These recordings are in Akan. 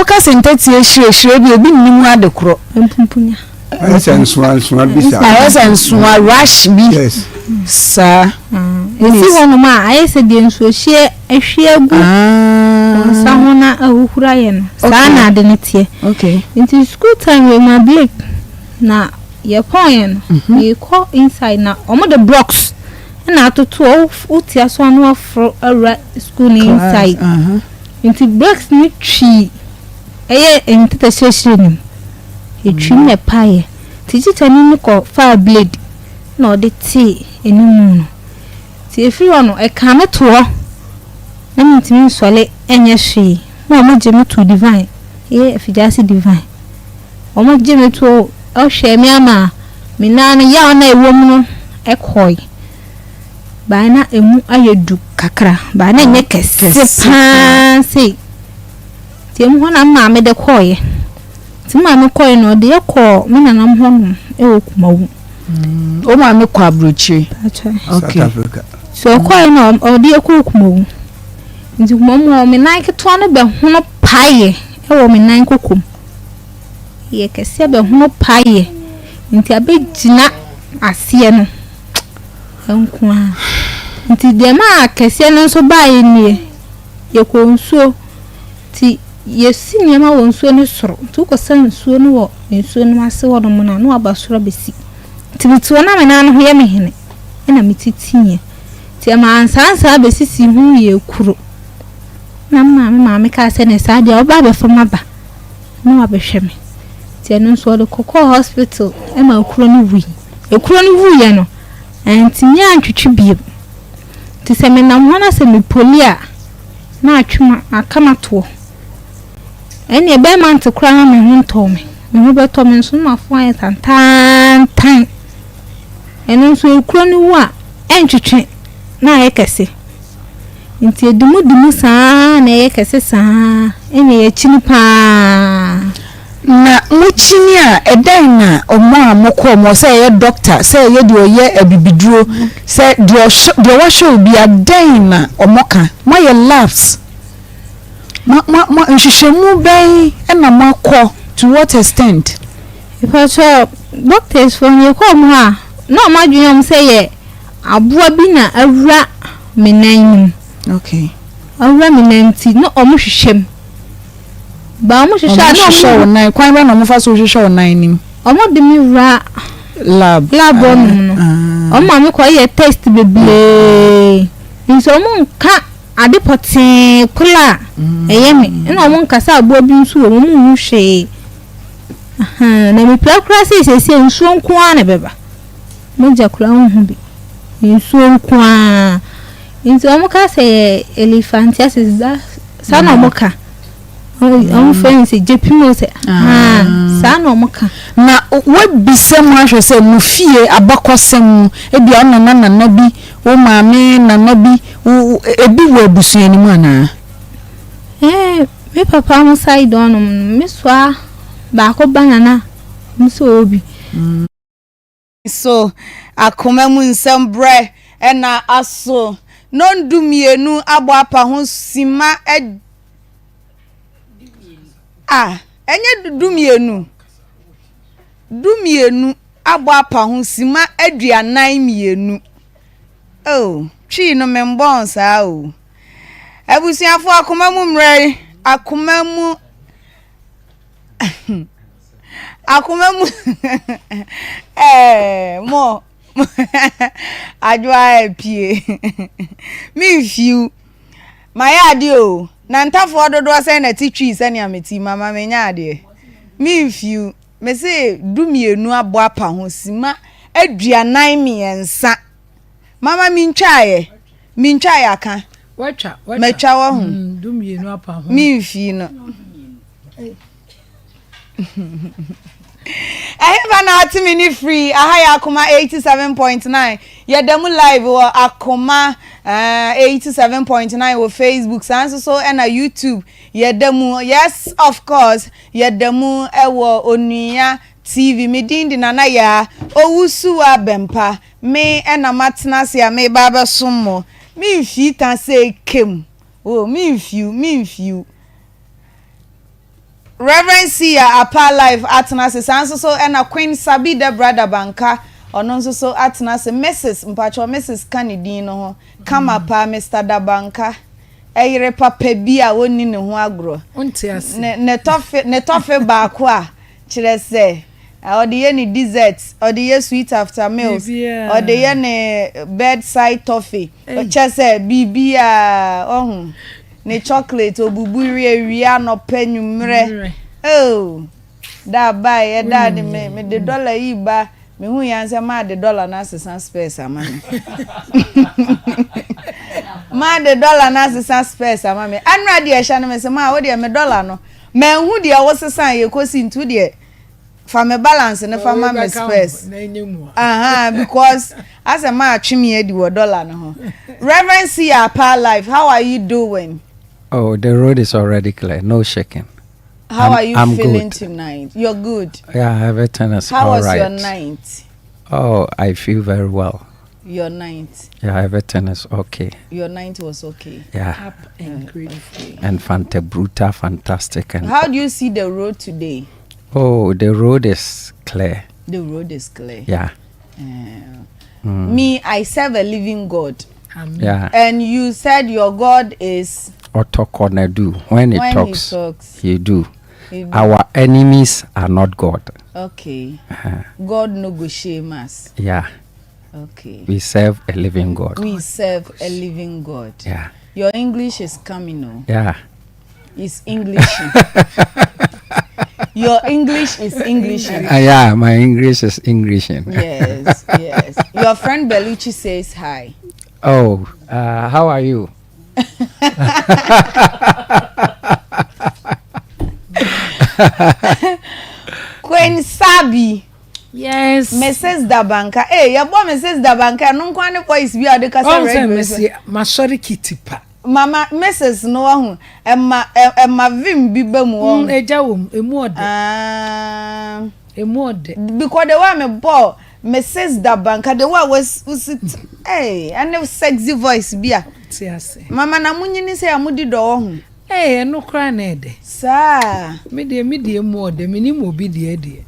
Woka sɛ ntɛtea hyirɛhyirɛ bi ebi nnim ade korɔ. Mpumpunya. Ayɛ sɛ nsoa nsoa bi saa. Ayɛ sɛ nsoa rush bi. Yes. Saa. Ɛsi hɔnom a ayɛ sɛ deɛ nsuohyeɛ ahwie agu wo nsa ho na ahuhuro ayɛ no. Saa na ade no teɛ. Okay. Nti school time wei ma break na yɛpɔn no mekɔ inside na wɔn de blocks ɛna atoto hɔ wotia so ano aforo awura school no inside. Nti blocks no twi ɛyɛ nteta hyerɛhyerɛ no mu. Ɛtwi mu na ɛpaeɛ. Nti tikyani no kɔ faa blade na ɔde tee anim no. Nti ɛfiri hɔ no ɛkaa me to hɔ na mentumi nsɔle ɛnyɛ hwee. Na wɔn gye me to Divine, ɛyɛ Afigyase Divine. Wɔn gye me to ɔhwɛ me ama me nan no yaw na ɛwɔ mu no ɛkɔe. Baa na emu ayɛ du kakra, baa na ɛnyɛ kɛse paa sei. Nti emu hɔ na me maame de kɔɔeɛ. Nti me maame kɔɔeɛ no ɔde yɛ kɔɔ me nanam hɔnom ɛwɔ Kumawu. Wo maame kɔ aburokyire? South Africa. So ɔkɔɔeɛ no ɔde yɛ kɔɔ Kumawu. Nti Kumawu hɔ me nan ketewa no bɛhono paeɛ ɛwɔ me nan kokom. Yɛ kɛseɛ bɛhono paeɛ. Nti abɛgyina aseɛ no nko ara. Nti deɛ maa kɛseɛ no nso baeɛ nie, yɛkɔɔ nsuo. Nti yɛsi nneɛma wɔ nsuo no soro. Nti wokɔsa nsuo no wɔ nsuo no ase hɔnom no a, na waba soro abɛsi. Nti mete hɔ na me nan no ho yɛ me hene ɛna metitiiɛ. Nti ɛmaa nsaansaa bɛsisii ho yɛɛ kuro. Na me maame maame kaa sɛ ne saa deɛ ɔba abɛfa m'aba na wabɛhwɛ me. Nti ɛno nso ɔde kɔkɔɔ hospital ɛma ekuro no wui. Ekuro no wuiɛ no, antumi antwitwi bio. Nti sɛ menam hɔ na sɛ mepoli a, na atwe ma aka m'atoɔ. Ɛnneɛ bɛrima nte koraa na me ho ntɔɔ me. Me ho bɛtɔ me nso na m'afo ayɛ tantaantan. Ɛno nso ekuro no wu a, ɛntwetwe na ayɛ kɛse. Nti ɛdi mu di mu saa na ɛyɛ kɛse saa ɛna yɛkyini paa. Na mokyini a, ɛdɛn na ɔmo a mokɔɔ mo sɛ ɛyɛ doctor, sɛ ɛyɛ deɛ ɔyɛ abibiduro, sɛ deɛ ɔhwɛ deɛ wahwɛ obi a, dɛn na ɔmo ka? Moayɛ labs? Mo mo mo nhwehwɛmu bɛn ɛna moakɔ to what extent? Ìpàtɔ doctors fo no yɛkɔɔ mu hɔ a na ɔmo adwene ɔmo sɛ yɛ aboa bi na awura me nan mu. Okay. Awura me nan ti na ɔmo hwehwɛ mu. Ba ɔmo hwehwɛ a Ɔmo na hwehwɛ wo ɔmo nan kwan bɛn na ɔmo fa so hwehwɛ wo nan nim? Ɔmo de me wura Lab. Lab hɔnom no. Ɔmo ma me kɔ yɛ test bebree. Nso ɔmo nka ade pɔtee koro a ɛyɛ me. Ɛna ɔmo nka sɛ aboa bi nso wɔ mu, ɔmo nhu hwee. Ahaa, na mepira koraa sɛ seesei nsuo nko ara na ɛbɛba. Mogya koraa nhu bi. Nsuo nko ara. Nti ɔmo ka sɛ yɛ elephantiasis da saa na ɔmo ka. Ɔmo frɛ no sɛ gyepim o sɛ haa saa na ɔmo ka. Na woabisa mu ahwɛ sɛ mo fie abakɔsɛm mu ebia wo nana nana bi, wo maame nana bi, wo ebi wɔ abusua no mu anaa? Ɛɛ me papa mo side hɔnom no, me soa baako ba nana ɔmo sɛ ɔwɔ bi. So akoma mu nsɛm brɛ na aso nondu mmienu abɔ apa ho sima ad a ɛnyɛ 12 12 abɔ apa ho sima 42 oh twii no membɔn saa o abusuafo akoma mu mmerɛ akoma mu Akoma mu ɛɛ mo adwoa apue memfiw mayɛ adeɛ o na ntafoɔ dodoɔ sɛn na ɛte twii sɛnea mete mama menya adeɛ memfiw mese 12 abɔ apa ho sima 43 mama mentwaeɛ mentwaeɛ aka matwa wɔ ho memfii no Ɛhefa na ate me ne firi? Aha yɛ Akoma 87.9. Yɛda mu live wɔ Akoma eh, 87.9 wɔ Facebook. Saa nso so ɛna YouTube yɛda mu. Yes, of course, yɛda mu ɛwɔ Onua TV. Me din de Nana Yaa Owusuwa Bɛmpa. Me ɛna matena ase a meba abɛsom mo. Memfii ta sɛ kem. Oh, memfiw, memfiw. Rev. Sia Apaa Life atena ase, saa nso so ɛna Queen Sabi Debra Dabanka ɔno nso so atena ase, Mrs. Mpakyɛw Mrs. ka ne din no ho kama paa, Mister Dabanka ɛyere papa bi a ɔnni ne ho agorɔ, ne ne tɔfe ne tɔfe baako a kyerɛ sɛ ɔde yɛ ne dessert, ɔde yɛ sweet after meals, ɔde yɛ ne bedside toffee, kyerɛ sɛ biribiara ɔho. Ne chocolate obubu we awia anɔpa anwummerɛ oh da baeɛ da de me me de dollar yi ba me hu yan sɛ maa de dollar no asesa spares ama me maa de dollar no asesa spares ama me anura deɛ ɛhyɛ no me sɛ maa wo deɛ me dollar no manhu deɛ wo sesa yɛ kɔsi nti wo deɛ fa me balance no fa ma me spurs aha because asɛ maa twe me adi wɔ dollar no ho Reverend Sia Apa life how are you doing. Oh, the road is already clear. No shaking. How I'm, are you I'm feeling good. tonight? You're good. Yeah, everything is How all was right. your night? Oh, I feel very well. Your night. Yeah, everything is okay. Your night was okay. Yeah. Up and grateful. And fanta bruta, fantastic. And how do you see the road today? Oh, the road is clear. The road is clear. Yeah. Uh, mm. Me, I serve a living God. Amen. Yeah. And you said your God is Otokonadu. When, he, when talks, he talks, he do. He do. Our enemies are not God. Okay. Uh-huh. God no go shame us. Yeah. Okay. We serve a living God. We serve a living God. Yeah. Your English is coming, oh. Yeah. It's English. Your English is English. Uh, yeah, my English is English. yes, yes. Your friend Bellucci says hi. Oh, uh, how are you? Queen Sabi. Yes. Mrs. Dabanka. Hey, yɛbɔ Mrs. Dabanka. Ɛno nko ne voice bi a ɔde kasa radio. Ɔn sɛ mesi masɔre kitipa. Mama Mrs. no wahu ɛma ɛma vim bi ba mu wɔn. Mm, egya wɔ mu, emu ɔdɛ. Ah. Emu ɔdɛ. Because the way me bɔ Mrs. Dabanka, the way was was hey, ɛne sexy voice bi a. Ti ase. Mama na mo nyini sɛ a mo di dɔ wɔ ho. Ee, ɛno koraa na ɛdɛ. Saa. Me deɛ me deɛ mu ɔdɛ, me nim obi deɛ deɛ.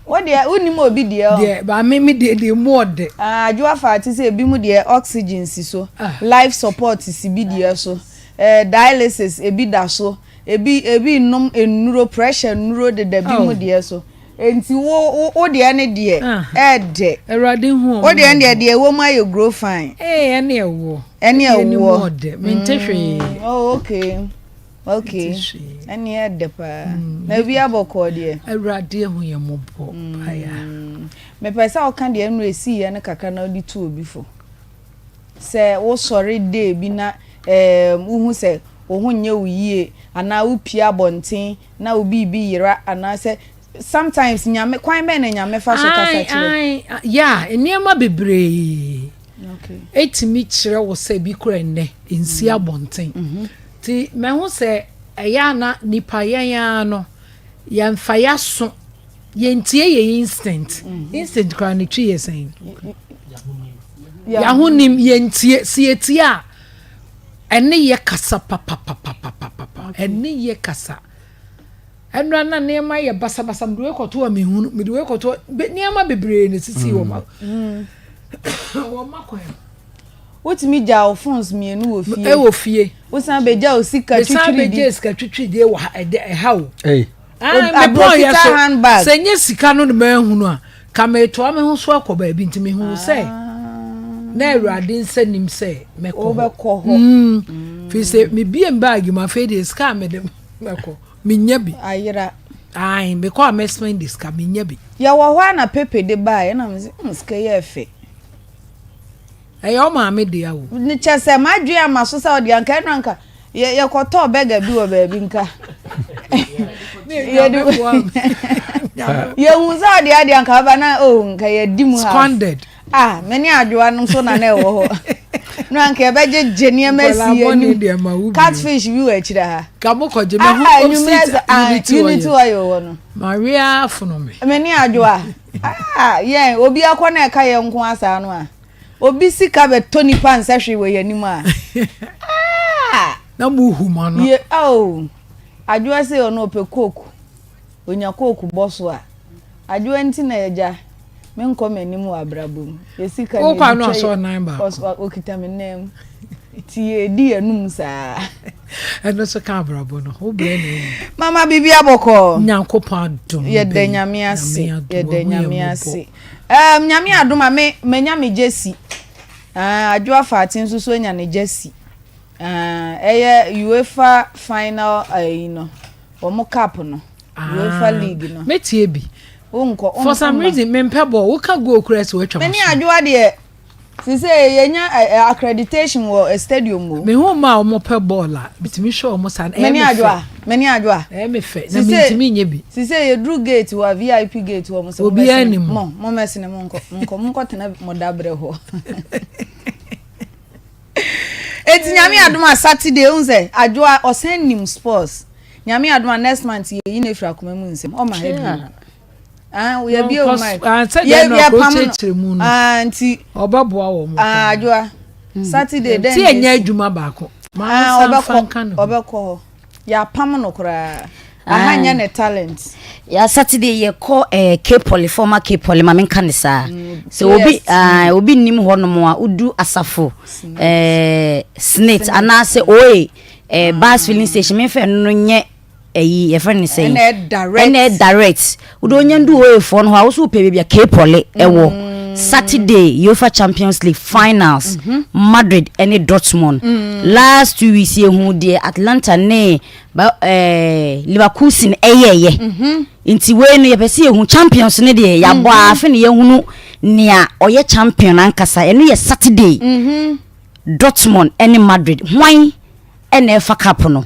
Wo deɛ wo nim obi deɛ ɔ. Deɛ ba me me deɛ deɛ mu ɔdɛ. Ah, adwoa fa ate sɛ ebi mu deɛ oxygen si so, ah. life support si bi deɛ so, eh, dialysis ebi da so, ebi ebi nom nnuro pressure nnuro deda bi mu oh. deɛ so. Enti wo wo wo deɛ ne deɛ ah. ɛɛdɛ. Awurade hu ɔmo. Wo deɛ ne deɛ deɛ ɛwɔ mu ayɛ grow fine. Ee ɛne ɛwoɔ. Ɛne ɛwoɔ. Ɛne mente hwee. Mm, oh okay okay ɛne ɛdɛ paa. Mm. Na ebi abɔkɔɔ deɛ. Awurade ehu yɛn mɔbɔ mm. paya. Mepɛ sɛ ɔka deɛ ɛnu esi yɛ no kakra na ɔde tu obi fo. Sɛ wosɔre day bi na ɛɛm wohu sɛ wo ho nyɛ wo yie anaa wopie abɔnten na wo biribi yera anaasɛ sometimes Nyame kwan bɛn na Nyame fa so kasa kyerɛ. Ae ae yeah nneɛma bebree ɛtumi kyerɛ wo sɛ bi kora nnɛ nsi mm. abɔnten mm-hmm. nti mahu sɛ ɛyɛ ana nipa yɛn ara no yɛmfa yɛaso yɛntie yɛ instinct mm-hmm. instinct koraa ne twi yɛ sɛn yɛahonim yɛntie sɛ yɛtie a ɛne yɛ kasa papapapapapa ɛne yɛ kasa ɛnura na nneɛma yɛ basabasa mede wei kɔto a mehunu mede wei kɔto nneɛma bebree na esisi wɔ ma mm. wɔ ma kwan. Wotumi gya wo phones mmienu wɔ fie. Ɛwɔ fie. Wosan bɛgya wo sika twitwiri di. Mesan bɛgya sika twitwiri di wɔ ha ɛdɛ ɛha o. Mebɔɔ yɛ so sɛ nye sika no na mahunu a ka metoa me ho so akɔ baabi nti mehunu sɛ ah. na awurade nsa nim sɛ mɛkɔ hɔ mm. firi sɛ mebie m baage mu afei deɛ sika a mede mɛkɔ menya bi ayera ae mekɔ a mɛspɛn de sika menya bi yɛwɔ hɔ a na pepe de baeɛ na mese mm, sika yɛ ɛfɛ Ɛyɛ wo maame dea o. Kyɛ sɛ m'adwene ama so sɛ ɔde anka ɛno anka yɛkɔtɔɔ bɛga bi wɔ baabi nka. Yɛhu sɛ ɔde adeɛ anka bɛba na oh nka yɛdi mu ha. Squandered. Ah, me ne adwoa no nso na na ɛwɔ hɔ. No anka yɛbɛgyegye nneɛma asi anim. Catfish bi wɔ akyire ha. Ka mo kɔgye me ho ah, unity unity oil wɔ no. Maria afono me. Me ne adwoa. Ah, yɛn obi akɔ na ɛka yɛn nko asaa no a. Obi sika bɛtɔ nipa nsɛ hwee wɔ yɛn anim a. Ah! Na mo hu ma no. Ye oh. Adwoa sei ɔno ɔpɛ coke, ɔnya coke bɔ so a, Adwoa nti na agya menkɔ m'anim wɔ abrabɔ mu. Yɛ sika na Wokɔ ano yɛde asɔ twa nan baako. ɔs- ɔkita me nan mu. Nti yɛdi yɛnum saa. Ɛno nso ka abrabɔ no ho brɛ na ɛmu. Mama biribi abɔkɔɔ. Nyankopɔn adom. Yɛda bɛyi. Nyame ase. Nyame adom, Yɛda wahu yɛn Nyame mmɔbɔ. ase. Um, Nyame adom a me manya me gyesi. Uh, Adwoa Faate nso so anya ne gyesi. Uh, ɛyɛ UEFA final ayi no. Wɔn cup no. UEFA Ah, league no. Mɛtie bi. Wonkɔ. For some reason mempɛ bɔɔl. Woka goal koraa sɛ woatwa Me ne m'aso. Adwoa deɛ sise yɛnya eh, accreditation wɔ eh, stadium o. Mehu mmaa a wɔpɛ bɔɔl a, metumi hwɛ wɔn saa no, Me ɛyɛ ne me fɛ. Adwoa, me ne Adwoa. Ɛyɛ me fɛ, na Sise mentumi nyɛ bi. sise yɛduru gate hɔ a VIP gate hɔ mo sɛ Obiara mommɛsene nim. mo mommɛsene monkɔ monkɔ monkɔtena mo dabrɛ hɔ. Eti Nyame adom a Saturday wohu sɛ Adwoa ɔsan nim sports. Nyame adom a next month yɛyi no afiri akoma mu nsɛm ɔma ha bio. Ah, yɛbie o mic. Ah, sɛ Yɛ deɛ no yɛpam no. akyerɛkyerɛ mu no. Ah, nti Ɔbɛboa wɔn ah, paa. Adwoa Saturday dɛn Ti na ɛnyɛ esi? adwuma baako. Maa Ah, nsa nfa ɔbɛkɔ nka ne ho. ɔbɛkɔ hɔ. Yɛapam no koraa. Aha nyɛ ne talent. Ya Saturday yɛkɔ eh, K-Poly, former K-Poly, ma menka ne saa. Sɛ obi KST. ah, obi nnim hɔnom a, wodu asafo eh, SNIT anaasɛ OA eh, bus filling station, memfa ɛno no nyɛ ɛyi yɛfrɛ no sɛn? Ɛna direct. Ɛna direct. Wode onya ndu OA foɔ no hɔ a, wo so wopɛ baabi a K-Poly ɛwɔ. Saturday UEFA Champions League finals, Madrid ɛne Dortmund. Last 2 weeks yɛhu deɛ Atlanta ne ba ɛɛ Leverkusen ɛyɛɛyɛ. Nti wei no yɛpɛ sɛ yɛhu champions no deɛ yɛabɔ a afe ne yɛhunu nea ɔyɛ champion ankasa. Ɛno yɛ Saturday. Dortmund ɛne Madrid. Hwan ɛna ɛfa cup no?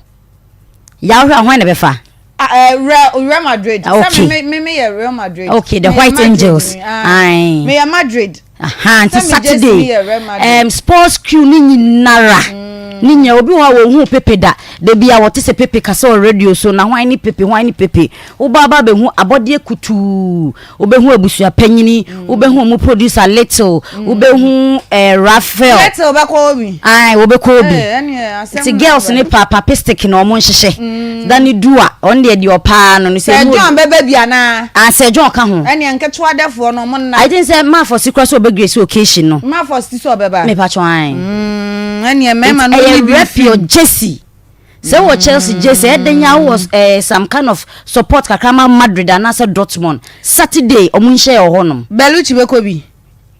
Yɛahwɛ a hwan na ɛbɛfa? Ah, eh, Real Madrid. Ah, okay. Sɛ me me me yɛ Real Madrid. Okay, the Me yɛ White Madrid Angels. ni, ah. Aye. Me yɛ Madrid. Aha, nti Sɛ me jersey Saturday ni yɛ Real Madrid. sports crew ne nyinara ne nyina obi wɔ hɔ a wɔnhu Pepe da da bi a wɔte sɛ Pepe kasa wɔ radio so na hwan ne Pepe, hwan ne Pepe, woba ba bɛhu abɔdeɛ kutuu, wobɛhu abusua panyini, wobɛhu ɔmo producer Little, wobɛhu eh, Raphael. Little bɛkɔ hɔ bi. Ae, wɔbɛkɔ hɔ bi. Eh, ɛneɛ asɛm Nti na girls aba. ne pa papistic na ɔmo nhyehyɛ da ne du a ɔno deɛ deɛ ɔpaa no no sɛ Sɛ emu John bɛba bi anaa? Ah, sɛ John ka ho. Ɛneɛ nketewa dɛfoɔ no ɔmo nna. I think sɛ Mafo si kora sɛ ɔbɛ grace occasion no. Mafo si sɛ ɔbɛba. Mepa kyɛw ae. Ɛneɛ mmarima no Nti ɔnyi ɛyɛ bi rep mfiri your mu. jersey. Sɛ wɔ Chelsea jersey ɛdɛn a wowɔ eh, some kind of support kakra ma Madrid anaasɛ Dortmund. Saturday ɔmo nhyɛ wɔ hɔnom. Bellucci bɛkɔ bi.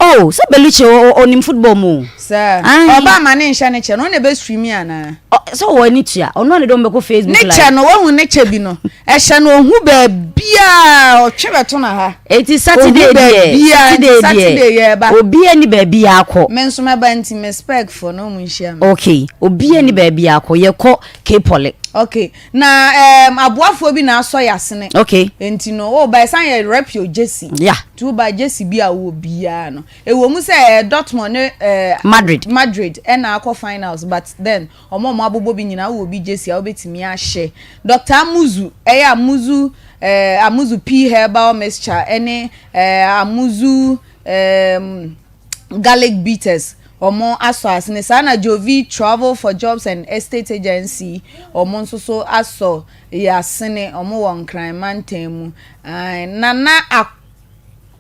Oh, sɛ Bellucci ɔnim football mu o. Sɛ Ae. ɔba ama ne nhyɛ ne kyɛ no, ɔno na ɛbɛ stream anaa? Sɛ ɔwɔ ani tua, ɔno a ne dɔm bɛkɔ Facebook Ne live. kyɛ no, wahu ne kyɛ bi no, ɛhyɛ no ohu baabiaa, ɔtwe bɛto na ha. Eti Saturday Ohu deɛ, baabiaa, Saturday Saturday deɛ, yɛɛba. obiara ni baabi akɔ. Me nso mɛba nti me spec fo no ɔmo nhyia me. Okay, obiara ni baabi akɔ, yɛkɔ K-Poly. Okay, na um, aboafoɔ bi na asɔ yɛ asene. Okay. Nti no, o ba ɛsan yɛ rep your jersey. Yeah. Nti wo ba jersey bi a wowɔ biara no. Ɛwɔ mu sɛ eh, Dortmund ne eh, Madrid. Madrid ɛna akɔ finals but then ɔmo a ɔmo abobɔ bi nyinaa wowɔ bi jersey a wobɛtumi ahyɛ. Doctor Amuzu ɛyɛ Amuzu eh, Amuzu P herbal mixture ɛne eh, Amuzu eh, garlic bitters ɔmo asɔ asene saa na Jovi travel for jobs and estate agency ɔmo nso so asɔ yɛ asene ɔmo wɔ Nkran mantam mu. Ae, Nana ak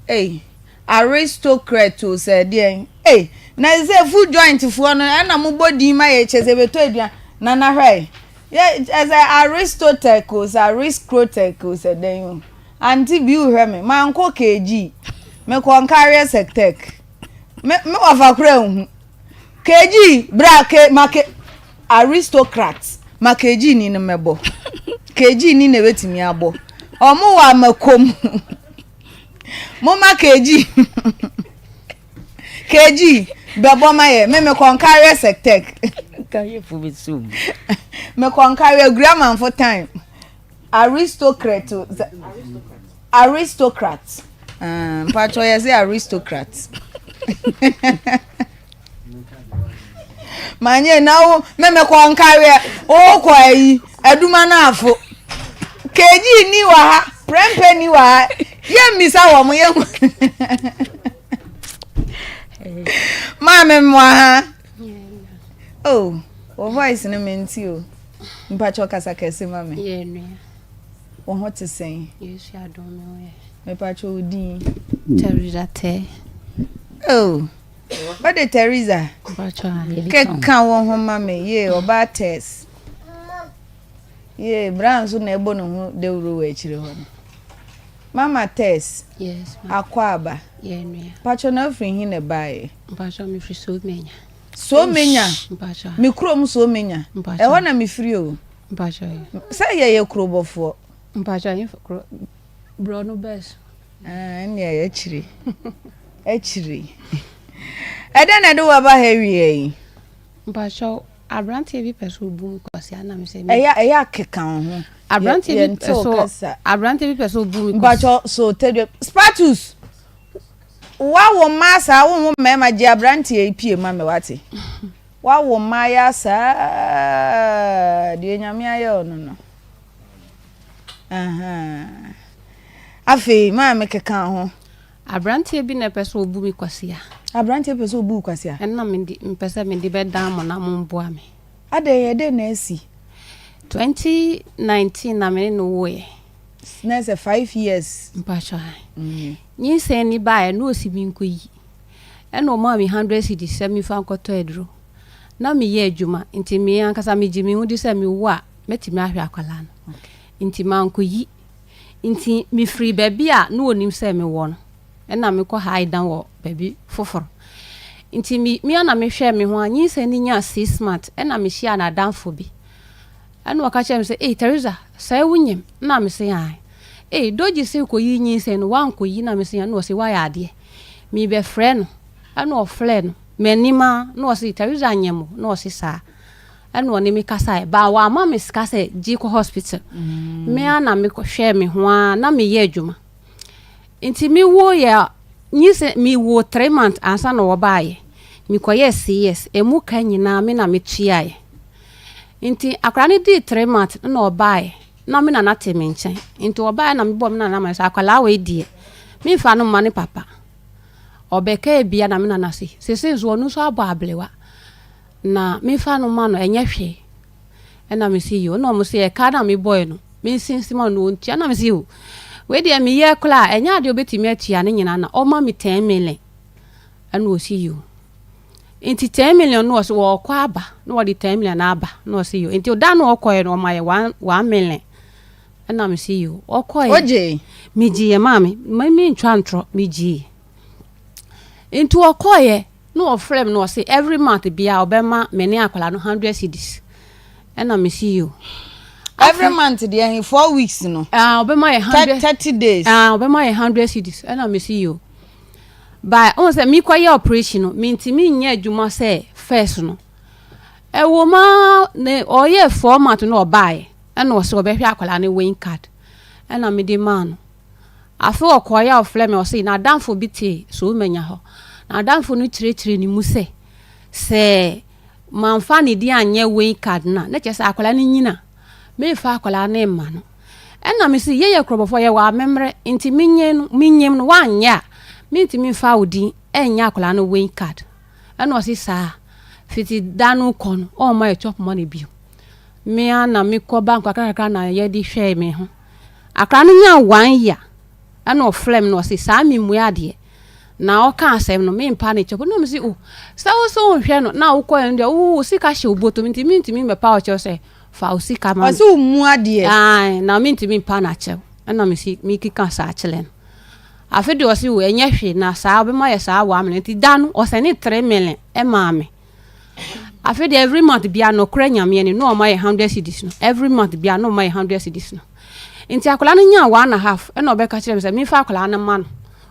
ei aristocrat o sɛ deɛn ei na sɛ food joint foɔ no ɛna mo bɔ din ma yɛ kyɛ sɛ bɛtɔ aduan Nana hwɛ yɛ kyɛ sɛ aristotech o sɛ aristocrat o sɛ dɛn o Auntie bi wohwɛ me mankɔ KG mekɔ nkareɛ sɛktɛk me me wafa kora nhu KG bra ke ma ke aristocrat ma KG ni no mɛbɔ KG ni na ebetumi abɔ ɔmo wɔ amakom mo ma KG KG bɛbɔ ma yɛ me mekɔ nkareɛ sɛktɛk mekɔ nkareɛ guramanfo time. Aristocrat o sɛ aristocrat ah, mpatsɔ yɛ sɛ aristocrat manye na wo mɛmɛ kɔ nkareɛ wokɔ ayi aduma no afo kg ni wɔ ha prɛmpɛ ni wɔ ha yɛmmisa wɔ mo yɛ maame mmoa ha oh wo voice no mente o. Mpakyɛw kasa kɛse ma me. Yɛ nua. Wo ho te sɛn? Yesu adom me ho yɛ. Mepakyɛw wo din? Teresa Tɛ. Oh, wode Teresa? Mpakyɛw. Keka wo ho ma me. Yee, ɔbaa Tess. Yee, bra nso na ɛbɔ ne ho dawuro wɔ akyire hɔ no. Mama Tess. Yes, ma. Akwaaba. Yɛ nua. Mpakyɛw na wofiri he na ɛbaeɛ? Mpakyɛw mefiri Somenya. Somenya. Me kurom Somenya. Ɛhɔ na mefiri o. Sɛ yɛyɛ kurobɔfoɔ. Borɔno bɛɛ so. Ɛnneɛ akyiri. Akyiri. Ɛdɛn na ɛde wo aba ha awia yi? Mpakyɛw, aberanteɛ bi pɛ sɛ ɔbu me kwasea na me sɛ. Ɛyɛ ɛyɛ akeka wo ho. Aberanteɛ bi pɛ sɛ aberanteɛ bi pɛ sɛ ɔbu me kwasea. Mpakyɛw so tadua Spatus. Woawo mmaa saa wonwo mmarima gye abranteɛ yi pie ma me wate woawo mmaayaa saa deɛ nyame ayɛ wo no no ahaa afei maa me keka ho. Abranteɛ bi na ɛpɛ sɛ ɔbu me kwasia. Abranteɛ pɛ sɛ ɔbu wo kwasia. Ɛna mede mpɛ sɛ mede bɛdan mo na momboa me. Adɛn ɛdɛn na asi? 2019 na me ne no woeɛ. Na sɛ 5 years. Mpakyɛw ae. Nyinsɛn no baeɛ na ɔsi me nkɔyi. Ɛna ɔmaa me hundred cedis sɛ memfa nkɔtɔ aduro. Na meyɛ adwuma nti me ankasa megye me ho di sɛ mewo a mɛtumi ahwɛ akwadaa no. Nti mankɔyi. Nti mefiri baabi a na ɔnim sɛ mewɔ no ɛna mekɔ hae dan wɔ baabi foforɔ. Nti me me ara na mehwɛɛ me ho a nyinsɛn no nyaa six months ɛna mehyiaa n'adamfo bi. Ɛna ɔka kyerɛɛ me sɛ, Ei, Teresa, sɛe wo nyem? Ɛna mese, Ae. Ei, Dodgy se kɔyi nyinsɛn no, woankɔyi? Ɛna mese, Ae. Ɛna ɔse, Woayɛ adeɛ. Merebɛfrɛ no. Ɛna ɔfrɛɛ no. M'anim ara, na ɔse, Teresa nyem o. Na ɔse, Saa. Ɛna ɔne me kasaeɛ. But wamma me sika sɛ gye kɔ hospital. Me ara na mekɔhwɛɛ me ho ara, na meyɛ adwuma. Nti mewooeɛ a, nyinsɛn, mewoo three months ansa na wɔbaeɛ. Mekɔyɛɛ CS, ɛmu ka nyinaa me na metuaeɛ. Nti akwadaa no dii three months na ɔbaeɛ na me nana te me nkyɛn. Nti ɔbaeɛ na mebɔɔ me nana amanneɛ sɛ akwadaa wei deɛ memfa no mma ne papa. Ɔbɛkaa bia na me nana se seesei nso ɔno nso abɔ ablewa na memfa no mma no ɛnyɛ hwee. Ɛna mese yoo. Ɛna ɔmo se ɛka na mebɔe no mensinsi ma no ɔntua. Ɛna mese yoo wei deɛ meyɛ koraa ɛnyɛ adeɛ ɔbɛtumi atua ne nyinaa na ɔma me ten million. Ɛna ɔse yoo. Nti ten million no ɔse ɔɔkɔ aba na ɔde ten million no aba na ɔse yoo nti da no ɔkɔɛ no ɔma yɛ one one million ɛna me se yoo ɔkɔɛ Ogyee? Me gyeeɛ maame me me ntwa ntorɔ me gyeeɛ nti ɔkɔɛ na ɔfrɛ me na ɔse every month biara ɔbɛma me ne akwadaa no hundred cedis ɛna me se yoo Every month deɛ he four weeks no ah ɔbɛma yɛ hundred 30 days ah ɔbɛma yɛ hundred cedis ɛna me se yoo. But wohu sɛ mekɔyɛ operation no mentumi nyɛ adwuma sɛ first no. Ɛwɔ mu ara ne ɔyɛɛ format no ɔbaeɛ ɛna ɔsɛ ɔbɛhwɛ akwadaa no win card ɛna mede maa no. Afei ɔkɔeɛ a ɔfrɛ me ɔse n'adamfo bi te Somanya hɔ. N'adamfo no kyerɛkyerɛ ne mu sɛ sɛ mamfa ne din anyɛ win card no a na kyerɛ sɛ akwadaa no nyina memfa akwadaa no mma no. Ɛna me se, yɛyɛ kurɔbɔfoɔ, yɛwɔ amemmerɛ, nti menye no, menyem no, woanyɛ a, mentumi mfa wo din nyɛ akwadaa no win card. Ɛna ɔse saa, fiti da no kɔ no, ɔmma yɛ chop money bio. Me ara na mekɔ bank kakra kakra na yɛde hwɛɛ me ho. Akwadaa no nyaa one year, ɛna ɔfrɛ me na ɔse saa memmue adeɛ. Na ɔka asɛm no, mempa ne kyɛw. Na mese, oh, sɛ wo sɛ wonhwɛ no, na wokɔɛ no deɛ, wo sika hyɛ wo bɔtɔm, nti mentumi mmɛpa wo kyɛw sɛ Fa wo sika ma me. Ɔse wo mmu adeɛ. Ae, na mentumi mpa no akyɛw. Ɛna mesi mekeka saa kyerɛ no. Afe deɛ ɔse o, ɛnyɛ hwee na saa ɔbɛma yɛ saa 1 million. Nti da no ɔsɛne 3 million ɛmaa me. Afe deɛ every month bia nɔkorɛ Nyame anim na ɔma yɛ 100 cedis no. Every month bia na ɔma yɛ 100 cedis no. Nti akwadaa no nyaa one and a half ɛna ɔbɛka kyerɛ me sɛ memfa akwadaa no ma no.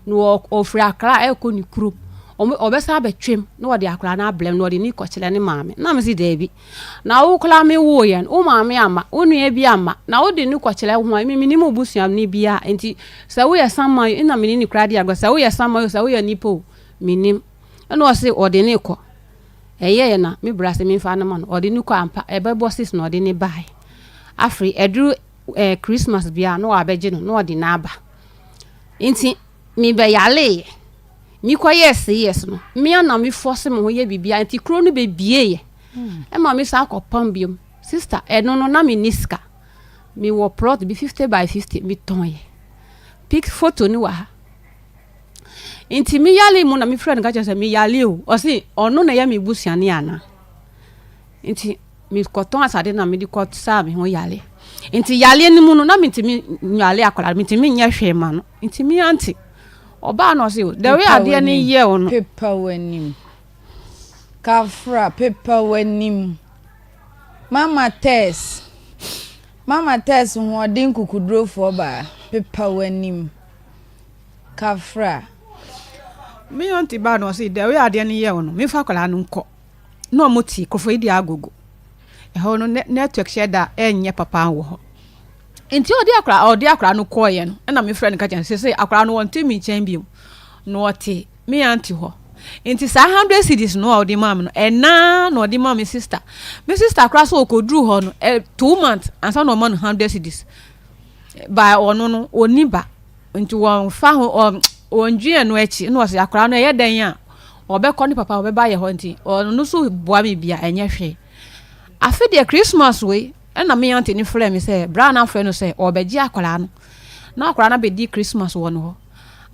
Na ɔfiri Accra ɛrekɔ ne kurom. Ɔbɛsan abɛtwam na ɔde akwadaa no abrɛ me na ɔde ne kɔkyerɛ ne maame. Na mese daabi. Na wo koraa me woo yɛn, wo maame amma, wo nua bi amma, na wo de no kɔkyerɛ wo hwan? Me mennim wo busuani biara, enti sɛ woyɛ saman o, nna me ne no koraa di agorɔ, sɛ woyɛ saman o, sɛ woyɛ nipa o, mennim. Ɛna ɔse ɔde no rekɔ. Ɛyɛeɛ na me bra se memfa no ma no, ɔde no kɔ ampa, ɛbɛbɔ six na ɔde no baeɛ. Afei ɛduru eh, Christmas biara na wabɛgye no na ɔde no aba. Nti mebɛyareeɛ. Mekɔyɛɛ CS no, me ara na me force me ho yɛ biribiara, nti kuro no bɛbieeɛ. Ɛma me san kɔpam biom. Sister, ɛno no na menni sika. Mewɔ plot bi 50 by 50 metɔn yɛ. Pic photo no wɔ ha. Nti me yale mu na me frɛ no ka kyerɛ sɛ me yale o. Ɔse ɔno na ɛyɛ me busuani ana? Nti me kɔtɔn asade na mede kɔ saa me ho yale. Nti yale no mu no na mentumi nyale akwadaa no, mentumi nyɛ hwee ma no. Nti me aunty ɔbaa na ɔse the way adeɛ no yɛ wo no. Pepa w'anim. Kafra, pepa w'anim. Mama Tess, Mama Tess hoɔden kukudurofoɔ baa, pepa w'anim. Kafra. Me aunty baa na ɔse the way adeɛ no yɛ wo no, memfa akwadaa no nkɔ. Na ɔmo te Koforidua Agogo. Ɛhɔ no network hyɛ da ɛnyɛ papa wɔ hɔ. Nti ɔde akwadaa ɔde akwadaa no kɔɔeɛ no, ɛna mefrɛ no ka kyerɛ no sɛ sɛ akwadaa no ɔnte me nkyɛn bio. Na ɔte me aunty hɔ. Nti saa hundred cedis no a ɔde maa me no, ɛnaa na ɔde maa me sister. Me sister koraa sɛ ɔkɔduru hɔ no, ɛ 2 months ansa na ɔma no 100 cedis. Ba ɔno no, ɔnni ba. Nti wɔmfa ho ɔ wɔndwen ɛno akyi. Ɛna ɔsɛ akwadaa no ɛyɛ dɛn a ɔbɛkɔ ne papa ɔbɛba yɛ hɔ nti ɔno nso boa me bia ɛnyɛ hwee. Afe deɛ Christmas wei ɛna me aunty no frɛ me sɛ bra no afrɛ no sɛ ɔbɛgye akwadaa no na akwadaa no abɛdi Christmas wɔ no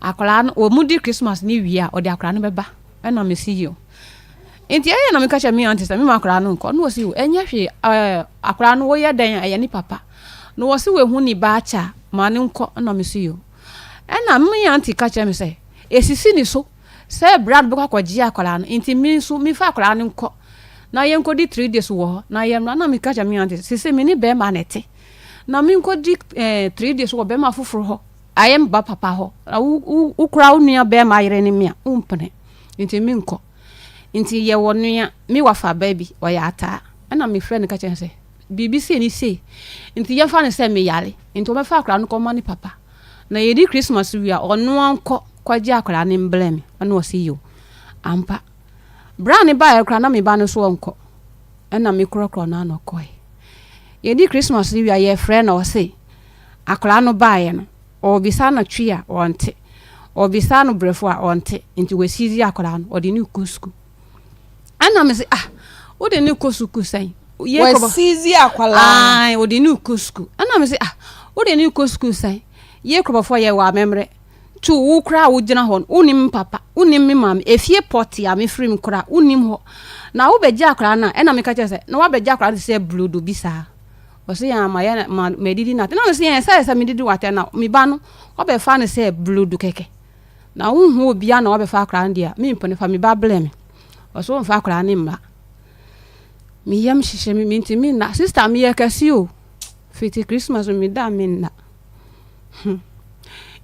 hɔ. Akwadaa no wɔn di Christmas no wie a ɔde akwadaa no bɛba ɛna me si yio. Nti ɛyɛ na meka kyerɛ me aunty sɛ mema akwadaa no nkɔ na ɔsi o ɛnyɛ hwee ɛɛ akwadaa no woyɛ dɛn a ɛyɛ ne papa na wɔsi wɔahu ne ba akyɛ a ma no nkɔ ɛna me si yio. Ɛna me aunty ka kyerɛ me sɛ esisi ne so sɛ bra no bɛkɔ akɔgye akwadaa no nti me nso mefa akwadaa no nkɔ na yɛnkɔdi 3 days wɔ hɔ na yɛmmra na meka kyerɛ me aunty sɛ sese me ne bɛrima na ɛte na menkɔdi 3 days wɔ bɛrima foforɔ hɔ ayɛ me ba papa hɔ na wo wo wo koraa wo nua bɛrima yere ne me a wompene nti menkɔ nti yɛwɔ nua me wafa ba bi ɔyɛ ataa ɛna mefrɛ no ka kyerɛ no sɛ biribi sei ne sei nti yɛmfa no sɛ meyare nti wɔbɛfa akwadaa no kɔma ne papa na yɛdi Christmas wie a ɔno ankɔ kɔgye akwadaa no mbrɛ me ɛna ɔse yo ampa bra ne baeɛ koraa na me ba no so ɔnkɔ ɛna mekorɔkorɔ no ano kɔe yɛdi Christmas wie a yɛfrɛ no ɔse akwadaa no baeɛ no ɔbisa no twi a ɔnte ɔbisa no brɛfo a ɔnte nti wɔasizi akwadaa no ɔde ne kɔ sukuu ɛna me sɛ ah wode ne kɔ sukuu sɛn Wɔasizi akwadaa no. Wɔde ne kɔ sukuu ɛna me sɛ ah wode ne kɔ sukuu sɛn yɛ kurɔbɔfoɔ yɛ wɔ amemmerɛ tu wo koraa a wogyina hɔ no wonim me papa wonim me maame efie pɔte a mefiri mu koraa wonim hɔ na wobɛgye akwadaa no a ɛna meka kyerɛ sɛ na wabɛgye akwadaa no te sɛ burodo bi saa ɔsɛ yɛn ama yɛ ma madidi n'atɛ na ɔsɛ yɛn sɛ sɛ medidi w'atɛ na me ba no wabɛfa no sɛ burodo kɛkɛ na wohu obia na wabɛfa akwadaa no deɛ mempene fa me ba blɛ me ɔsɛ wɔmfa akwadaa no mma me yam hyehyɛ me mentumi nna sister meyɛ kɛse o fiti Christmas meda menna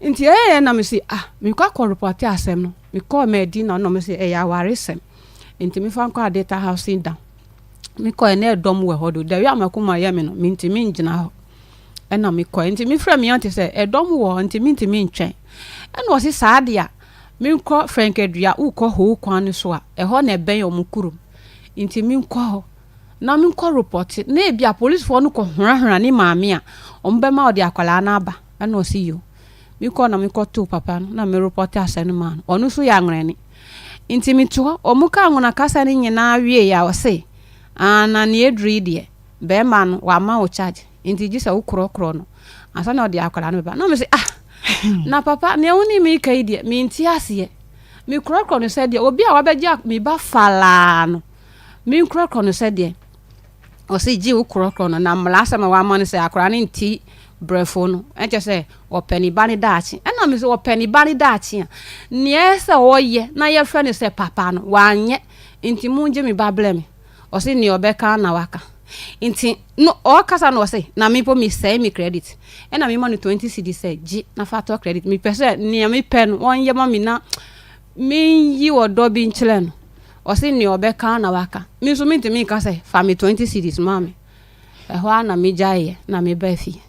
Nti ɛyɛyɛ na mese ah mekɔ akɔ report asɛm no mekɔɔ maadi na ɔno mese ɛyɛ awaresɛm nti mefa nkɔ Adeta housing down mekɔɛ na ɛdɔm wɔ hɔ do dawi a makoma yɛ me no mentumi ngyina hɔ ɛna mekɔɛ nti mefrɛ me aunty sɛ ɛdɔm wɔ hɔ nti mentumi ntwɛn ɛna ɔse saa de a menkɔ Frɛnkadua wokɔ hoo kwan no so a ɛhɔ na ɛbɛn ɔmo kurom nti menkɔ hɔ na menkɔ report na ebi a polisifoɔ no kɔ horahora ne maame a ɔmo bɛma ɔde akwadaa no aba ɛna ɔsi yo mekɔ na mekɔtoo papa no na me report asɛm no maa no ɔno nso yɛ anwerɛne nti meto hɔ ɔmo ka anwona kasa no nyinaa wie a ɔse ah na nea eduru yi deɛ bɛrima no wama wo charge nti gye sɛ wokorɔkorɔ no ansa na ɔde akwadaa no bɛba na me sɛ ah na papa nea wo ne me ka yi deɛ mente aseɛ mekorɔkorɔ no sɛ deɛ obi a wabɛgye me ba falaa no menkorɔkorɔ no sɛ deɛ ɔse gye wo korɔkorɔ no na mmara asɛm a wama no sɛ akwadaa no nti brɛfo no ɛkyɛ sɛ ɔpɛ ne ba ne daakye ɛna me sɛ ɔpɛ ne ba ne daakye a nea ɛsɛ ɔyɛ na yɛfrɛ no sɛ papa no wanyɛ nti mo ngye me ba blɛ me ɔse nea ɔbɛka na waka nti no ɔkasa no ɔse na me mpo mesɛe me credit ɛna mema no 20 cedis sɛ gye na fa tɔ credit mepɛ sɛ nea mepɛ no ɔnyɛ ma me na menyi ɔdɔ bi nkyerɛ no ɔse nea ɔbɛka na waka me nso mentumi nka sɛ fa me 20 cedis ma me ɛhɔ a na megyaeɛ na meba fie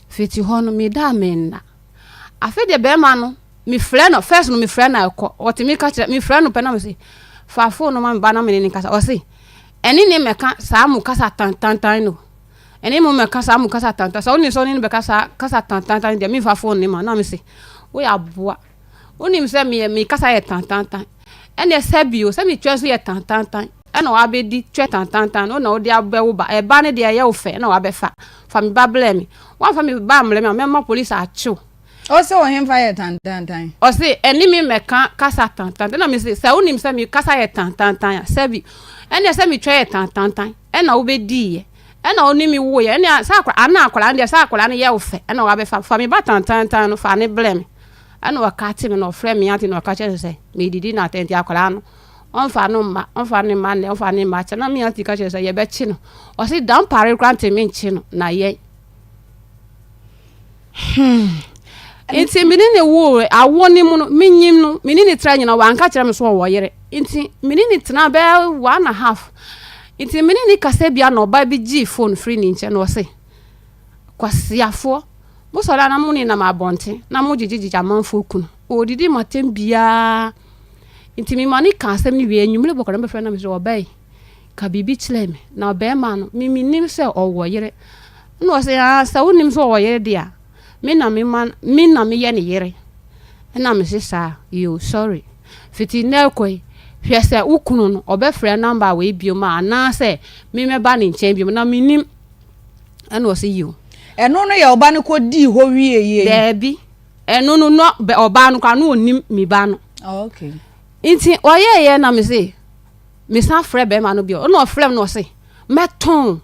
fiti hɔ no meda menna afei deɛ bɛrima no mefrɛ no first no mefrɛ no ɛkɔ ɔtumi ka kyerɛ mefrɛ no pɛ na mese fa phone no ma me ba na mene ne kasa ɔse ɛne ne mɛka saa mo kasa tantantan no ɛne mo mɛka saa mo kasa tantan sɛ wone sɛ wone ne bɛka saa kasa tantantan deɛ memfa phone ne ma na mese woyɛ aboa wonim sɛ meyɛ me kasa yɛ tantantan ɛne sɛ bio sɛ metwa nso yɛ tantantan. Ɛna wabɛdi twɛ tantantan no na wode abɛ wo ba. Ɛba no deɛ ɛyɛ wo fɛ na wabɛfa. Fa me ba blɛ me. Woamfa me ba ammrɛ me a, mɛma polisi akye wo. Ɔse ɔhemfa yɛ tantantan? Ɔse ɛne me mmɛka kasa tantantan. Ɛna mese sɛ wonim sɛ me kasa yɛ tantantan a, sɛbi ɛneɛ sɛ me twɛ yɛ tantantan ɛna wobɛdiiɛ ɛna wo ne me woeɛ ɛneɛ sɛ akwadaa ana akwadaa no deɛ sɛ akwadaa no yɛ wo fɛ ɛna wabɛfa. Fa me ba tantantan no fa ne blɛ me. Ɛna ɔkate me na ɔfrɛ me aunty na ɔka kyerɛ no sɛ medidi no atɛn nti akwadaa no ɔmfa no mma, ɔmfa ne mma nnɛ, ɔmfa ne mma akyɛ. Na me aunty ka kyerɛ sɛ yɛbɛkye no. Ɔse dampare koraa nte menkye no na yɛn. Hmm. Nti me ne ne woo awoɔ no mu no menyim no me ne ne tra nyina wanka kyerɛ me so ɔwɔ yere nti me ne ne tena bɛyɛ one and a half nti me ne ne kasa bia na ɔba bi gyee phone firi ne nkyɛn na ɔse kwasiafoɔ mo sɔre a na mo nenam abɔnten na mo gyegyegyegye amanfoɔ kunu ɔdidi matɛm biara Nti me ma no ka asɛm no wie anwummere bɔkɔ na mebɛfrɛ no na mesɛ ɔbaa yi ka biribi kyerɛ me na ɔbarima no me mennim sɛ ɔwɔ yere ɛna ɔsɛ aa sɛ wonim sɛ ɔwɔ yere deɛ a me na me ma me na meyɛ ne yere ɛna mese saa yoo sorry fiti nnɛ rekɔ yi hwɛ sɛ wo kunu no ɔbɛfrɛ namba wei biom a anaasɛ me mɛba ne nkyɛn biom na mennim ɛna ɔsɛ yoo. Ɛno no yɛ ɔba no kɔ dii hɔ wieɛ yi? Daabi. Ɛno no na ɔbaa no koraa na ɔnim me ba no. Oh, okay. Nti ɔyɛɛyɛ na me se mesan frɛ bɛrima no bio ɛna ɔfrɛ me na ɔse mɛtɔn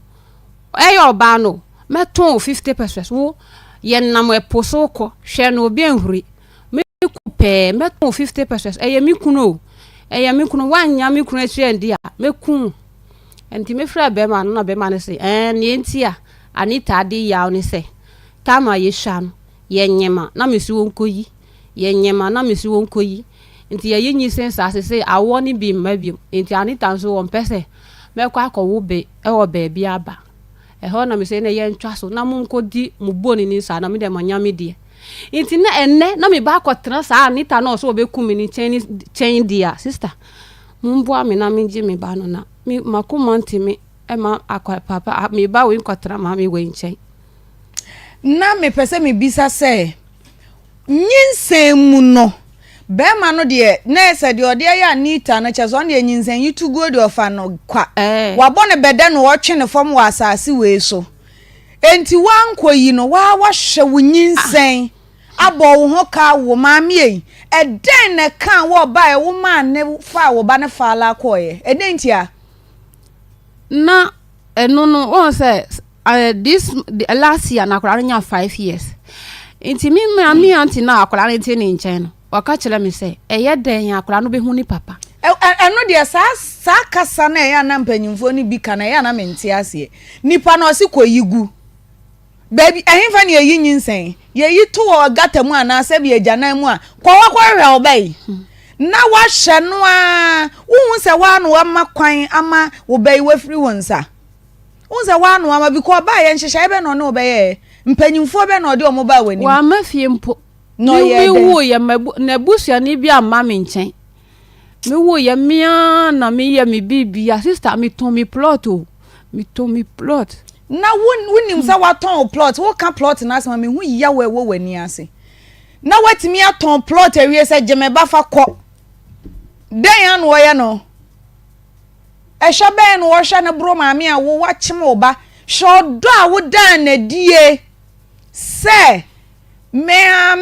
ɛyɛ ɔbaa no mɛtɔn 50 pesos wo yɛnam ɛpo so kɔ hwɛ no obi nhuri mekɔ pɛɛ mɛtɔn 50 pesos ɛyɛ me kunu o ɛyɛ me kunu woanya me kunu akyi andi a mɛku nti mefrɛ bɛrima no na bɛrima no se ɛɛ neɛ nti a Anita de yaw ne sɛ tam a yɛsua no Yɛ nyema na mesi wo nkɔ yi, yɛ nyema na mesi wo nkɔ yi. Nti yɛyi nyisen saa sesei awoɔ no bi mma biom. Nti Anita nso wɔmpɛ sɛ mɛkɔ akɔ wo be wɔ baabi aba. Ɛhɔ na mese ɛnɛ yɛntwa so na monkɔ di mo bone ni saa na medeɛ manya me deɛ. Nti na ɛnɛ na meba akɔ tena saa Anita na ɔsɛ ɔbɛku me no nkyɛn kyɛn deɛ a, sister momboa me na mengye me ba no na me makoma ntumi ma akɔ papa me ba wei nkɔtena maame wei nkyɛn. Ná mepɛ sɛ mibisa sɛ, 'Nyinsɛn mu no, barima no deɛ, na ɛyɛ sɛ deɛ ɔde ayɛ Anita no, kyerɛ sɛ ɔno deɛ nyinsɛn yi to guo deɛ ɔfa no kwa. Wabɔ no bɛdɛ na ɔretwe no fam wɔ asase wei so. Enti woankɔ yi no, woa woahwɛ wo nyinsɛn abɔ wo ho ka wo maame ei. Ɛdɛn na ɛkaa wo ɔbaeɛ wo maa ne faa wo ba no faalaa kɔeɛ? Ɛdɛn ntia? Na ɛno no, wohu sɛ Uh, this last year na akwadaa no nya five years nti me maame aunty na akwadaa no te ne nkyɛn no ɔka kyerɛ me sɛ ɛyɛ dɛn akwadaa no bɛhu ne papa. Ɛno deɛ saa saa kasa no ɛyɛ ana mpanyinfoɔ no bi ka no ɛyɛ ana mente aseɛ nipa no ɔse kɔyi gu baabi ɛhefa ne yɛyi nyinsɛn yɛyi to wɔ gata mu anaa sɛ bi agyanan mu a kɔ hɔ kɔhwehwɛ wo ba yi na wahyɛ no a wohu sɛ woa na wama kwan ama wo ba yi wafiri wo nsa. Wohu sɛ woanoa ma bi kɔ ɔbaeɛ nhyehyɛeɛ bɛn na ɔne wo bɛyɛɛ? Mpanyimfoɔ bɛn na ɔde wɔn baa w'anim? Wamma fie mpo. Na ɔyɛɛ dɛn? Mewuiɛ, n'abusuani bi amma me nkyɛn. Mewuiɛ, me ara na meyɛ me biribia. Sister, metɔn me plot o. Metɔn me plot. Na wo wonim sɛ woatɔn wo plot, woka plot no asɛm a mehu yaw a ɛwɔ w'ani ase. Na woatumi atɔn plot awie sɛ gye me ba fa kɔ. Dɛn ara na ɔyɛ no? Ɛhwɛ bɛn na wɔhwɛ no boro maame a wo wakyem wo ba? Hwɛ ɔdɔ a wodaa no adie sɛ me ara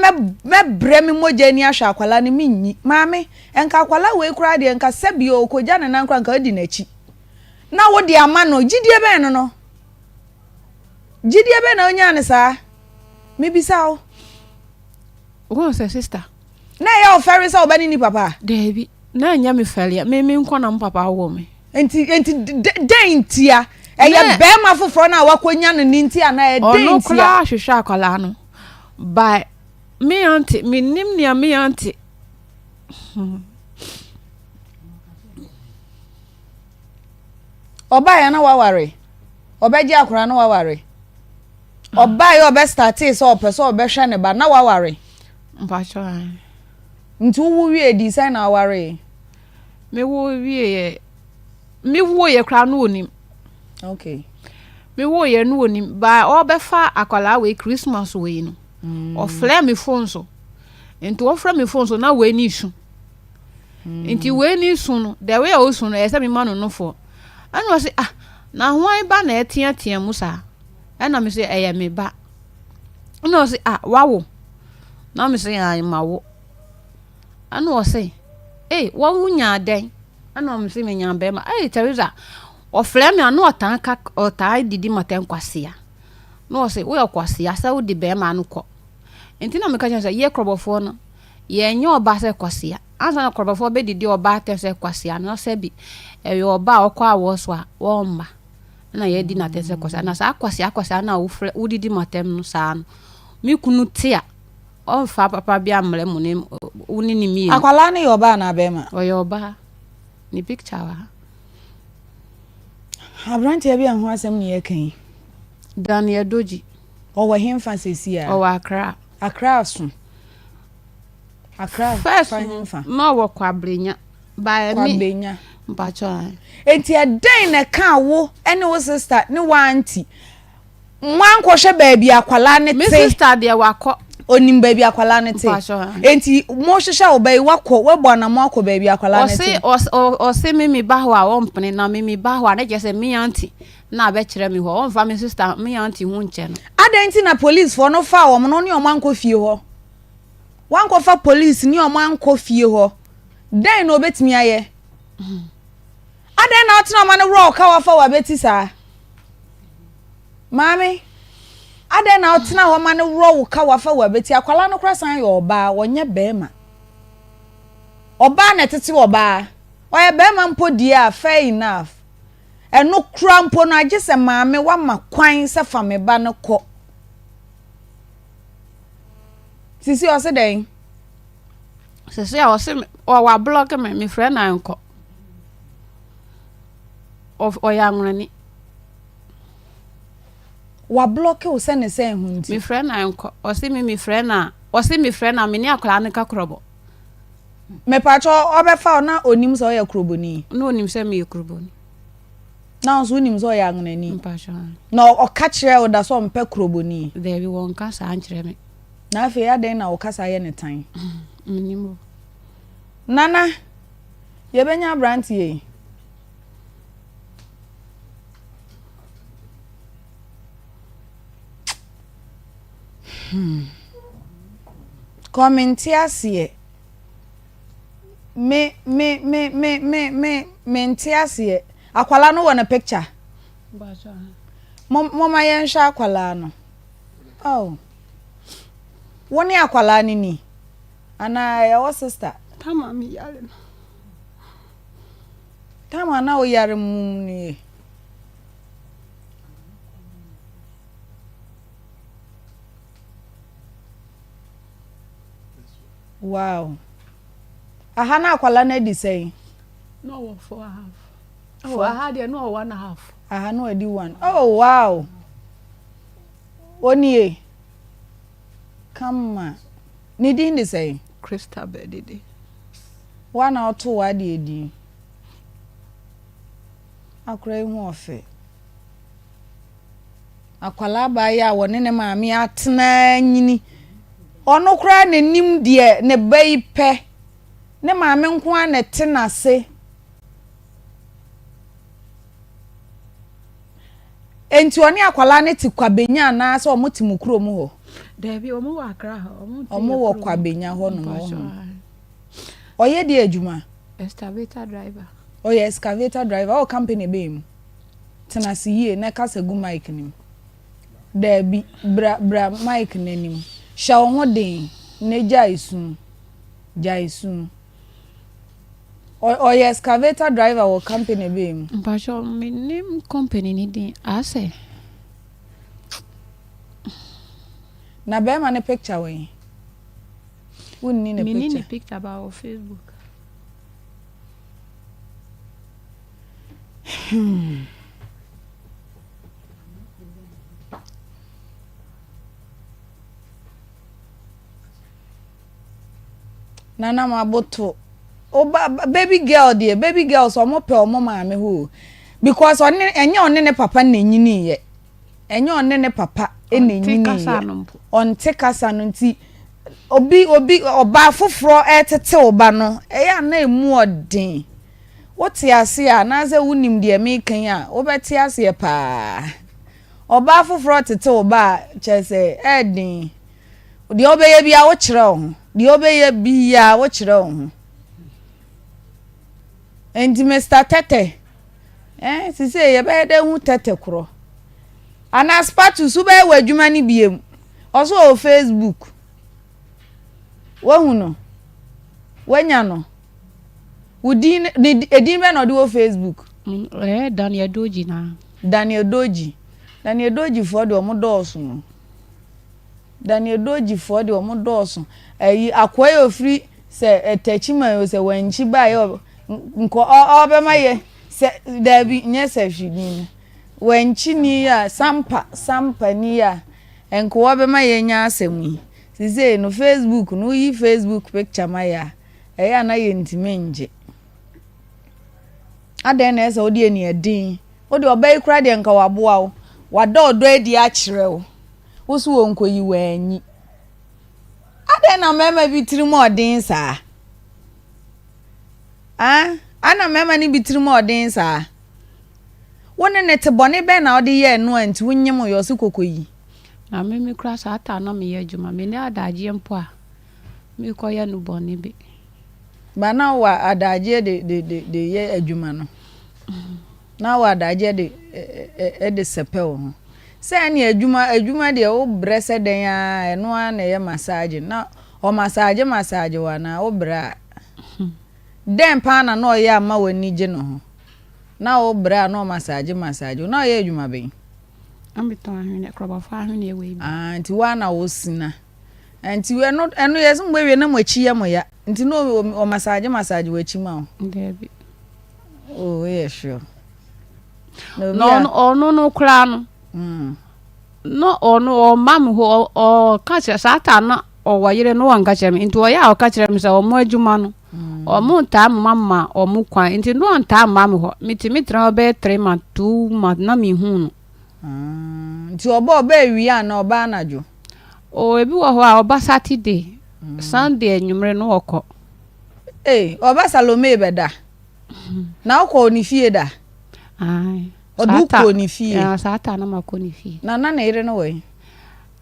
mɛbrɛ me mogya ani ahwɛ akwadaa no menyi. Maame, nka akwadaa wei koraa deɛ nka sɛbi ɔkɔgya ne nan koraa nka adi n'akyi. Na wode ama no, gyidie bɛn no no? Gyidie bɛn na wonyaa no saa? Mebisa wo. Wohu sɛ sister. Na ɛyɛ wo fɛre sɛ wo ba ne ni papa? Daabi. Na ɛnyɛ me fɛreɛ. Me me nko na me papa woo me. Nti nti dɛn ntia? Ɛyɛ bɛrima foforɔ no a wakɔnya no ne nti anaa ɛdɛn ntia? Ɔno koraa hwehwɛ akwadaa no. By me aunty, menim nea me aunty. Ɔbaeɛ na waware. Ɔbɛgye akwadaa no waware. Ɔbaeɛ ɔbɛ startee sɛ ɔpɛ sɛ ɔbɛhwɛ ne ba na waware. Mpakyɛ ae. Nti wo wo wiee dii sɛn na awaree? Me wo wieɛ, me woeɛ koraa no onim. Okay. Me woeɛ no onim, ba ɔbɛfa akwadaa wei Christmas wei no, mm. ɔfrɛ me phone so. Nti ɔfrɛ me phone so na wei ne su. Nti wei ne su no, the way a ɔsu no, ɛyɛ sɛ mema no nofoɔ. Ɛna ɔse, ah, na hwan ba na ɛteatea mu saa? Ɛna me se, ɛyɛ me ba. Ɛna ɔse, ah, wawo? Na me se, ae, mawo. Ɛna ɔse, ei, wawo nyaa dɛn? Ɛna ɔmo se, menya bɛrima. Ei, Teresa, ɔfrɛ me a, na ɔtaa ka, ɔtaa didi matɛn kwasea. Na ɔse, woyɛ kwasea sɛ wode bɛrima no kɔ. Nti na meka kyerɛ no sɛ, yɛ korɔbɔfoɔ no, yɛnyɛ ɔbaa sɛ kwasea. Ansa na korɔbɔfoɔ bɛdidi ɔbaa atɛn sɛ kwasea no, na sɛbi ɛyɛ ɔbaa a ɔkɔ awoɔ so a, wɔmma. Ɛna yɛdi no atɛn sɛ kwasea. Na saa kwasea kwasea no a wofrɛ, wodidi m'atɛm no saa no, me kunu te a, ɔmfa papa bi ammrɛ mo ne wo ne ne mmienu. Akwadaa no yɛ ɔbaa anaa bɛrima? Ɔyɛ ɔbaa. Ne picture wɔ ha. Aberanteɛ bi a ho asɛm ne yɛka yi. Daniel Dodzi. Ɔwɔ henfa sɛsi a? Ɔwɔ Accra. Accra so. Accra First fa henfa? na ɔwɔ Kwabrenya. By me. Kwabenya. Mpakyɛ ae. Enti ɛdɛn na ɛkaa wo ne wo sister ne wo auntie moankɔhwɛ baabi akwadaa no te? Me sister deɛ wakɔ. Onim baabi akwadaa no te. Mpakyɛ ae. Enti mohwehwɛ wo ba yi wakɔ wabɔ anamɔ akɔ baabi akwadaa no te. Ɔse ɔse me me ba hɔ a ɔmpene na me me ba hɔ a na kyerɛ sɛ me auntie na abɛkyerɛ me hɔ ɔmfa me sister me auntie ho nkyɛ no. Adɛn nti na policefoɔ no faa wɔn no ne wɔn ankɔ fie hɔ? Wankɔfa police ne wɔn ankɔ fie hɔ. Dɛn na obetumi ayɛ? Adɛn na ɔtena ɔma no worɔ ɔka wafa w'abeti saa? Maame, adɛn na ɔtena hɔ ma no worɔ wo ka wafa w'abeti? Akwalaa no kora san yɛ ɔbaa, ɔnyɛ bɛrima. Ɔbaa na ɛtete ɔbaa. Ɔyɛ bɛrima mpo deɛ a, fair enough. Ɛno kora mpo no, agye sɛ maame wama kwan sɛ fa me ba no kɔ. Sisi ɔse dɛn? Sisi a ɔse ɔ wablɔke me mefrɛ no a nkɔ. Ɔyɛ anwonani. Wablɔke wo sɛ ne sɛn ho nti? Mefrɛ no a nkɔ. Ɔse me mefrɛ no a ɔse mefrɛ no a me ne akwadaa no ka korɔbɔ. Mepakyɛ ɔbɛfa wo na onim sɛ ɔyɛ korɔbɔni? Na onim sɛ meyɛ korɔbɔni. Na wo nso wonim sɛ ɔyɛ anwonani? Mpakyɛ. Na ɔka kyerɛ wo da sɛ ɔmpɛ korɔbɔni? Daabi wɔnka saa nkyerɛ me. Na afei adɛn na wo kasa yɛ ne tan? Mennim o. Nana, yɛbɛnya aberanteɛ yi. Hmm. Kɔ mente aseɛ. Me, me, me, me, me, me, mente aseɛ. Akwalaa no wɔ ne picture. Moma yɛnhwɛ akwalaa no. Oh. Wo ne akwadaa no ni? Anaa ɛyɛ wo sister? Tam a me yare no. Tam a na wo yare mum no ye. Wow. Aha na akwadaa no adi sɛn? Na ɔwɔ four and half. Oh, aha deɛ na ɔwɔ one and half. Aha na ɔdi one. Oh, wow. Onie. Kama. Ne din de sɛn? Christabel Dede. Woa na wotoo w'adeɛ din. Akora yi ho ɔfɛ. Akwadaa baa yi a wɔne ne maame atena anyini. Ɔno koraa n'anim deɛ ne ba yi pɛ. Ne maame nko ara na ɛte n'ase. Enti ɔne akwadaa no te Kwabenya anaasɛ wɔn te mo kurom hɔ? Daabi, wɔn wɔ Accra hɔ. Wɔn te Wɔn wɔ Kwabenya hɔ nom wɔ ho. Ɔyɛ deɛ adwuma? Excavator driver. Ɔyɛ excavator driver. Ɔwɔ company bɛn mu? Tena ase yie na kasa gu mic no mu. Daabi, bra bra mic no anim. Hyɛ wo ho den na gyae su. Gyae su. Ɔyɛ excavator driver wɔ company bɛn mu? Mpakyɛw mennim company ne din asɛ. Na bɛrima ne picture wɔ he? Wonni ne picture? Menni ne picture ba wɔ Facebook. Hmm. Nana maboto. Oba baby girl deɛ baby girls ɔmo pɛ ɔmo maame hɔ o because ɔne ɛnyɛ ɔne ne papa na enyini yɛ ɛnyɛ ɔne ne papa na enyini yɛ ɔnte kasa no nti. Obi obi ɔbaa foforɔ retete wo ba no, ɛyɛ a na ɛmu ɔden. Wote aseɛ a, anaasɛ wonim deɛ mereka yi a, wobɛte aseɛ paa. Ɔbaa foforɔ retete wo ba a, kyerɛ sɛ ɛyɛ den. Deɛ wobɛyɛ biara wokyerɛ wo ho. Deɛ wobɛyɛ biara wokyerɛ wo ho. Nti Mister Tɛtɛ, eh, sisei yɛbɛyɛ dɛ hu Tɛtɛ korɔ. Anaa Spatus wobɛyɛ w'adwuma no biem. Ɔso ɔwɔ Facebook. Wahu no? Wanya no? Wo din ne edin bɛn na ɔde wɔ Facebook? Ɛyɛ Daniel Doji na. Daniel Doji. Daniel Doji foɔ deɛ ɔmo dɔɔso o. Daniel Doji foɔ deɛ ɔmo dɔɔso. Ɛyi akoa yi ofiri sɛ Techiman o sɛ Wankyi baeɛ nkɔ ɔbɛma yɛ sɛ daabi nyɛ sɛ hwini no. Wankyi ni a Sampa Sampa ni a nkoa bɛma yɛanya asɛm yi. Sesei no Facebook no woyi Facebook picture ma yɛ a, ɛyɛ a na yɛntumi ngye. Adɛn na ɛsɛ wode aniɛden? Wode ɔba yi koraa deɛ nka waboa wo. Wada ɔdɔ adi akyerɛ wo. Wo so wɔnkɔyi wanyi. Adɛn na mmarima bi tirim ɔden saa? Ah, ana mmarima no bi tirim ɔden saa? Wo ne no te, bɔne bɛn na wode yɛɛ no a nti wonyem yɛ ɔse koko yi? Na me me kura saa taa na meyɛ adwuma, menni adagyeɛ mpo a mekɔyɛ no bɔne bi. Ba na wowɔ adagyeɛ de de de de yɛ adwuma no? Na wowɔ adagyeɛ de de sɛpɛ wo ho? Sɛ ɛne adwuma adwuma deɛ wo brɛ sɛ dɛn ara ɛno ara na ɛyɛ massage na ɔmassage massage wo anaa wo brɛ a? Dɛn paa na na ɔyɛ a ma w'ani gye ne ho? Na wo brɛ a na ɔmasaagye masaagye wo. Na ɔyɛ adwuma bɛn? Na metɔn ahweneɛ, korɔbɔfoɔ ahweneɛ wei bi. Ah, nti wo ara na wosina. Nti ɛno ɛno yɛ sɛ moawie na mo akyi yɛ mo ya. Nti na ɔmasaagye masaagye w'akyi ma wo? Daabi. Oh, woyɛ sure? Na ɔno ɔno no koraa no. Mm. Na ɔno ɔma me hɔ ɔka kyerɛ saa ta na ɔwɔ yere no ɔnka kyerɛ me nti ɔyɛ a ɔka kyerɛ me sɛ ɔmo adwuma no. Ɔmo ntaa mma ma ɔmo kwan nti no ɔntaa mma me hɔ. Metumi tena hɔ bɛyɛ 3 month, 2 month na menhuu no. Ah, nti ɔba ɔba awia anaa ɔba anadwo? Oh, ebi wɔ hɔ a ɔba Saturday, Sunday anwummere no ɔkɔ. Ei, ɔba Salome bɛda? Na wokɔɔ ne fie da? Ae. Ɔde wo kɔɔ ne fie? Saa ta na makɔ ne fie. Na na ne yere no wɔ he?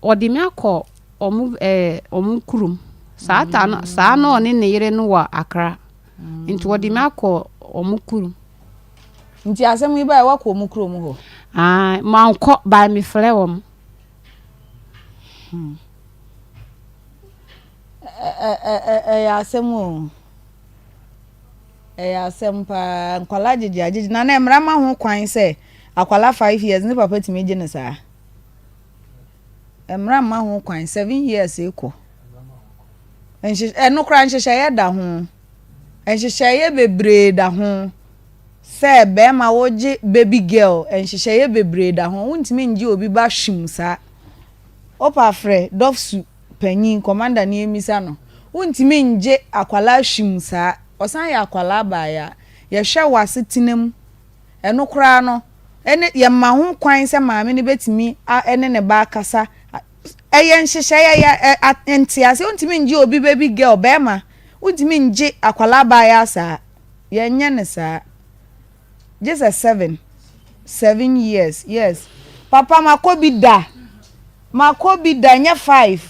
Ɔde me akɔ Ɔmo ɛɛ ɔmo kurom. Saa ta no saa na ɔne ne yere no wɔ Accra. Nti ɔde me akɔ ɔmo kurom. Nti asɛm yi baeɛ woakɔ ɔmo kurom hɔ? Ae, mankɔ but me frɛ wɔn. Hmm. Ɛyɛ asɛm o. Ɛyɛ asɛm paa. Nkwadaa gyegye agyegye. Na na mmara ma ho kwan sɛ akwadaa 5 years ne papa tumi gye no saa. Mmara mma ho kwan, 7 years rekɔ. Nhye ɛno koraa nhyehyɛeɛ da ho. Nhyehyɛeɛ bebree da ho. Sɛ bɛrima wogye baby girl, nhyehyɛeɛ bebree da ho. Wontumi ngye obi ba hwim saa. Wopa frɛ dɔfsu panyin, commander ne yɛmmisa no. Wontumi ngye akwadaa hwim saa. Ɔsan yɛ akwadaa abaayaa. Yɛhwɛ w'asetena mu. Ɛno koraa no, ɛne yɛma ho kwan sɛ maame no bɛtumi a ɛne ne ba akasa. Ɛyɛ nhyehyɛeɛ, ɛyɛ ɛ a nteaseɛ. Wontumi ngye obi baby girl, barima, wontumi ngye akwadaa abaayewa saa. Yɛnyɛ no saa. Gye sɛ 7, 7 years, yes. Papa makɔ bi da. Makɔ bi da, nyɛ 5.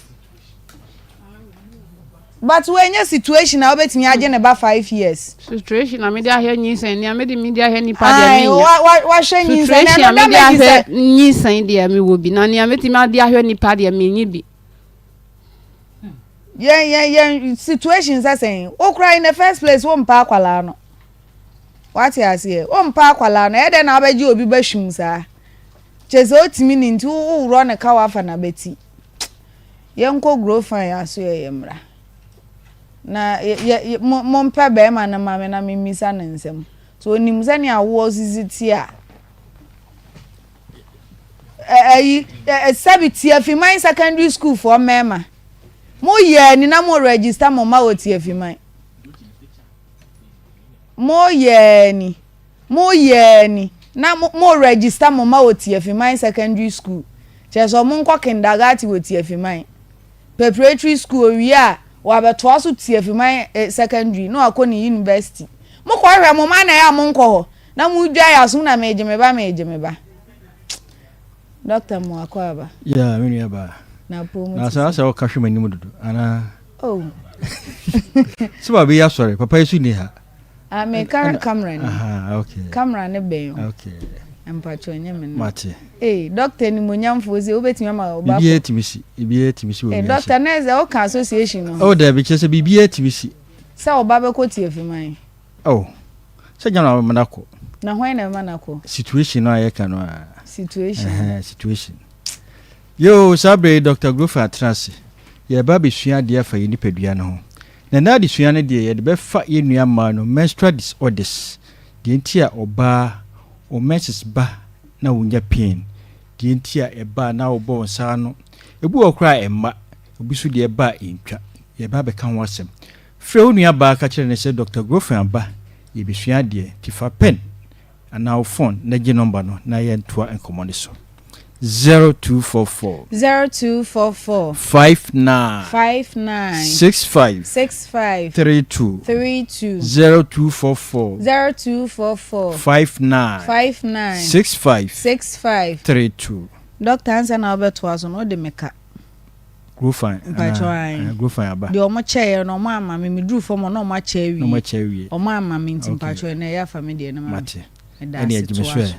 But wei situation a wobɛtumi agye ne ba 5 years. Situation a mede ahwɛ nyinsɛn nea mede mede ahwɛ nipa deɛ menya. Wahwɛ nyinsɛn Situation a mede ahwɛ nyinsɛn deɛ mewɔ bi na nea metumi ade ahwɛ nipa deɛ menni bi. Yɛn yɛn yɛn situation sɛ sɛn wokura in the first place wo mpa akwalaa no wate aseɛ wo mpa akwalaa no ɛyɛ dɛ na wabɛgye obi bɛhwim saa kyɛ sɛ otumi ne nti woworɔ ne ka wafa na bɛti. Yɛnkɔ Grofan asoɛeɛ mmra. Na yɛ yɛ mo mompɛ barima no mma me na memmisa no nsɛm. So onim sɛnea awoɔ sisi te a? Ɛyi sɛbi Tiafiman secondary school foɔ mmarima. Mo yɛ ani na mo register mo mma wɔ Tiafiman. Mo yɛ ani. Mo yɛ ani na mo mo register mo mma wɔ Tiafiman secondary school. Kyerɛ sɛ ɔmo nkɔ kindergarten wɔ Tiafiman. Preparatory school owie a wabɛtoa so Tiafiman eh, secondary na wakɔ ne university. Mokɔ hwɛ mo mma na ɛyɛ a monkɔ hɔ na modwa yɛ asom na megye me ba megye me ba. Doctor mo akɔ aba. Yeah, me nua ba. Na po mu Na ti sɛ sɛ. asɛ ɔka hwɛ m'anim dodo anaa? Oh. Sɛ ba bɛyi asɔre, papa yi so ni ha. Ah, me ka camera ni. Aha, okay. Camera ne bɛn o. Okay. Mpacho nye me no. Mate. Hey, doctor ni monyamfo se wobɛtumi ama ɔba. Biribiara tumi si, biribiara tumi si wɔ Hey, wiase. doctor na ɛsɛ woka association no ho. Oh, dabi, kyerɛ sɛ biribiara tumi si. Sɛ ɔba bɛkɔ tiafiman. Oh, sɛ gya na wabɛma no akɔ. Na hwan na ɛma no akɔ? Situation no a yɛka no a. Situation. Ɛhɛn, situation. Yoo, saa berɛ yi Doctor Grofe atena ase. Yɛreba abɛsua adeɛ afa yɛn nipadua no ho. Na ɛnnɛ adesua no deɛ yɛde bɛfa yɛn nua mmaa no menstrual disorders, deɛ nti a ɔbaa wo menses ba na wonya pain, deɛ nti a ɛba a na wobɔ wo nsa ano, ebi wɔ hɔ koraa a ɛmma, obi nso deɛ ɛba a ɛntwa. Yɛreba abɛka ho asɛm. Frɛ wo nua baa ka kyerɛ no sɛ Doctor Grofe aba, yɛrebɛsua adeɛ, nti fa pen anaa wo phone na gye number no na yɛntoa nkɔmmɔ no so. 0244. 0244. 59. 59. 65. 65. 32. 32. 0244. 0244. 59. 59. 65. 65. 32. Doctor ansa na wobɛtoa so no wode me ka. Grofan Mpakyɛw anaa ae. eh, Grofan aba. Deɛ ɔmo kyɛeɛ no ɔmo ama me, meduru fam hɔ na ɔmo akyɛ awie. Na ɔmo akyɛ awie. Ɔmo ama me nti Okay. mpakyɛw ɛnɛ ɛyɛ afa me deɛ no ma me. Mate. Meda Ɛne ase agye me toa so ɛ. so.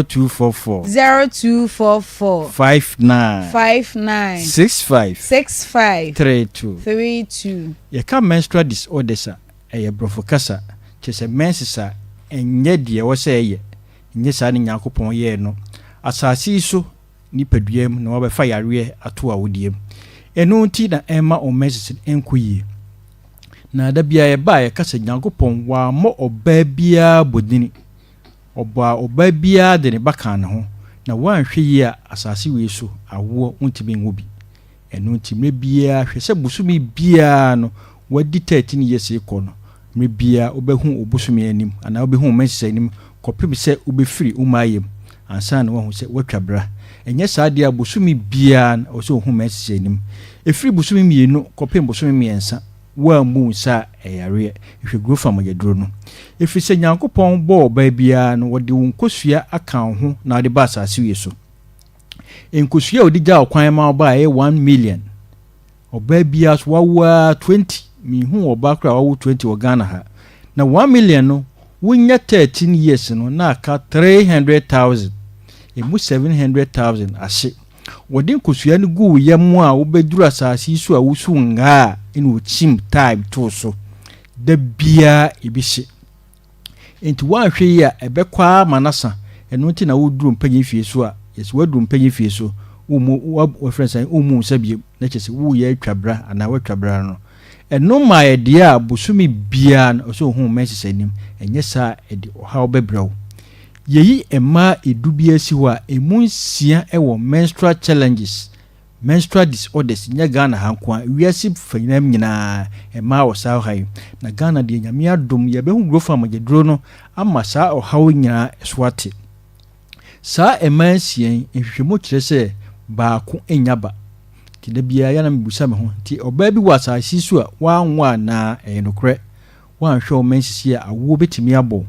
0244. 0244. 59. 59. 65. 65. 32. 32. Yɛka menstrual disorders a, ɛyɛ borɔfo kasa, kyerɛ sɛ menses a ɛnyɛ deɛ ɛwɔ sɛ ɛyɛ, ɛnyɛ saa na Nyankopɔn yɛɛ no. Asase yi so nipadua mu na wɔabɛfa yareɛ ato awodeɛ mu. Ɛno nti na ɛmma wɔn menses no nkɔ yie. Na da biara yɛba a yɛka sɛ Nyankopɔn wammɔ ɔbaa biara bɔdini. Ɔbɔɔ ɔbaa biara de ne ba kaa ne ho. Na woanhwɛ yie a asase wei so awoɔ wontumi nwo bi. Ɛno nti mmerɛ biara hwɛ sɛ bosome biara no wadi 13 years rekɔ no, mmerɛ biara wobɛhu wo bosome anim anaa wobɛhu wo menses anim kɔpem sɛ wobɛfiri wo mmaayɛ mu ansa na woahu sɛ woatwa bra. Ɛnyɛ saa deɛ a bosome biara no ɛwɔ sɛ wohu menses anim. Ɛfiri bosome mmienu kɔpem bosome mmiɛnsa woammu wo nsa a ɛyareɛ. Hwɛ Grofam mogyaduro no. Ɛfiri sɛ Nyankopɔn bɔɔ ɔbaa biara no wɔde wo nkosua aka wo ho na wode ba asase wie so. Nkosua a ɔde gyaa ɔkwan ma ɔbaa ɛyɛ 1 million. Ɔbaa biara so wawo ara 20. Menhuu ɔbaa koraa a wawo 20 wɔ Ghana ha. Na 1 million no wonya 13 years no na aka 300,000. Emu 700,000 ahye. Wɔde nkosua no gu wo yam a wobɛduru asase yi so a wosu ngaa a ɛna wɔkyim time too so. Da biara ebi hye. Enti woanhwɛ yie a, ɛbɛkɔ ara ma no asa. Ɛno nti na woduru mpanyin fie so a, yɛse woaduru mpanyin fie so, wommu, wɔfrɛ no sɛn, wommu wo nsa bio, na kyerɛ sɛ woreyɛ atwa bra anaa woatwa bra no. Ɛno ma ayɛ deɛ a bosome biara no, ɛwɔ sɛ wohu wo menses anim, ɛnyɛ saa a ɛde ɔhaw bɛbrɛ wo. Yɛyi mmaa edu biara si hɔ a, ɛmu nsia wɔ menstrual challenges. Menstrual disorders nyɛ Ghana ha nko ara, wiase fanyinam nyinaa mmaa wɔ saa ɔhaw yi. Na Ghana deɛ Nyame adom yɛbɛhu Grofan mogyaduro no ama saa ɔhaw yi nyinaa so ate. Saa mmaa nsia yi, nhwehwɛmu kyerɛ sɛ baako nnya ba. Nti da biara yɛ a na mebisa me ho, nti ɔbaa bi wɔ asase yi so a wanwo anaa? Ɛyɛ nokorɛ. Woanhwɛ wo mma nsisi a, awoɔ bɛtumi abɔ wo.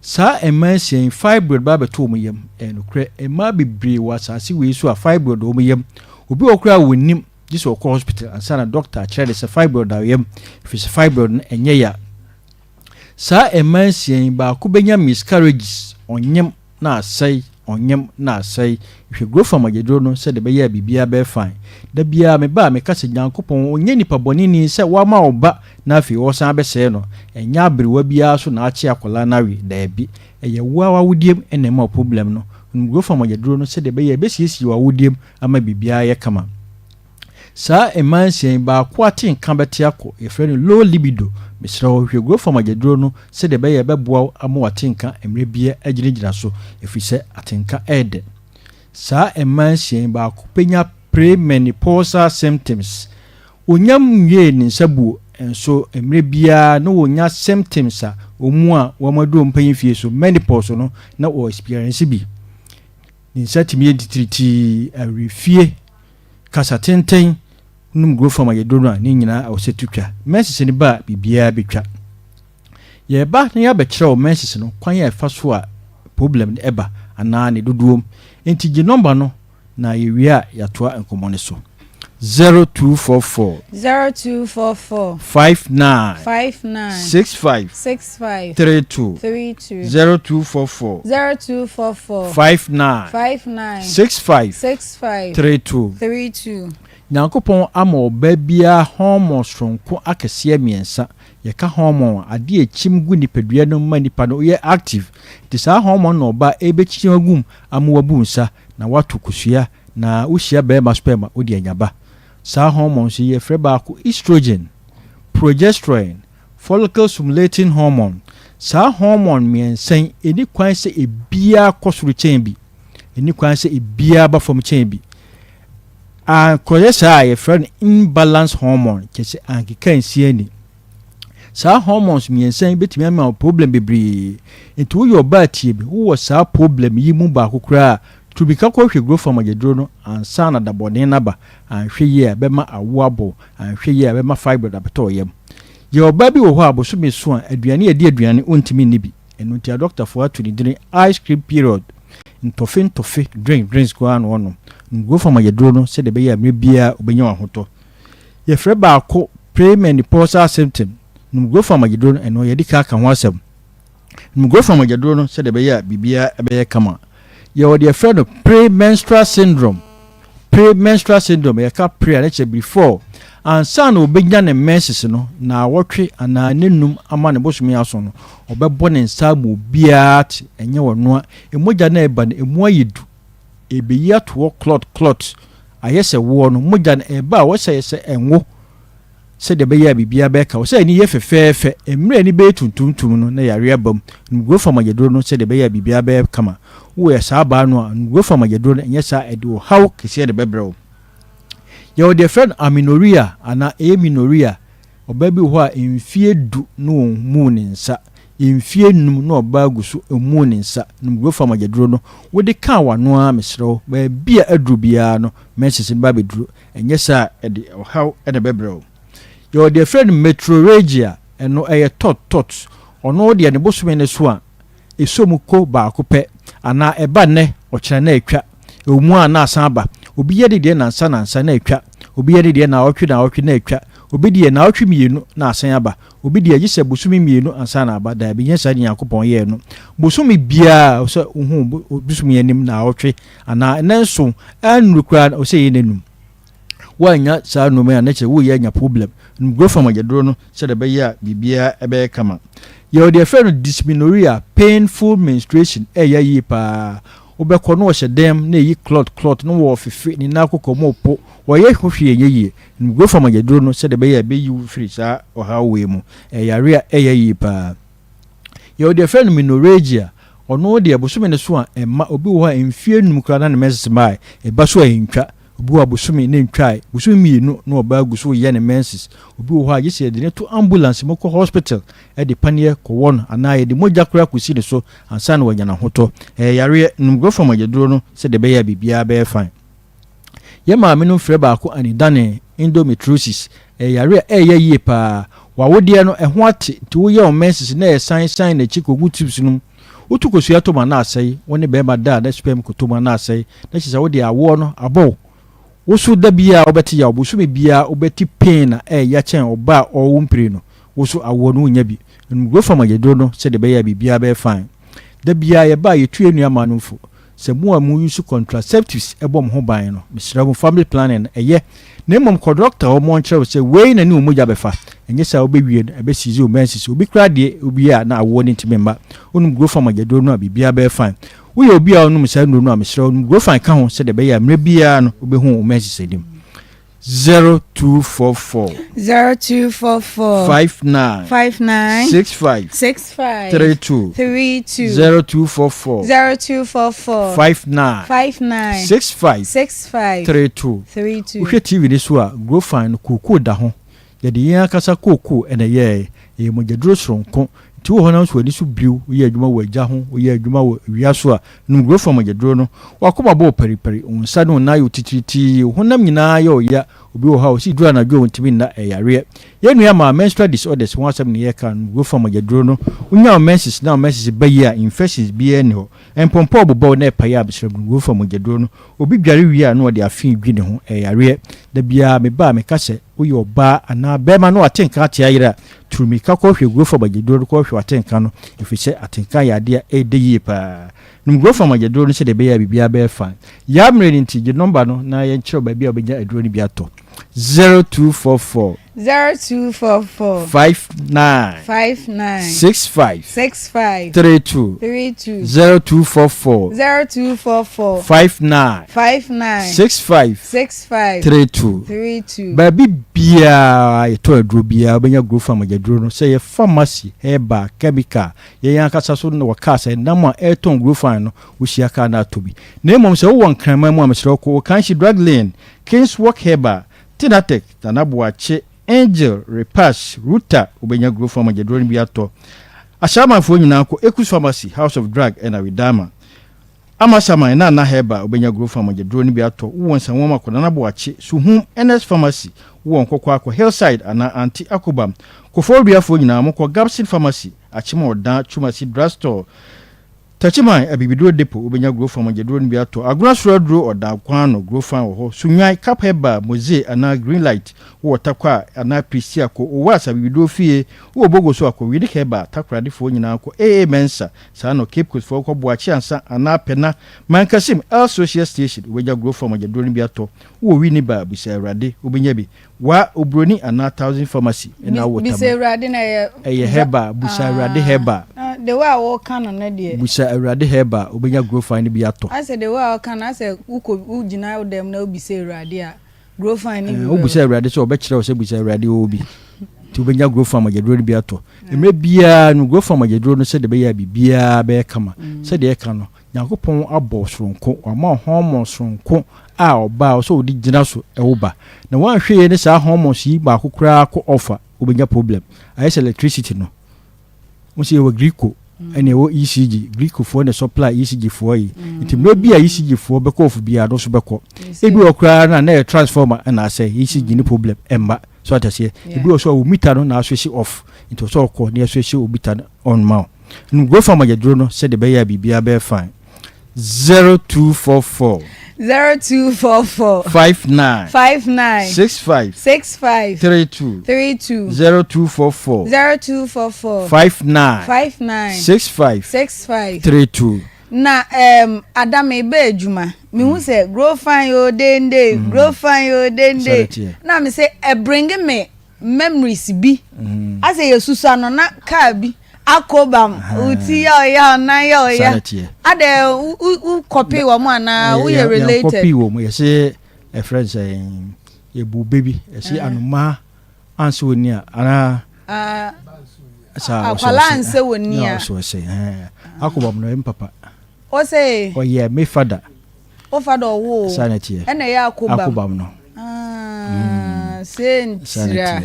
Saa mmaa nsia yi, fibroid ba abɛto wɔn yam. Ɛyɛ nokorɛ, mmaa bebree wɔ asase wei so a fibroid wɔ wɔn yam. Obi wɔ hɔ koraa a ɔnnim, gye sɛ ɔkɔ hospital ansa na doctor akyerɛ no sɛ fibroid da wo yam, ɛfiri sɛ fibroid no ɛnyɛ ya. Saa mmaa nsia yi, baako bɛnya miscarriages, ɔnyem, na asɛe, ɔnyem na asɛe. Hwɛ Grofam agyaduro no sɛdeɛ ɛbɛyɛ a biribiara bɛyɛ fine. Da biara meba a meka sɛ Nyankopɔn ɔnyɛ nipa bɔneni sɛ wama wo ba na afei ɔresan abɛsɛe no. Ɛnyɛ aberewa biara so na akye akwadaa no awe, daabi. Ɛyɛ wo ara w'awodeɛm na ɛma wo problem no. Nom Grofam agyaduro no sɛdeɛ ɛbɛyɛ a ɛbɛsiesie w'awodeɛm ama biribiara ayɛ kama. Saa mmaa nsia yi, baako atenka bɛte akɔ, yɛfrɛ no low libido. Mesrɛ wo, hwehwɛ Grofam agyaduro no sɛdeɛ ɛbɛyɛ a ɛbɛboa wo ama w'atenka mmerɛ biara agyinagyina so, ɛfiri sɛ atenka yɛ dɛ. Saa mmaa nsia yi, baako bɛnya premenopausal symptoms. Ɔnya nwiee ne nsa buo, nso mmerɛ biara na ɔnya symptoms a wɔn a wɔaduru wɔn mpanyin fie so, menopause no, na wɔ experience bi. Ne nsa tumi yɛ titiritii, awerɛfie, kasa tenten. Wonom Grofam ayɛduro no a, ne nyinaa ɛwɔ sɛ tu twa. Menses no ba a, biribiara bɛtwa. Yɛreba na yɛabɛkyerɛ wo menses no kwan a ɛfa so a problem no ɛba anaa ne dodoɔ mu. Enti gye nɔmba no na yɛwie a yɛatoa nkɔmmɔ no so. 0244. 0244. 59. 59. 65. 65. 32. 32. 0244. 0244. 59. 59. 65. 65. 32. 32. Nyankopɔn ama ɔbaa biara hormone soronko akɛseɛ miensa. Yɛka hormone a, adeɛ a ɛkyim gu nipadua no mu ma nipa no yɛ active. Nti saa hormone no na ɔbaa ɛrebɛkyim agu mu ama wabu nsa na wato kosua na wohyia barima sperm a wode anya ba. Saa hormones yi yɛfrɛ baako estrogen, progesterone, follicle stimulating hormone. Saa hormone miensa yi ɛni kwan sɛ ebiara kɔ soro kyɛn bi, ɛni kwan sɛ ebiara ba fam kyɛn bi. Ankɔyɛ saa a yɛfrɛ no imbalance hormone, kyerɛ sɛ ankeka nsi ani. Saa hormones miensa yi bɛtumi ama wo problem bebree. Nti woyɛ ɔbaa tie me, wowɔ saa problem yi mu baako koraa a, tu mirika kɔhwɛ growth hormone aduro no ansa na dabɔne no aba. Anhwɛ yie a ɛbɛma awoɔ abɔ wo, anhwɛ yie a ɛbɛma fibroid abɛtɔ wo yam. Yɛwɔ ɔbaa bi wɔ hɔ a bosome so a aduane a yɛde aduane ɔntumi nni bi. Ɛno nti adɔktafoɔ ato ne dini ice cream period, ntɔfe ntɔfe, drink drinks koraa na ɔnom. Nom growth hormone aduro no sɛdeɛ ɛbɛyɛ a mmerɛ biara ɔbɛnya w'ahotɔ. Yɛfrɛ baako premenopausal symptom. Nom growth hormone aduro no, ɛno yɛde ka aka ho asɛm. Nom growth hormone aduro no sɛdeɛ ɛbɛyɛ a biribiara ɛbɛyɛ kama. Yɛwɔ deɛ yɛfrɛ no premenstrual syndrome. Premenstrual syndrome, yɛka pre a na kyerɛ before, ansa na ɔbɛnya ne menses no, naawɔtwe anaa ne num ama ne bosome aso no, ɔbɛbɔ ne nsa ama obiara te, ɛnyɛ ɔno a, mogya no a ɛba no, ɛmu ayɛ du, ɛbɛyi ato hɔ clot clot, ayɛ sɛ woɔ no, mogya no ɛba a wɔsɛ yɛ sɛ ɛnwo, sɛdeɛ ɛbɛyɛ a biribiara bɛyɛ ka, sɛ ani yɛ fɛfɛɛfɛ, mmerɛ ani bɛyɛ tuntumtum no na yareɛ aba mu. Nom growth hormone aduro no sɛdeɛ ɛbɛyɛ a biribiara bɛyɛ kama. Woyɛ saa baa no a, nom growth hormone aduro no, ɛnyɛ saa ɛde ɔhaw kɛseɛ na ɛbɛbrɛ wo. Yɛwɔ deɛ yɛfrɛ no amenorrhea anaa amenorrhea. Ɔbaa bi wɔ hɔ a mfeɛ du na ɔmmuu ne nsa, mfeɛ num na ɔbaa gu so mmuu ne nsa. Nom growth hormone aduro no, wode kaa w'ano ara mesrɛ wo, baabi a aduru biara no menses no ba abɛduru. Ɛnyɛ saa a, ɛde ɔhaw na ɛbɛbrɛ wo. Yɛwɔ deɛ yɛfrɛ no metrorrhagia, ɛno ɛyɛ tɔt tɔt. Ɔno deɛ ne bosome no so a, ɛsɔ mu kɔ baako pɛ, anaa ɛba nnɛ, ɔkyena na atwa. Ɛwɔ mu a na asan aba. Obi yɛ ne deɛ nansa nansa na atwa. Obi yɛ ne deɛ naawɔtwe naawɔtwe na atwa. Obi deɛ naawɔtwe mmienu na asan aba. Obi deɛ gye sɛ bosome mmienu ansa na aba. Daabi, nyɛ saa na Nyankopɔn yɛɛ no. Bosome biara ɛwɔ sɛ wohu wo bosome anim naawɔtwe anaa nnanson, annuru koraa no ɛwɔ sɛ ɛyɛ nnanum. Woannya saa nnoɔma yi a na kyerɛ woreyɛ anya problem. Nom Grofam agyaduro no sɛdeɛ ɛbɛyɛ a biribiara ɛbɛyɛ kama. Yɛwɔ deɛ yɛfrɛ no dysmenorrhea, painful menstruation, ɛyɛ yie paa. Wobɛkɔ na ɔhyɛ dɛm na ɛyi clot clot na wɔfefe ne nan akokɔ mu po, wɔyɛ ho hwee ɛnyɛ yie. Nom Grofam agyaduro no sɛdeɛ ɛbɛyɛ a ɛbɛyi wo firi saa ɔhaw wei mu. Ɛyɛ yareɛ a ɛyɛ yie paa. Yɛwɔ deɛ yɛfrɛ no menorrhagia, ɔno deɛ bosome no so a ɛmma, obi wɔ hɔ a mfeɛ num koraa na ne menses mmaeɛ, ɛba so a ɛntwa, obi wɔ hɔ a bosome na ɛntwae, bosome mmienu na ɔbaa gu so reyɛ ne menses, obi wɔ hɔ a gye sɛ yɛde no to ambulance mu kɔ hospital de paneɛ kɔwɔ no anaa yɛde mogya koraa kɔsi ne so ansa na wanya n'ahotɔ. Ɛyɛ yareɛ, nom Grofam agyaduro no sɛdeɛ ɛbɛyɛ a biribiara bɛyɛ fine. Yɛn maamenom frɛ baako anidane, endometriosis. Ɛyɛ yare a ɛyɛ yie paa. W'awodeɛ no, ɛho ate, nti woyɛ wo menses na ɛsan san n'akyi kɔgu tubes no mu. Wotu kosua to mu a na asɛe, wo ne barima da a na sperm kɔtɔ mu a na asɛe, na kyerɛ sɛ wode awoɔ no abɔ wo. Wo so da biara wobɛte yaw, bosome biara wobɛte pain a ɛyɛ ya kyɛn ɔbaa a ɔrewo mpire no. Wo so awoɔ no wonnya bi. Nom Grofam agyaduro no sɛdeɛ ɛbɛyɛ a biribiara bɛyɛ fine. Da biara yɛba a yɛtu yɛn nuammaa fo. Sɛ mo a mo use contraceptives bɔ mo ho ban no, mesrɛ mo, family planning no ɛyɛ. Na mmom kɔ doctor hɔ ma ɔnkyerɛ wo sɛ wei na ne wo mogya bɛfa. Ɛnyɛ saa a wobɛwie no ɛbɛ seize wo menses. Obi koraa deɛ owie a na awoɔ no ntumi mma. Wonom Grofam agyaduro no a biribiara bɛyɛ fine. Woyɛ obi a wonom saa nnuro no a mesrɛ wo nom Grofan ka ho sɛdeɛ ɛbɛyɛ a mmerɛ biara no wobɛhu wo menses anim. 0244. 0244. 59. 59. 65. 65. 32. 32. 0244. 0244. 59. 59. 65. 65. 32. 32. Wohwɛ TV no so a, Grofine no kookoo da ho. Yɛde yɛn ankasa kookoo na ɛyɛe. Ɛyɛ mogyaduro soronko. Nti wowɔ hɔ na nso w'ani so biriw, woyɛ adwuma wɔ agya ho, woyɛ adwuma wɔ awia so a, nom Grofine mogyaduro no. W'akoma bɔ wo paripari, wo nsa ne wo nan yɛ wo titiritii, wo honam nyinaa yɛ wo ya. Obi wɔ hɔ a ɔsi duru anadwo a ɔntumi nna, ɛyɛ yareɛ. Yɛn nua maa menstrual disorders ho asɛm na yɛreka no, wofa mogyaduro no, wonya wo menses na wo menses ba yie a, infections biara nni hɔ. Mpɔmpɔ a ɔbobɔ wo na ɛpae a, mesrɛ mo, wofa mogyaduro no. Obi dware wie a na ɔde afe redwi ne ho, ɛyɛ yareɛ. Da biara meba a meka sɛ, woyɛ ɔbaa anaa barima na w'atenka ate ayera a, tu mmirika kɔhwɛ Gurofa mogyaduro no kɔhwɛ w'atenka no, ɛfiri sɛ atenka yɛ adeɛ a ɛyɛ dɛ yie pa ara. Nom Gurofa mogyaduro no sɛdeɛ ɛbɛyɛ a biribiara bɛyɛ fine. Yaa mmerɛ no nti, gye nɔmba no na yɛnkyerɛ wo baabi a wobɛnya aduro no bi atɔ. 0244. 0244. 59. 59. 65. 65. 32. 32. 0244. 0244. 59. 59. 65. 65. 32. 32. Baabi biara yɛtɔ aduro biara wobɛnya Growth Farm aduro no sɛ yɛ pharmacy, herbal, chemical, yɛn ankasa so na wɔkaa sɛ nam a ɛretɔn Growth Farm no wohyia kaa no atɔ bi. Na mmom sɛ wowɔ Nkraman mu a mesrɛ wo kɔ Okanhyi Drug Lane, Kings Walk Herbal, Tinatech, Nana Boakye, Angel, Repash, Ruta, wobɛnya Growth Farm agyaduro no bi atɔ. Ashaimanfoɔ nyinaa kɔ Ekus Pharmacy, House of Drug ɛna Widama. Amasaman, Nana Herbal, wobɛnya Growth Farm agyaduro no bi atɔ. Wowɔ Nsawam akɔ Nana Boakye, Suhum, Ernest Pharmacy, wowɔ Nkɔkɔ akɔ Hillside anaa Aunty Akobam. Kofoɔduafoɔ nyinaa mokɔ Gabson Pharmacy, Akyem Ɔdan, Twumasi Drugstore, Techiman, Abibiduro Depot, wobɛnya Grofan mogyaduro no bi atɔ. Agona Soro Aduro, Ɔdaa Kwan Ano, Grofan wɔ hɔ. Sunyani, Cap Herbal, Moze anaa Green Light, wowɔ Tarkwa anaa Prestea kɔ Owas Abibiduro Fie, wowɔ Bogoso a kɔ Widic Herbal, Takoradefoɔ nyinaa kɔ AA Mensa, saa na Cape Coast foɔ kɔ Boakye Ansa anaa Pɛna, Mankasim, El Social Station, wobɛnya Grofan mogyaduro no bi atɔ. Wowɔ Winneba a, bisa Awurade, wobɛnya bi. Wa obroni anaa thousand pharmacy na wɔ tama. Bisa awurade na ɛyɛ. Ɛyɛ herbal busa awurade herbal. The way a wɔka no no deɛ. Busa awurade herbal obenya growfine no bi atɔ. Asɛ the way a wɔka no asɛ wokɔ wogyina wo dɛm na wobisa awurade a growfine no bi bɛba. Wobusa awurade sɛ ɔbɛkyerɛ wo sɛ busa awurade ɔwɔ bi nti wobɛnya growfine mogyaduro no bi atɔ. Mmerɛ biara no growfine mogyaduro no sɛdeɛ ɛbɛyɛ a biribiara bɛyɛ kama sɛdeɛ ɛka no Nyankopɔn abɔ wo soronko, wama wo hormones soronko a ɔbaa ɔsɛ ɔde gyina so wo ba. Na woanhwɛ yie ne saa hormones yi baako koraa kɔ off a, wobɛnya problem. Ayɛ sɛ electricity no. Wo sɛ yɛwɔ Greco ɛne ɛwɔ ECG. Greco foɔ na supply ECG foɔ yi. Nti mmerɛ bi a ECG foɔ bɛkɔ off biara no nso bɛkɔ. Ebi wɔ koraa na na ɛyɛ transformer ɛna asɛe, ECG ne problem ɛmma. So ate aseɛ? Ebi wɔ so a wo meter no na aswitch off. Nti ɔsɛ ɔkɔ na yɛswitch wo meter no on ma wo. No go farm agyaduro no sɛdeɛ ɛbɛyɛ a biribiara bɛyɛ fine. 0244. 0244. 59. 59. 65. 65. 32. 32. 0244. 0244. 59. 59. 65. 65. 32. Na um, ada meba adwuma mehu sɛ grow fine o dende mm. grow fine o dende na me sɛ ɛbringe me memories bi mm. asɛ yɛsusua no na kaa bi akobam wo ti yɛ ɔya ɔnan yɛ ɔya adɛ wo kɔpi wɔ mu anaa woyɛ related kɔpi wɔ mu yɛsɛ ɛfrɛ sɛ yɛbu bɛ bi yɛsɛ anomaa ansɛ wɔ ni a anaa saa akwala ansɛ wɔ ni a ɔsɛ ɔsɛ akobam no ɛyɛ papa ɔsɛ ɔyɛ me fada wo fada ɔwo saa na ɛteɛ ɛna ɛyɛ akobam akobam no ah, sɛ ntira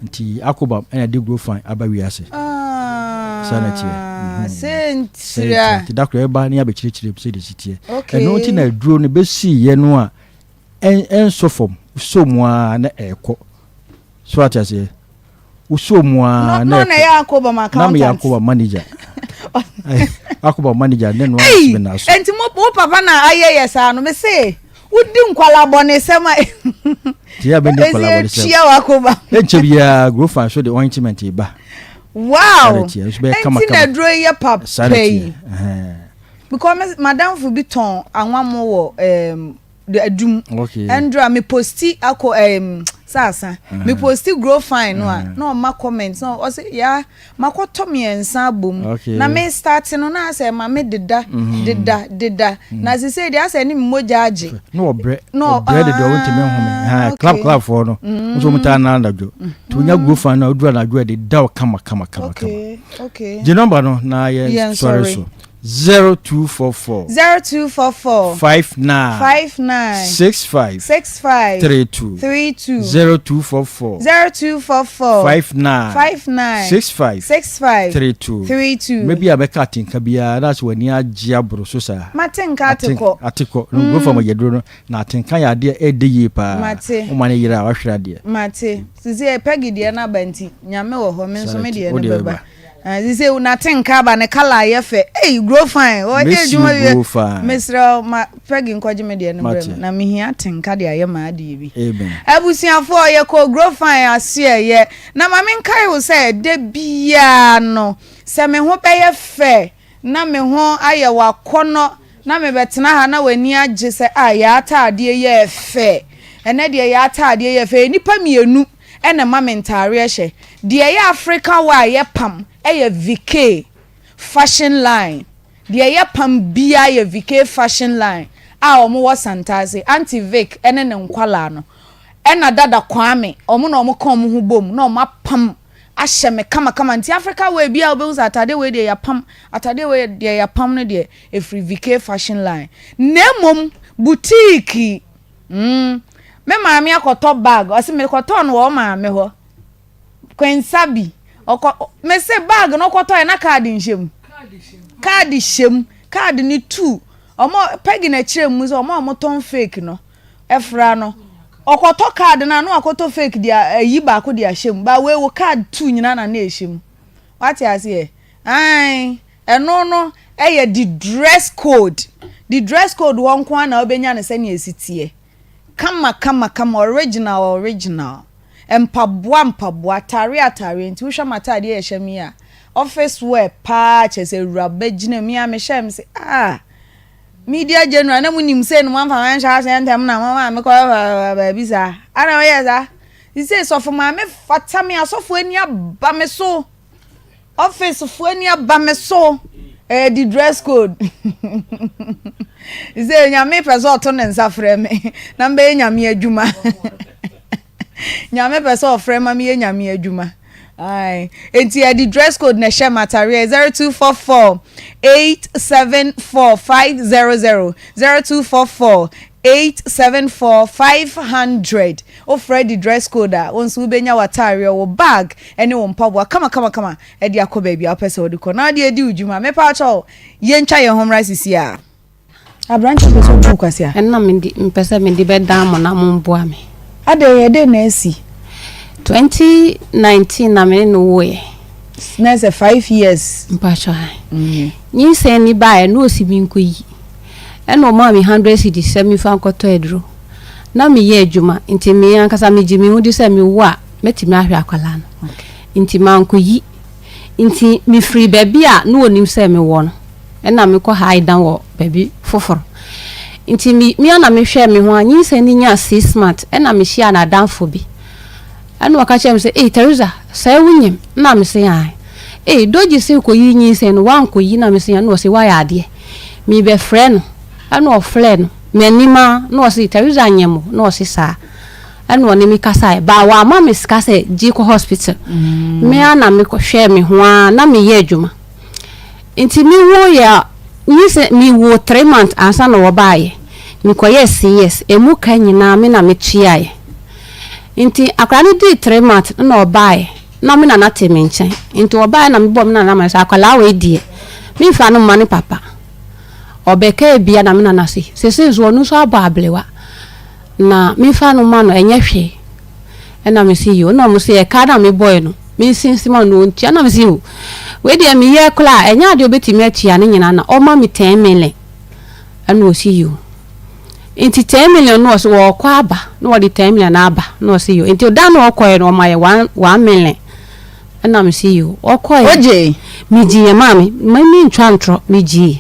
Nti Akobam ɛna de Grofan aba wiase. Saa na ɛteɛ. Ah, sɛ ntira. Nti da koro ɛba ne abɛkyerɛkyerɛ mu sɛdeɛ ɛsi teɛ. Ɛno nti na aduro no bɛsiiɛ no a ɛnsɔ fam, wosɔ mu ara na ɛrekɔ. So ate aseɛ? Wosɔ mu ara na ɛkɔ. Na ɛyɛ Akobam accountant. Na meyɛ Akobam manager. Akobam manager ne no ara na na so. Nti mo papa na ayɛ yɛ saa no, me se Wodi nkwadaa bɔnesɛm a. Tia bɛ ni nkwadaa bɔnesɛm. Esi etua wakoba. Ɛnkyɛ biara Grofan so de ointment ba. Wow. Ɛnti na aduro yi yɛ papa yi. Because madamfo bi tɔn anwammo wɔ um, adum. Okay. Ɛndra me posti akɔ um, saasa. Me posti Grofan no a na ɔma comment na ɔsɛ ya. Makɔtɔ miɛnsa abom na me starte no na asɛ ɛma me deda deda deda na sesei deɛ asɛ ne me mogya agye. Na ɔbrɛ ɔbrɛ dede ɔwɔ ntumi nhome ha club club foɔ no nso wɔn taa na anadwo nti wonya guro fan na oduru anadwo ɛde da kama kama kama kama gye nɔmba no na yɛ sɔre so. 0244. 0244. 59. 59. 65. 65. 32. 32. 0244. 0244. 59. 59. 65. 65. 32. 32. Mɛ bi a bɛka atenka biara na sɛ w'ani agye aboro so saa. Mate nka atekɔ. Atekɔ. No mm. Fam yɛduro no na atenka yɛ adeɛ ɛde yie paa. Mate. Woma ne yere a wahwere adeɛ. Mate. Sisi Peggy deɛ no aba nti nyame wɔ hɔ me nso me deɛ no bɛba. Ah, sise wo nate nka aba ne kala yɛ fɛ. Ei, grow fine. Ɔyɛ Miss you adwuma wie. grow fine. Mesrɛ wo, ma Peggy nkɔgye me deɛ no brɛ Mate. me. Na mehia atenka de ayɛ m'adeɛ bi. Amen. Abusuafoɔ, yɛkɔɔ Grow Fine asoɛeɛ. Na ma menkae wo sɛ, da biara no, sɛ me ho bɛyɛ fɛ na me ho ayɛ wo akɔnnɔ na mebɛtena ha na w'ani agye sɛ, ah, yɛn ataadeɛ yɛ fɛ. Ɛnnɛ deɛ yɛn ataadeɛ yɛ fɛ. Yɛn nnipa mmienu na ɛma me ntaareɛ hyɛ. Deɛ ɛyɛ African wear a yɛpam yɛ Vikay fashion line. Deɛ yɛpam biara yɛ Vikay fashion line a wɔwɔ Santase. Auntie Vic ne ne nkwadaa no ɛna Dada Kwame, wɔn na wɔka wɔn ho bom na wɔapam ahyɛ me kamakama. Nti Africa wear biara a wobɛhu sɛ ataadeɛ wei deɛ yɛapam, ataadeɛ wei deɛ yɛapam no deɛ ɛfiri Vikay fashion line. Na mmom boutique Mm, me maame akɔtɔ bag, ɔse mekɔtɔɔ no wɔ wo maame hɔ. Kwensabi, ɔkɔ, mese bag no ɔkɔtɔɛ na card nhyɛ mu. Card hyɛ mu, card no tu. Ɔmo, Peggy na ɛkyerɛ mu sɛ ɔmo a ɔmo tɔn fake no, ɛfra no. Ɔkɔtɔ card no a na wakɔtɔ fake de ayi baako de ahyɛ mu. Ba wei wo card tu nyinaa na na ɛhyɛ mu. Wate aseɛ? Ae. Ɛno no yɛ the dress code. The dress code hɔ nko ara na wobɛnya no sɛnea ɛsi teɛ. Kama kama kama, original original. Mpaboa mpaboa, ataareɛ ataareɛ. Nti wohwɛ m'ataadeɛ a ɛhyɛ me yi a, office wear paa kyerɛ sɛ awuraba gyina mu. Me ara mehyɛɛ me se ah, media general na monim sei no moamfa me anhyɛ aseɛ ntɛm na momaa mekɔ baabi saa. Ana woyɛ saa? Sisei sɔfo maame fata me, asɔfo ani aba me so. Office foɔ ani aba me so ɛɛ di dress code sɛ nyame pɛ sɛ ɔto ne nsa frɛ me na mbɛyɛ nyame adwuma nyame pɛ sɛ ɔfrɛ ma meyɛ nyame adwuma ae enti ɛde dress code na ɛhyɛ m'atareɛ 0244 874 500 0244 874 500 Wofrɛ di dress code a, wo nso wobɛnya w'ataareɛ, wo bag ne wo mpaboa kamakamakama de akɔ baabi a wopɛ sɛ wode kɔ na wode adi wo dwuma. Mepakyɛw, yɛntwa yɛn ho mmra sisi a. Aberanteɛ pɛ sɛ ɔbu wo kwasea. Ɛno na mede mepɛ sɛ mede bɛdan mo na momboa me. Adɛn, ɛdɛn na asi? 2019 na me ne no woeɛ. Na ɛsɛ 5 years. Mpakyɛw ae. Nyinsɛn no baeɛ na ɔsi menkɔyi. Ɛna ɔmaa me 100 cedis sɛ memfa nkɔtɔ aduro. Na meyɛ adwuma nti me ankasa megye me ho di sɛ mewo a mɛtumi ahwɛ akwadaa no. Nti mankɔyi. Nti mefiri baabi a na wɔnim sɛ mewɔ no ɛna mekɔ hae dan wɔ baabi foforɔ. Nti me me ara na mehwɛɛ me ho a nyinsɛn no nyaa six months ɛna mehyiaa n'adamfo bi. Ɛna ɔka kyerɛɛ me sɛ ei Theresa sɛe wonyem? Ɛna mese ae. Ei Doggy se kɔyi nyinsɛn no woankɔyi? Na mese ae. Ɛna ɔse woayɛ adeɛ. Merebɛfrɛ no ɛna ɔfrɛɛ no. M'anim ara na ɔse Theresa nyem o na ɔse saa ɛna ɔne me kasaeɛ but wamma me sika sɛ gye kɔ hospital me ara na me hwɛɛ me ho ara na meyɛ adwuma nti me wo yɛ a nyi sɛ me wo three months ansa na wɔbaeɛ me kɔyɛɛ CS emu ka nyinaa me na me tuaeɛ nti akwadaa no dii three months na ɔbaeɛ na me nana te me nkyɛn nti ɔbaeɛ na mebɔ me nana amanneɛ sɛ akwadaa wei deɛ memfa no mma ne papa. Ɔbɛkaa bi a na me nana se, sesei nso ɔno nso abɔ ablewa na memfa no ma no ɛnyɛ hwee. Ɛna me se yoo, ɛna ɔmo se ɛka na mebɔe no mensinsi ma no na ɔntua. Ɛna me se yoo, wei deɛ meyɛɛ koraa a ɛnyɛ adeɛ ɔbɛtumi atua ne nyinaa na ɔma me ten million. Ɛna ɔse yoo. Nti ten million no ɔse ɔɔkɔ aba na ɔde ten million aba na ɔse yoo. Nti da no ɔkɔɛ no ɔma yɛ one one million. Ɛna me se yoo. Ɔkɔɛ. Ogyee? Me gyeeɛ maame. Ma me ntwa ntorɔ, me gyeeɛ.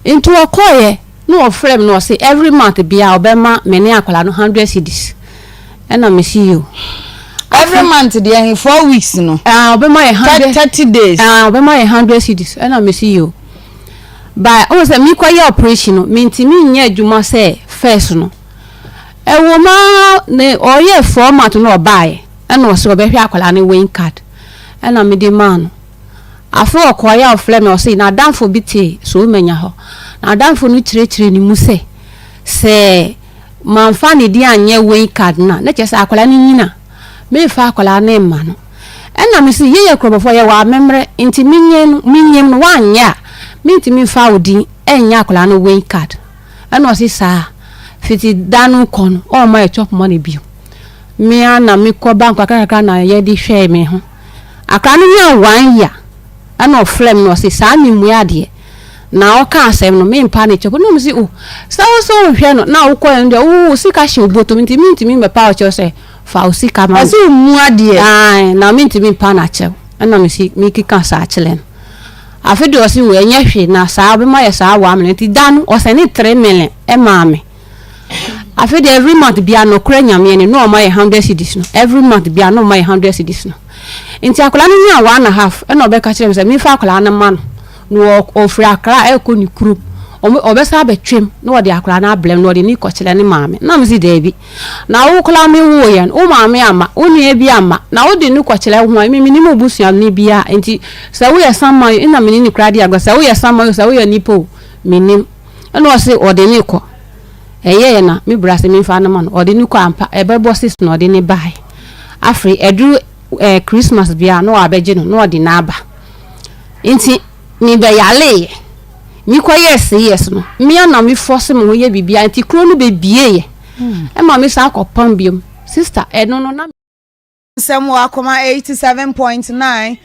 Nti ɔkɔeɛ na ɔfrɛ me na ɔse every month biara ɔbɛma me ne akwadaa no hundred cedis. Ɛna me se yoo. Every month deɛ he four weeks no. Ah, ɔbɛma yɛ hundred. 30 days. Ah, ɔbɛma yɛ hundred cedis. Ɛna me se yoo. But ɔhu sɛ mekɔyɛ operation no, mentumi nyɛ adwuma sɛ first no. Ɛwɔ mu ara ne ɔyɛɛ 4 months na ɔbaeɛ. Ɛna ɔse ɔbɛhwɛ akwadaa no win card ɛna mede maa no. Afei ɔkɔeɛ a ɔfrɛɛ me, ɔse n'adamfo bi te Soomanya hɔ. N'adamfo no kyerɛkyerɛɛ ne mu sɛ, sɛ mamfa ne din anyɛ weighing card no a, na kyerɛ sɛ akwadaa no nyin a, memfa akwadaa no mma no. Ɛna mese, yɛyɛ Nkurɔfoɔ, yɛwɔ amemmerɛ, nti menye no, menyem no, woanyɛ a, mentumi mfa wo din nyɛ akwadaa no weighing card. Ɛna ɔse saa, fiti da no kɔ no, ɔmma yɛ chop money bio. Me ara na mekɔ bank kakrakakra na yɛde hwɛɛ me ho. Akora no nyaa one year ɛna ɔfrɛ me na ɔse saa memmua adeɛ na ɔka asɛm no mempa ne kyɛw na mese oh sɛ wo sɛ wonhwɛ no na wokɔɛ no deɛ wo wo sika hyɛ wo bɔtɔm nti mentumi mmɛpa wo kyɛw sɛ fa wo sika ma me. Ɔse wommu adeɛ. Ae na mentumi mpa no akyɛw ɛna mese mekeka saa kyerɛ no afe deɛ ɔse oh ɛnyɛ hwee na saa ɔbɛma yɛ saa one million nti da no ɔsɛne three million ɛmaa me. Afei deɛ every month bia nɔkorɛ Nyame anim na ɔma yɛ hundred cedis no every month bia na ɔma yɛ hundred cedis no nti akwadaa no nyaa one and a half ɛna ɔbɛka kyerɛ me sɛ memfa akwadaa no ma no na ɔfiri Accra ɛrekɔ ne kurom ɔbɛsa abɛtwam na ɔde akwadaa no abrɛ me na ɔde ne kɔkyerɛ ne maame na mese daabi na wo koraa me woo yɛn wo maame ama wo nua bi ama na wode no kɔkyerɛ ho a me menim wo busuani biara nti sɛ woyɛ saman na mene ne koraa di agorɔ sɛ woyɛ saman o sɛ woyɛ nipa o menim Ɛna ɔse ɔde no rekɔ. Ɛyɛɛ na me bra se memfa no ma no. Ɔde no kɔ ampa, ɛbɛbɔ sis na ɔde no bae. Afei ɛduru eh, Christmas biara na wabɛgye no na ɔde no aba. Nti mebɛyareeɛ. Mekɔyɛɛ CS no, me ara na me force me ho yɛ biribiara nti kuro no bɛbieeɛ. Ɛma me san kɔpam biom. Sister, ɛno no na. Nsɛm wɔ Akoma 87.9.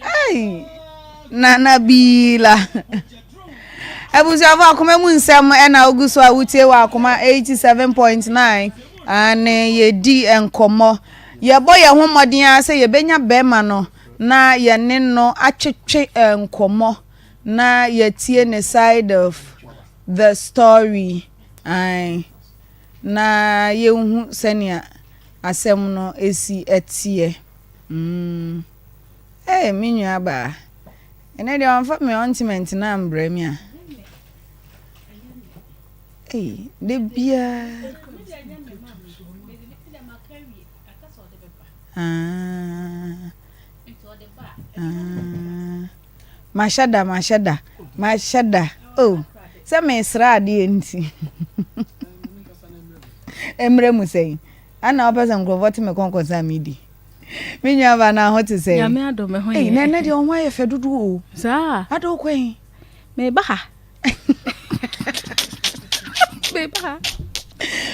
Hey, Nana Bila. Abusuafo akoma mu nsɛm ɛna ogu so a wotie wɔ akoma 87.9 ane yɛdi nkɔmmɔ. Yɛbɔ yɛn ho mmɔden ara sɛ yɛbɛnya bɛrima no na yɛne no atwetwe nkɔmmɔ na yɛatie ne side of the story ae na yɛnhu sɛnea asɛm no si teɛ. Mm. Hey, me nua baa. Ɛnɛ deɛ ɔmfa me ointment no ambrɛ me a. Hey, da biara. Ah, ah. Mahyɛ da, mahyɛ da, mahyɛ da. Oh, sɛ mesra adeɛ nti. Mmerɛ mu sɛn? Ana wopɛ sɛ nkurɔfoɔ te me kɔnkɔnsa a medi? Me nua ba no ho te sɛn? Nyame adom me ho yɛ. Ei, na ɛnɛ deɛ wo ho ayɛ fɛ dodo o. Saa. Ada wokɔ he? Meba ha. Meba ha.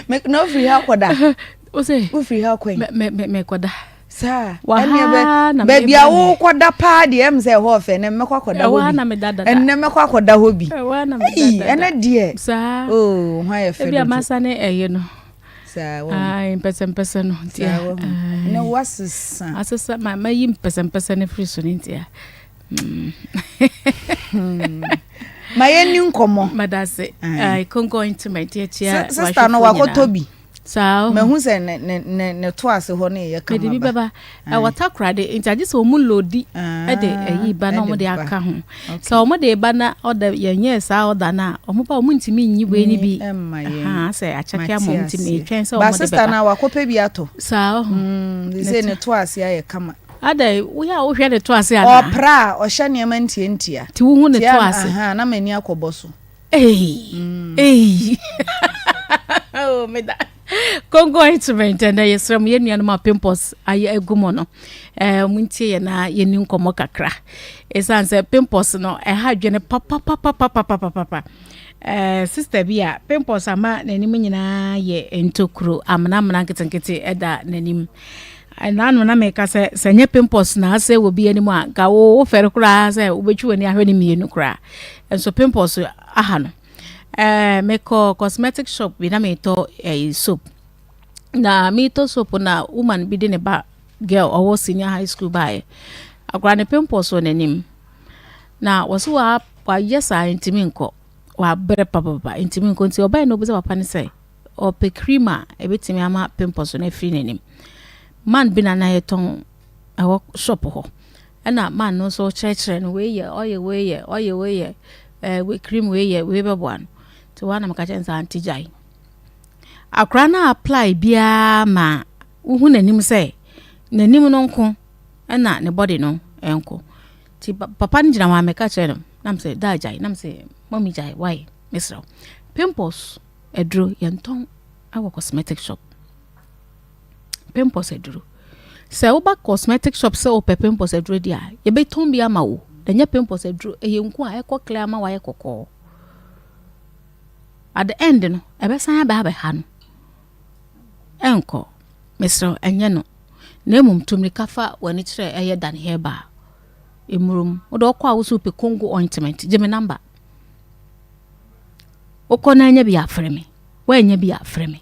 Me na ofiri ha kɔda. Ose. Ofiri ha kɔ yi. Me me me kɔda. Saa. Ɛnneɛ bɛ baabi a wokɔda paa deɛ ɛm sɛ ɛhɔ ɔfɛ ɛnɛ mɛkɔ akɔda hɔ bi. Ɛhɔ na meda dada. Ɛnɛ mɛkɔ akɔda hɔ bi. Ɛhɔ na meda dada. Ɛnɛ deɛ. Saa. Oo ho ayɛ fɛ dodo. Ebi a masa ne ɛyɛ no. Saa wɔ. Ayi mpɛsɛmpɛsɛ no ntia. Saa wɔ. Ne wasesa. Asesa ma ma yi mpɛsɛmpɛsɛ ne firi so ne ntia. Ma yɛnni nkɔmmɔ. Madase. Konko intimate yɛkyia Sister no wakɔtɔ bi. Saa. Mahu sɛ ne ne ne ne to ase hɔ no yɛ kama ba. Mede bi bɛba. Ɛwɔ takoradi nti agye sɛ wɔn lodi de ɛyi ba na wɔn de aka ho. Sɛ wɔn de ba na ɔda yɛnyɛ saa ɔda no a wɔn ba wɔn ntumi nyi wei ni bi. Ɛma sɛ akyɛke ama wɔn ntumi twɛn sɛ wɔn de bɛba. Ba sister na wakɔpɛ bi atɔ. Saa. Sɛ ne to ase ayɛ kama. Adɛn, woyɛ a wohwɛ ne to ase anaa? Ɔpra a, ɔhyɛ nneɛma ntiantia. Nti wohu ne to ase? Tia, na m'ani akɔbɔ so. Ei, mm. ei. oh, meda. Kongo instrument ɛnɛ yɛsrɛ mo yɛn nuanom a pimples ayɛ agu mu no eh, montie yɛ na yɛni nkɔmmɔ kakra ɛsiane sɛ pimples no ɛha adwene papapapapapapapa eh, sister bi a pimples ama n'anim nyinaa yɛ ntokuro amenamena nketenkete ɛda n'anim Ɛna no na meka sɛ sɛ nyɛ pimples na asɛ wɔ bi anim a nka wo wofɛre koraa sɛ wobɛtwi w'ani ahwɛ ne mmienu koraa nso pimples aha no ɛɛ mekɔ cosmetic shop bi na metɔ ɛyi soap na metɔ soap na woman bi de ne ba girl ɔwɔ senior high school baeɛ akora ne pimples wɔ n'anim na wɔso wa wayɛ saa ntumi nkɔ wabrɛ papapapa ntumi nkɔ nti ɔbaeɛ na ɔbisa papa no sɛ ɔpɛ cream a ɛbɛtumi ama pimples no afiri n'anim. Man bi na na yɛtɔn ɛwɔ shop hɔ. Ɛna man no nso kyerɛkyerɛ no wei yɛ, ɔyɛ wei yɛ, ɔyɛ wei yɛ. Ɛɛ wei cream wei yɛ wei bɛboa no. Nti hɔ a na meka kyerɛ no sɛ aunty gyae. Akora no apply biara ma wohu n'anim sɛ n'anim no nko ɛna ne body no nko. Nti papa no gyina hɔ a meka kyerɛ no na mesɛ daa gyae na mesɛ mummy gyae why mesrɛ wo. Pimples aduro yɛntɔn wɔ cosmetic shop. Pimples aduro. Sɛ woba cosmetic shop sɛ wopɛ pimples aduro di a, yɛbɛtɔn bi ama wo. Ɛnyɛ pimples aduro, ɛyɛ nku a ɛkɔ clear ama wayɛ kɔkɔɔ. At the end no, ɛbɛsan aba abɛha no. Ɛnkɔ. Mesrɛ wo, ɛnyɛ no. Na mmom tu mmirika fa w'ani kyerɛ ɛyɛ Dan Herbal. Emurom. Wode ɔkɔ a wo so wopɛ Congo ointment, gye me number. Wokɔ na anya bi a frɛ me. Woannya bi a frɛ me.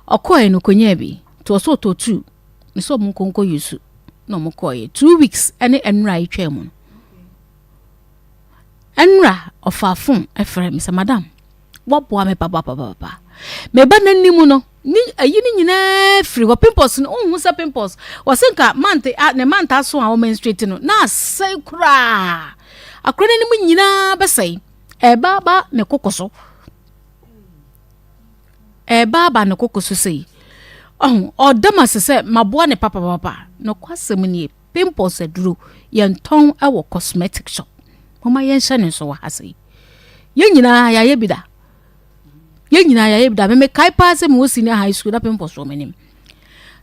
Ɔkɔɛ no ɔkɔnyaa bi. Nti ɔsɛ ɔtɔ two. Me sɛ ɔmo nkɔ nkɔ use. Na ɔmo kɔɔɛ. 2 weeks ɛne ɛnora a etwaa mu no. Ɛnora ɔfaa phone ɛfrɛ me sɛ madam waboa me papapapapa. Me ba n'anim no ne ayi no nyinaa firi hɔ pimples no wonhu sɛ pimples wɔse nka month a ne month aso a ɔmenstruate no na asɛe koraa. Akora n'anim nyinaa bɛsɛe. Ɛba aba ne koko so. Ɛba aba ne koko so sei. Ɔho, ɔda m ase sɛ maboa ne papapapa. Nokwasɛm nie, pimples aduro yɛntɔn wɔ cosmetic shop. Momma yɛnhyɛ ne nso wɔ ha sei. Yɛn nyinaa yɛayɛ bi da. Yɛn nyinaa yɛayɛ bi da. Mekae paa sɛ mewɔ senior high school na pimples wɔ m'anim.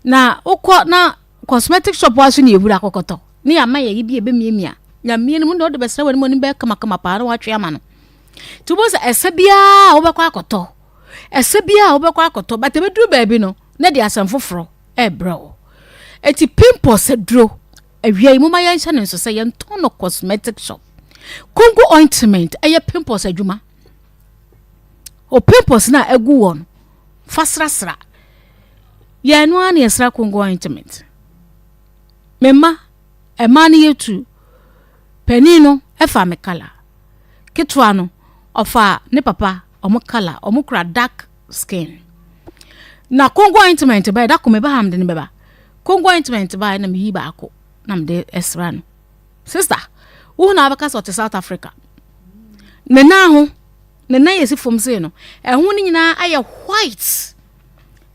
Na wokɔ na cosmetic shop wa so ne yɛwura akɔkɔtɔ. Ne yɛama yɛyi bi ɛbɛmiamia. Nyamea no mu na wode bɛsrɛ w'anim anim bɛyɛ kamakama paa na watwe ama no. Nti wobɛhu sɛ ɛsɛ biara a wobɛkɔ akɔtɔ. Ɛsɛ biara a wobɛkɔ akɔtɔ but ɛbɛduru baabi no na de asɛm foforɔ ɛrebrɛ wo. Eti pimples aduro awia yi momma yɛnhyɛ no nso sɛ yɛntɔn no cosmetic shop. Congo ointment ɛyɛ pimples adwuma. O pimples na agu wɔ no fa srasra. Yɛn no ara na yɛsra Congo ointment. Me mma ɛmaa no yɛ tu. Panin no ɛfa me colour. Ketewa no ɔfa ne papa ɔmo colour ɔmo kura dark skin. Na Congo ointment bɛyɛ da ko me ba ha mede ne bɛba. Congo ointment baa na meyi baako na mede ɛsra no. Sister, wo na abɛka sɛ ɔte South Africa. Ne nan ho, ne nan yɛ si fam sei no, ɛho no nyinaa ayɛ white.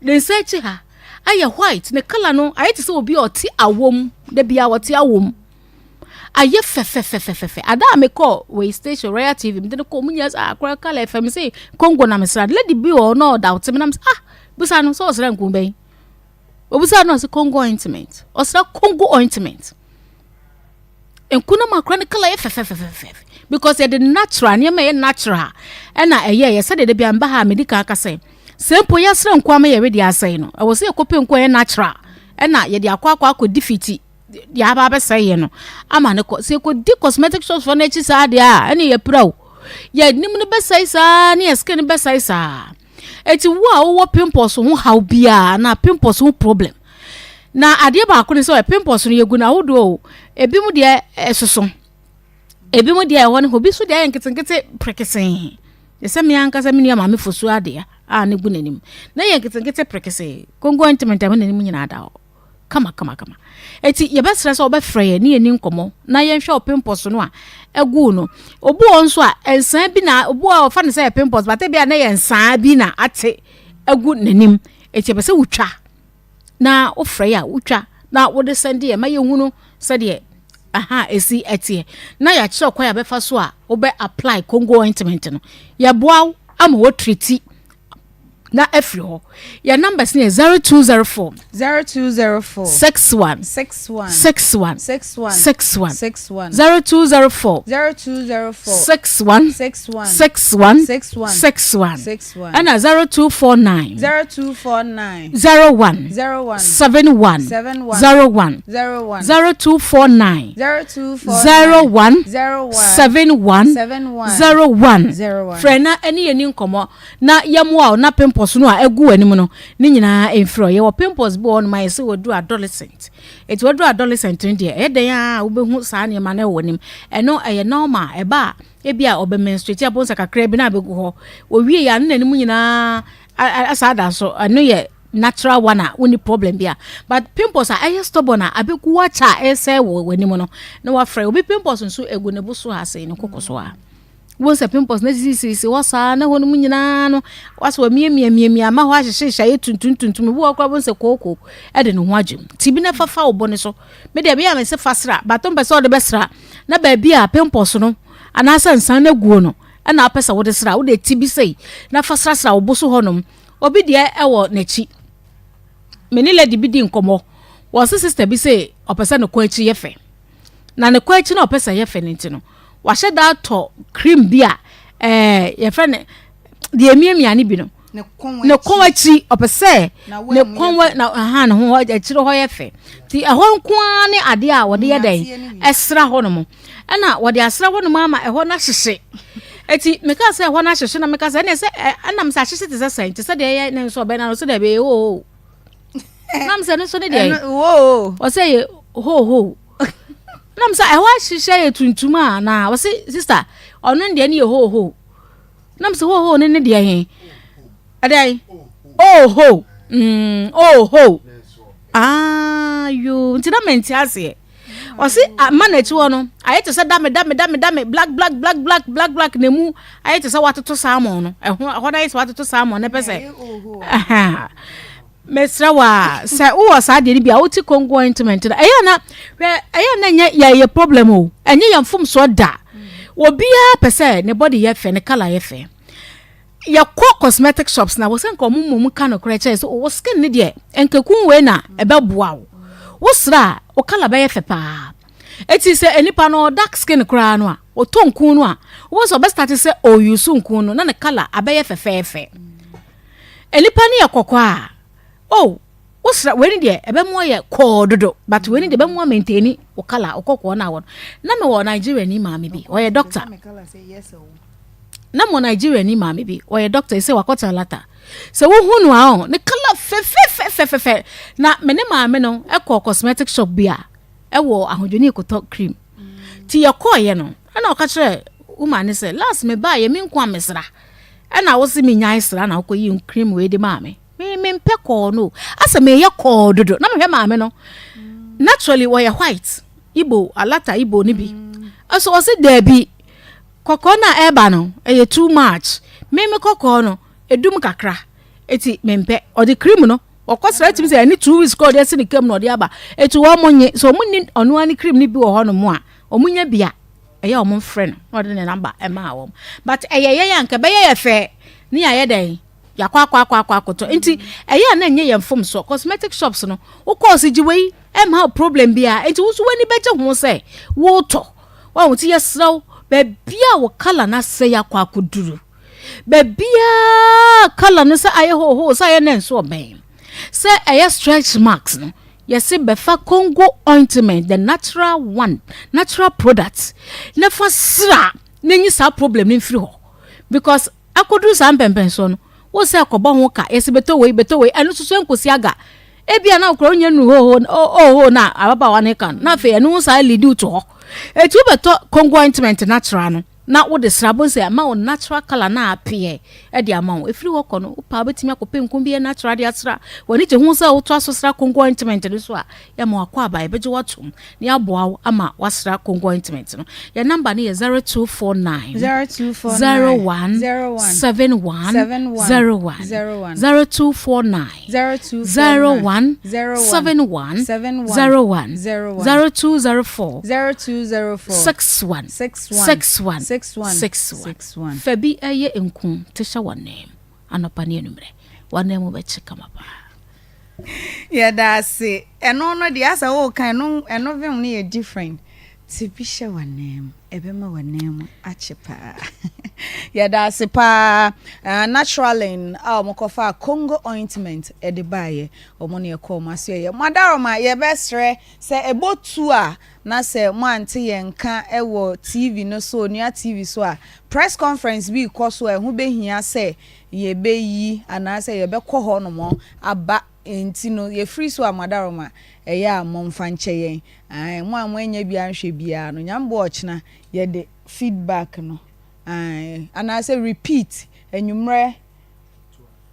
Ne nsa akyi ha ayɛ white. Ne colour no ayɛ te sɛ obi a ɔte awom, da bia ɔte awom. Ayɛ fɛfɛfɛfɛfɛ. Ada a mekɔ wei station Royal TV, mede no kɔ ɔmo nyinaa sɛ ah akora colour ɛfɛ me sɛ Congo na mesra. Lady bi wɔ hɔ na ɔda ɔte me na me sɛ ah busa no sɛ ɔsra nku bɛn. Obusa no ɔsɛ Congo ointment. Ɔsra Congo ointment. Nku no ma akora ne colour yɛ fɛfɛfɛfɛ because yɛde natural nneɛma ɛyɛ natural ɛna ɛyɛ yɛ sɛdeɛ de bi amba ha a medi kan aka sɛ sɛ mpo yɛasra nku ama yɛwe deɛ asɛe no ɛwɔ sɛ yɛkɔpɛ nku a ɛyɛ natural ɛna yɛde akɔ akɔ akɔ defeat deɛ aba abɛsɛe yɛ no ama ne kɔ sɛ yɛkɔdi cosmetic shops fo no akyi saa deɛ a ɛne yɛpira o yɛnim no bɛsɛe saa ne yɛ skin bɛsɛe saa. Eti wo a wowɔ pimples ho haw biara na pimples ho problem na adeɛ baako ne sɛ pimples no yɛgu no ahodoɔ o ebi mu deɛ ɛsoso ebi mu deɛ ɛhɔ no obi so deɛ ɛyɛ nketenkete prekesee te sɛ me ankasa me nua maame fosuo adeɛ a ne gu n'anim na yɛ nketenkete prekesee Congo ointment a n'anim nyinaa da hɔ kama kama kama. Eti yɛbɛsrɛ sɛ wɔbɛfrɛ yɛn ne yɛni nkɔmmɔ na yɛnhwɛ wo pimples no a ɛgu no. Obi wɔ nso a nsaa bi na obi wɔ a ɔfa no sɛ yɛ pimples but ebi a na yɛ nsaa bi na ate agu n'anim. Eti yɛpɛ sɛ wotwa na wofrɛ yɛ a wotwa na wode sɛnde yɛ ma yɛhunu sɛdeɛ aha esi ɛteɛ na yɛakyerɛ kwan a bɛfa so a wobɛ apply Congo ointment no. Yɛboa wo ama wɔtreat na afiri hɔ. Yɛn numbers no yɛ 0204. 0204. 61. 61. 61. 61. 61. 61. 0204. 0204. 61. 61. 61. 61. 61. 61. Ɛna 0249. 0249. 01. 01. 71. 71. 01. 01. 0249. 0249. 01. 01. 71. 71. 01. 01. Frɛ na ɛne yɛn ni nkɔmmɔ na yɛmmoa wo na pimples no a ɛgu w'anim no ne nyinaa ɛmfiri hɔ. Yɛwɔ pimples bi wɔ hɔnom a yɛsɛ wɔduru adolescent. Ɛti wɔduru adolescent no deɛ ɛyɛ dɛn a wobɛhu saa nneɛma no wɔ w'anim. Ɛno ɛyɛ normal ɛba a ebi a ɔbɛ menstruate abɔ nsa kakra bi na abɛgu hɔ. Owie yɛ a ne n'anim nyinaa asa ada so. Ɛno yɛ natural one a wonni problem bi a. But pimples a ɛyɛ stubborn a abɛgu akyɛ a ɛsɛe wɔ w'anim no na wafrɛ. Obi pimples nso egu ne bo so ha sei ne koko so a. Wobɛhu sɛ pimples no asisisisi hɔ saa na hɔ nom nyinaa no wasɛ wamiamiamiamia ama hɔ ahyehyehyɛ ayɛ tuntum tuntum. Ebi wɔ hɔ koraa wobɛhu sɛ kooko de ne ho agye mu. Ti bi na fa fa wo bo no so. Me deɛ ɛbɛyɛ a mese fa sra but wompɛ sɛ wode bɛsra na baabi a pimples no anaasɛ nsa no aguo no ɛna wopɛ sɛ wode sra. Wode ti bi sei na fa srasra wo bo so hɔnom. Obi deɛ ɛwɔ n'akyi. Me ne lady bi di nkɔmmɔ. Wɔse sister bi se ɔpɛ sɛ ne kɔn akyi yɛ fɛ. Na ne kɔn akyi na ɔpɛ sɛ ɛyɛ fɛ no nti no, wahyɛ da atɔ cream bi a ɛɛ yɛfrɛ no deɛ emiamia ne bi no. Ne kɔn akyi ɔpɛ sɛ ne kɔn wɔ na aha ne ho akyire hɔ yɛ fɛ. Ti ɛhɔ nko ara ne adeɛ a wɔde yɛ dɛn ɛsra hɔ nom. Ɛna wɔde asra hɔ nom ama ɛhɔ no ahyehye. Eti meka sɛ ɛhɔ no ahyehye na meka sɛ ɛna sɛ ɛnam sɛ ahyehye te sɛ sɛn te sɛ deɛ ɛyɛ ne nso ɔbɛn na ɔsɛ dɛ ɛbɛyɛ hoo. Nam sɛ ne nso ne deɛ ɔsɛ yɛ hoo hoo. Nam sɛ ɛhɔ ahyehyɛ yɛ tuntum a na ɔsɛ sista ɔno deɛ ne yɛ hoo hoo. Nam sɛ hoo hoo ne ne deɛ he ɛdɛn oh ho mm oh ho ah yoo nti na mente aseɛ ɔse ama n'akyi hɔ no ayɛ te sɛ dame dame dame dame black black black black black black na emu ayɛ te sɛ watoto salmon no ɛho ɛhɔ no ayɛ sɛ watoto salmon no pɛ sɛ mesrɛ wo a sɛ wowɔ saa deɛ no bi a wote Congo ointment no ɛyɛ na hwɛ ɛyɛ na ɛnyɛ yɛyɛ problem o ɛnyɛ yɛn mfomsoɔ da obiara pɛ sɛ ne body yɛ fɛ ne colour yɛ fɛ yɛkɔ cosmetic shops na wɔsɛ nka ɔmo mmom ka nokorɛ kyerɛ sɛ wo skin ne deɛ nkekun wei na ɛbɛboa wo wo sra a wo colour bɛyɛ fɛ paa eti sɛ nipa no dark skin koraa no a ɔtɔ nkun no a wɔn sɛ ɔbɛstarte sɛ ɔyusu nkun no na ne colour abɛyɛ fɛfɛɛfɛ Nnipa no yɛ kɔkɔɔ a, oh, wosra wei ne deɛ ɛbɛmoa yɛ kɔɔ dodo, but wei ne deɛ ɛbɛmoa maintaini wo colour, wo kɔkɔɔ no a wɔ no. Na mewɔ Nigeria ni maame bi, ɔyɛ doctor. Na mewɔ Nigeria ni maame bi, ɔyɛ doctor, ɛsɛ wakɔtena lata. Sɛ wohu no a, oh, ne colour fɛfɛfɛfɛfɛ. Na me ne maame no ɛkɔ cosmetic shop bi a, ɛwɔ ahodwoni kotɔ cream. Ti yɛkɔɔyɛ no, ɛna ɔka kyerɛ woman ne sɛ, last mebaayɛ me nko a mesra. Ɛna wo se menyae sra na wokɔyi cream wei de maa me. Me mempɛ kɔɔ no. Asɛ meyɛ kɔɔ dodo. Na mehwɛ maame no. Naturally wɔyɛ white. Igbo, alata Igbo no bi. Ɛso ɔse daabi. Kɔkɔɔ no a ɛreba no, ɛyɛ too much. Me me kɔkɔɔ no, edum kakra. Eti mempɛ. Ɔde cream no, wɔkɔsra tumi sɛ ɛne 2 weeks kɔ ɔde asi ne kam na ɔde aba. Eti wɔn mo nye. So wɔn ni ɔno ara ne cream no bi wɔ hɔ nom a, wɔn nya bi a. ɛyɛ a wɔn mfrɛ no na ɔde ne namba ɛmaa wɔn but ɛyɛ yɛn a nka ɛbɛyɛ yɛ fɛ ne yɛayɛ dɛn yɛakɔ akɔ akɔ akɔ akɔtɔ nti ɛyɛ a na ɛnyɛ yɛn fom so cosmetic shops no wokɔɔ si gye wei ɛmma wo problem biara nti wo nso w'ani bɛgye ho sɛ wotɔ wɔn ti yɛsrɛ wo baabi a wo kala no asɛe akɔ akɔduru baabi a kala no sɛ ayɛ hoho sɛ ayɛ nɛnso ɔbɛn sɛ ɛyɛ stretch marks no Yɛse bɛfa Congo ointment, the natural one, natural product na fa sra na nyi saa problem no mfiri hɔ because akɔduru saa mpɛmpɛnsoɔ no wo sɛ kɔbɔ ho ka yɛse bɛtɔ wei bɛtɔ wei ɛno nso so ɛnkɔsi aga ebia na wokora wonya nuru hoho oho na ababaawa no ka no na afei ɛno ho saa lead to hɔ ɛti wobɛtɔ Congo ointment natural no na wode sra bohu sɛ ama wo natural colour no apeɛ de ama wo. Ɛfiri hɔ kɔ no, wopɛ a wobɛtumi akɔpɛ nku bi yɛ natural de asra. W'ani gye ho sɛ wotoa so sra Congo ointment no so a, yɛma wakɔ aba, yɛbɛgye wo atom na yɛaboa wo ama woasra Congo ointment no. Yɛn number no yɛ 0249 01 71 01 0249 01 71 01 0204 61 61 61 Fa bi yɛ nku te hyɛ w'anan mu anɔpa ne anwummerɛ. W'anan mu bɛkye kama paa. Yɛda ase. Ɛno no deɛ asɛ woka ɛno ɛno vim no yɛ different. Te bi hyɛ w'anan mu ɛbɛma w'anan mu akye paa. Yɛda ase paa. Uh, Naturalin a wɔkɔfaa Congo ointment de baeɛ. Wɔn ne ɛkɔɔ wɔn aso yɛ. Madaroma yɛbɛsrɛ sɛ ɛbɔ tu a Na sɛ moante yɛn nka wɔ TV no so, Onua TV so a, press conference bi rekɔ so a ɛho bɛhia sɛ yɛbɛyi anaasɛ yɛbɛkɔ hɔnom aba. Enti no, yɛfiri so a, mo adaworoma, ɛyɛ a momfa nkyɛ yɛn. Ae, mo a moannya bi anhwɛ biara no, Nyame boa ɔkyena yɛde feedback no, ae, anaasɛ repeat, anwummerɛ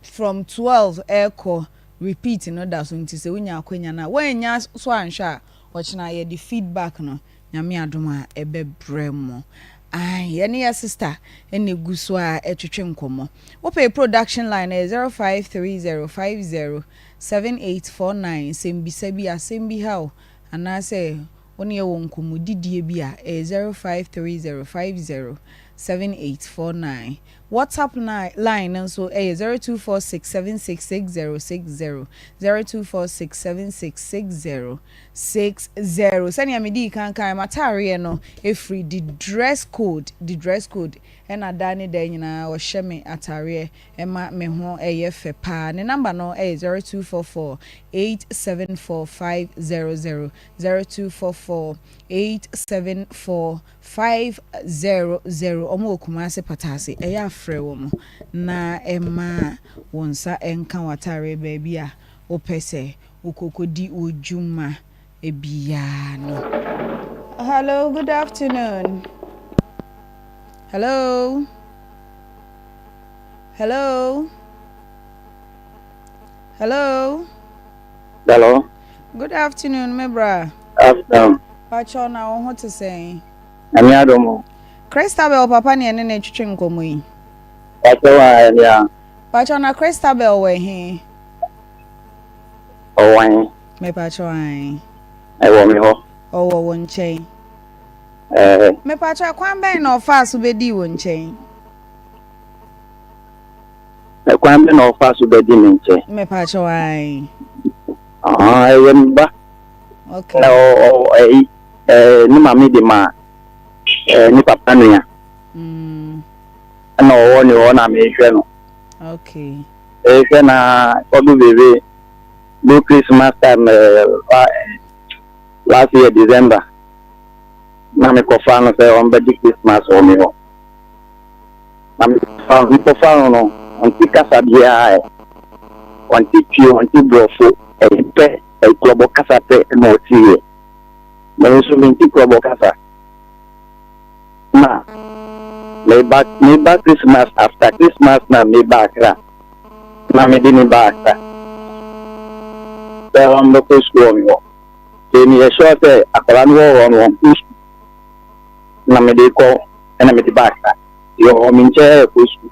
from 12 rekɔ, repeat no da so, nti sɛ wonya akwanya no a, woannya so anhwɛ a, Ɔkyena yɛde feedback no Nyame adom a ɛbɛbrɛ mo. Ae, yɛne yɛ sister na egu so a ɛtwetwe nkɔmmɔ. Wopɛ production line no ɛyɛ 0530507849, nsɛmbisa bi, asɛm bi ha wo, anaasɛ wo ne yɛ wɔ nkɔmmɔdidie bi a, ɛyɛ 0530507849. WhatsApp line no nso yɛ 0246766060, 0246766060. Sɛnea medii kan kae, m'ataareɛ no firi The Dress Code, The Dress Code, ɛna daa ne daa nyinaa ɔhyɛ me ataareɛ ma me ho yɛ fɛ paa. Ne number no yɛ 0244 874 500, 0244 874 500 Ɔmo wɔ Kumasi Pataase ɛyɛ a frɛ wɔn na ɛma wo nsa nka w'ataareɛ baabi a wopɛ sɛ wokɔkɔdi wo dwuma biara no. Hello good afternoon hello hello hello. Hello. Good afternoon me bra. Afternoon. Pakyɛw na wo ho te sɛn? Nyame adom o. Christabel papa ne ɛne no retwetwe nkɔmmɔ yi. Pakyɛw a ɛne a. Pakyɛw na Christabel wɔ he? Ɔwɔ he? Me pakyɛw ae. Ɛwɔ me hɔ. Ɔwɔ wo nkyɛn. Ɛɛ. Me pakyɛw ɛkwan bɛn na ɔfaa so bɛdii wo nkyɛn? Ɛkwan bɛn na ɔfaa so bɛdi me nkyɛn? Me pakyɛw ae. Ahaa ɛyɛ me ba. Okay. Na ɔ ɔ ɛyi ɛɛ ne maame de ma ɛɛ ne papa nua. Mm. Ɛna ɔwɔ ne hɔ na mehwɛ no. Okay. Mehwɛ na ɔdo bebe do Christmas time ɛɛ last year December na mekɔfa no sɛ ɔmbɛgye Christmas wɔ me hɔ. Na mekɔfa mekɔfa no no ɔnte kasa biara ɛ ɔnte twi ɔnte borɔfo ɛyɛ pɛ Nkurɔbɔ kasa pɛ na ɔteeɛ. Me nso mente nkurɔbɔ kasa. Na meba meba Christmas after Christmas na meba Accra. Na mede ne ba Accra. Sɛ ɔmbɛkɔ sukuu wɔ me hɔ. Nti meyɛ sure sɛ akwadaa no wɔ hɔ no ɔnkɔ sukuu. Na mede kɔ ɛna mede ba Accra. Nti ɔwɔ me nkyɛn ɛkɔ sukuu.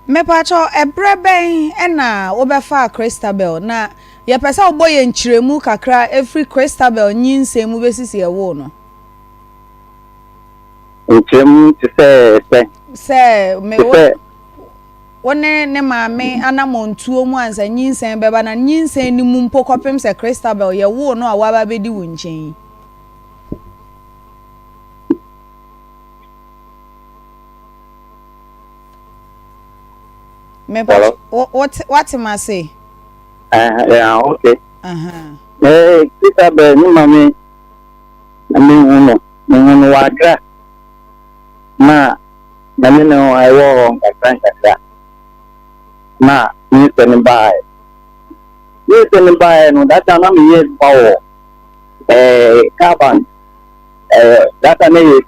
Mepakyɛw, ɛberɛ bɛn na wobɛfaa Christabel? Na yɛpɛ sɛ wobɔ yɛn nkyerɛmu kakra ɛfiri Christabel nyinsɛn mu bɛsi sɛ yɛwoo no. Nkyerɛmu te sɛ sɛ? Sɛ me Te wo sɛ. wo ne ne maame anamɔntuo mu ansa nyinsɛn bɛba na nyinsɛn no mu mpo kɔpem sɛ Christabel yɛwoo no a waba abɛdi wo nkyɛn yi. Hello? Wate m ase? Yeah, okay. Eh, Christabel, ne maame na mehu no, mehu no wɔ Accra. Na na ne ne ho ɛwɔ hɔ nkakra nkakra. Na ne nsɛ no baeɛ. Ne nsɛ no baeɛ no, that time na meyɛ adwuma wɔ eh, car bank. Eh, that time na yɛ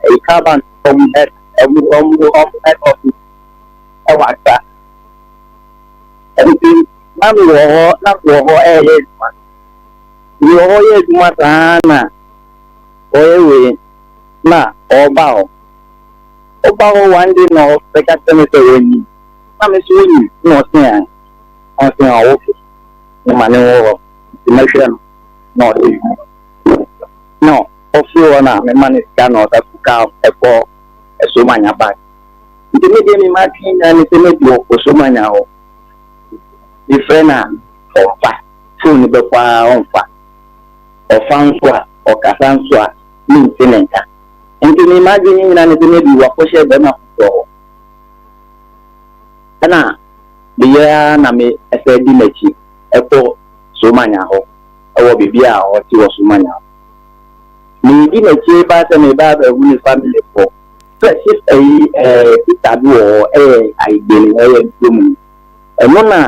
ɛyi car bank ɔmo head ɔmo ɔmo ɔmo head office ɛwɔ Accra. Nti na mi wɔ hɔ na mi wɔ hɔ ɛyɛ adwuma. Mi wɔ hɔ yɛ adwuma saa na ɔyɛ wei na ɔba hɔ. Ɔba hɔ one day na ɔbɛka kyerɛ mi sɛ wɔnyim. Na mi nso wɔnyim na ɔse an ɔse an ɔwɔ fi ne ma ne wɔ hɔ nti mɛhwɛ no na ɔse na Ɔfiri hɔ na mema no sika na ɔsa tu kaa kɔ Somanya bank. Nti me deɛ me m'adwene nyinaa ne sɛ maybe ɔkɔ Somanya hɔ. Mefrɛ no a ɔmfa, phone no bɛkɔ ara ɔmfa. Ɔfa nso a ɔkasa nso a mente ne nka. Nti me m'adwene nyinaa ne sɛ maybe wakɔhyɛ barima foforɔ hɔ. Ɛna meyɛ ara na me san di n'akyi kɔ Somanya hɔ wɔ baabi a ɔte wɔ Somanya hɔ. Meredi n'akyi reba sɛ mereba abɛhu ne family fo. Sɛ sis ɛyi ɛɛ sista bi wɔ hɔ ɛyɛ Ayigbeni ɛyɛ Nkurom ni. Ɛno na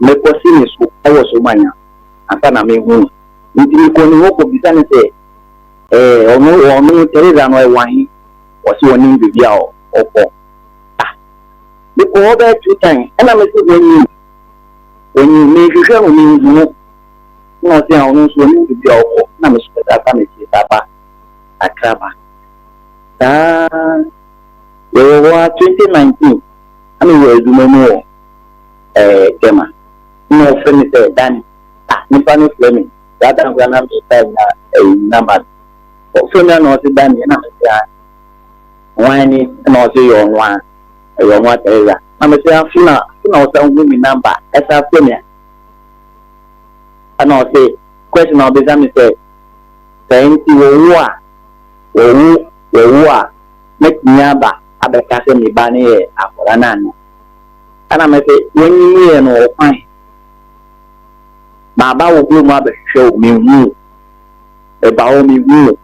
mekɔ si ne so ɛwɔ Somanya ansa na mehu no. Nti mekɔ ne hɔ kɔ bisa no sɛ ɛɛ ɔno ɔno Teresa no ɛwɔ he? Ɔse ɔnim baabi a ɔkɔ. Ah mekɔ hɔ bɛyɛ 2 times ɛna mese ɔnyim ɔnyim mehwehwɛ no menhu no. Nna ɔse a ɔno nso ɔnnim baabi a ɔkɔ na me so mɛsan afa m'akyi san aba. Accra ba. Saa yɛwɔ hɔ a 2019 na mewɔ adwuma mu wɔ ɛɛ Tema. Na ɔfrɛ me sɛ Danny. Ah, nipa no frɛ me. Saa time koraa na me nya ɛyi number no. Ɔfrɛ me a na ɔse Danny ɛna mese ah hwan ni ɛna ɔse yɛ ɔno a ɛyɛ ɔno a Teresa. Na mese ah so na so na ɔsan hu me number ɛsan frɛ me a ɛna ɔse question a ɔbisa me sɛ sɛ nti wɔwo a wɔwo wɔwo a mɛtumi aba abɛka sɛ me ba no yɛ akwadaa no ana ɛna mese wɔnyim yɛ no ɔkwan maba wo kurom abɛhwehwɛ wo menhu wo meba hɔ mehu wo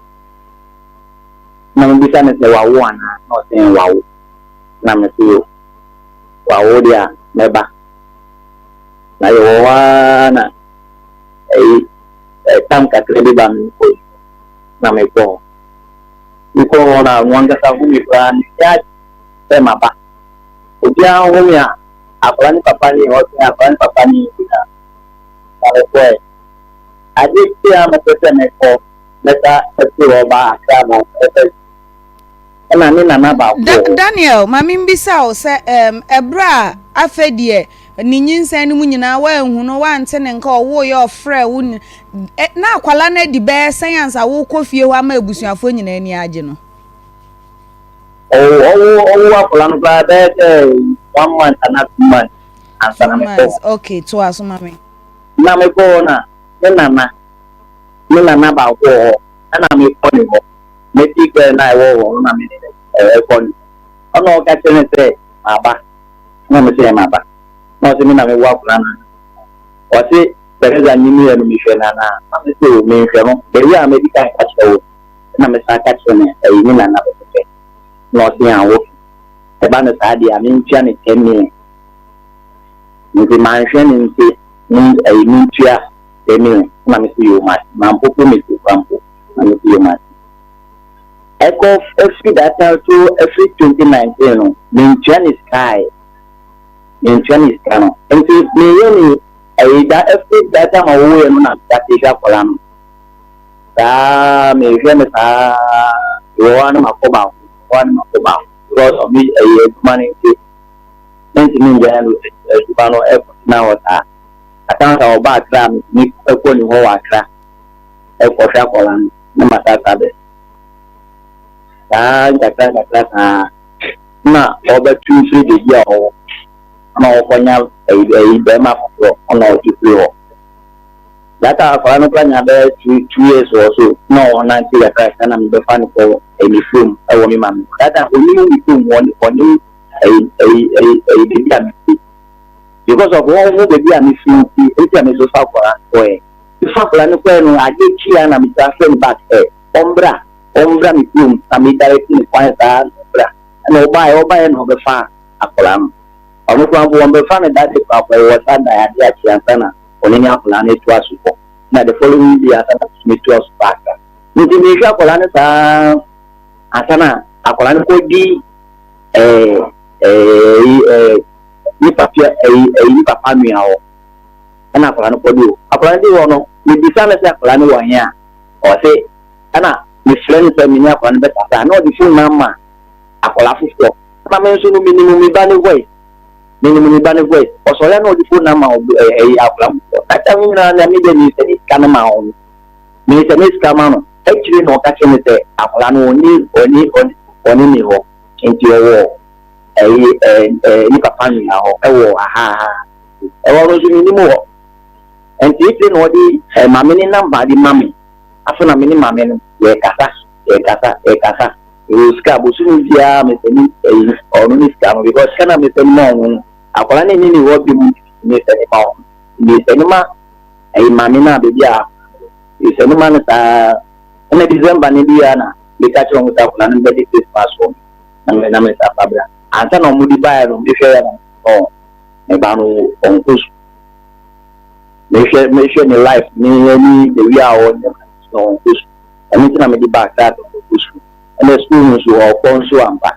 na mebisa no sɛ wawo anaa na ɔsɛ wawo na mese yo wawo deɛ a mɛba na yɛwɔ hɔ ara na ɛyi tam kakra bi ba me nkɔ yi na mekɔ hɔ mekɔ hɔ na ɔno ankasa hu me koraa ne ti agye sɛ maba obiara hu me a akwadaa ne papa ne ɔsɛ akwadaa ne papa ne na na mekɔɛ ade kye a mepɛ sɛ mekɔ mɛsa afiri hɔ ba Accra ma mɛsa ɛna ne nana baako Da wɔ hɔ. Daniel, ma mimmisa wo sɛ, ɛɛm, ɛberɛ a afei deɛ ne nyinsɛn no mu nyinaa woanhu no, woante ne nka, ɔwoeɛ, ɔfrɛɛ wo, ɛ, na akwadaa no adi bɛyɛ sɛn ansa worekɔ fie hɔ ama abusuafoɔ nyinaa ani agye no? Ɔwo ɔwo ɔwo akwadaa no koraa bɛyɛ sɛ one month anaa 2 months ansa Two na mekɔ months, hɔ. okay, toa so ma me. Na mekɔ hɔ na ne nana ne nana baako wɔ hɔ ɛna mekɔ ne hɔ meti girl na ɛwɔ hɔ no na me ne no ɛkɔ ne hɔ ɔna ɔka kyerɛ ne sɛ maba na me sɛ maba na ɔsɛ me na mewɔ akwadaa no ɔse Teresa nyim yɛ no mehwɛ no anaa na me sɛ o menhwɛ no baabi a medi kan ka kyerɛ wo na mesan ka kyerɛ no ɛyi ne nana pɛpɛpɛ na ɔse a wo ɛba no saa deɛ a mentua ne 10 million nti manhwɛ no nti ɛyi mentua 10 million na me sɛ yo mate mampopo me ti kora mpo na me sɛ yo mate ɛkɔ ɛfiri that time to ɛfiri 2019 no mentua ne sika ɛ mentua ne sika no nti meyɛ ne ɛyi da ɛfiri that time a wɔwɔ yɛ no na meda te hwɛ akwadaa no saa mehwɛ no saa wɔ hɔ a na makɔ baako wɔ hɔ a na makɔ baako because of me ɛyɛ adwuma no nti mentumi ngyae no adwuma no ɛkɔtena hɔ saa asan sa ɔba Accra a metumi ɛkɔ ne hɔ wɔ Accra ɛkɔhwɛ akwadaa no na masasa bɛ saa nkakra nkakra saa na ɔbɛtu firi baabi a ɔwɔ na ɔkɔnya ɛyi ɛyi bɛrima foforɔ ɔna ɔtu firi hɔ data akwadaa no kora nya bɛyɛ 2 years wɔ so na ɔnante kakra kakra na mebɛfa no kɔ ɛyi ne kurom ɛwɔ me maame hɔ data onim me kurom hɔ ɔnim ɛyi ɛyi ɛyi ɛyi baabi a mefi because of wɔn ho baabi a mefi nti nti a meso fa akwadaa no kɔɛ mefa akwadaa no kɔɛ no ade kyi a na mesa frɛ no back ɛ ɔmbra ɔmbra me kurom na me direct ne kwan saa na ɔmbra ɛna ɔbaeɛ ɔbaeɛ na ɔbɛfa akwadaa no ɔno koraa mpo wɔn bɛfa no dade koraa kɔ ɛwɔ saa da ade akyi ansa na ɔne ne akwadaa no etoa so kɔ na the following day ansa na me toa so kɔ Accra nti mehwɛ akwadaa no saa ansa na akwadaa no kɔ di ɛɛ ɛɛ ɛɛ ne papa ɛyi ɛyi ne papa nua hɔ ɛna akwadaa no kɔ di hɔ akwadaa no di hɔ no mebisa no sɛ akwadaa no wɔ he a ɔse ɛna mefrɛ no sɛ me ne akwadaa no bɛkasa na ɔde phone no ama akwadaa foforɔ ɛna me nso no menim me ba ne voice menim me ba ne voice ɔsɔre na ɔde phone no ama ɛyi akwadaa foforɔ that time nyinaa na me deɛ mesɛ ne sika no ma ɔno mesɛ ne sika ma no akyire na ɔka kyerɛ me sɛ akwadaa no ɔne ɔne ɔne ɔne ne hɔ nti ɔwɔ ɛyi ɛɛ ɛɛ ne papa nua hɔ ɛwɔ aha aha ɛwɔ no nso menim hɔ nti akyire na ɔde ɛ maame ne number de ma me afei na me ne maame no yɛkasa yɛkasa yɛkasa ɛwɔ sika bosomi biara mesɛ ne ɛyi ɔno ne sika no because sika na mesɛ ne ma ɔno no akwadaa ne ne ne hɔ bi mu mesɛ ne ma ɔno mesɛ ne ma ɛyi maame no a beebi a mesɛ ne ma no saa ɛna December ne bi a na meka kyerɛ wɔn sɛ akwadaa no bɛde Christmas wɔ na me na me nsa fa bra ansa na wɔn de baeɛ no mehwɛ yɛ no ɔ me ba no ɔnkɔ sukuu mehwɛ mehwɛ ne life ne ne the way a ɔnyɛ na ɔnkɔ sukuu ɛno nti na mede ba Accra na ɔnkɔ sukuu ɛna sukuu no nso ɔkɔ nso ampa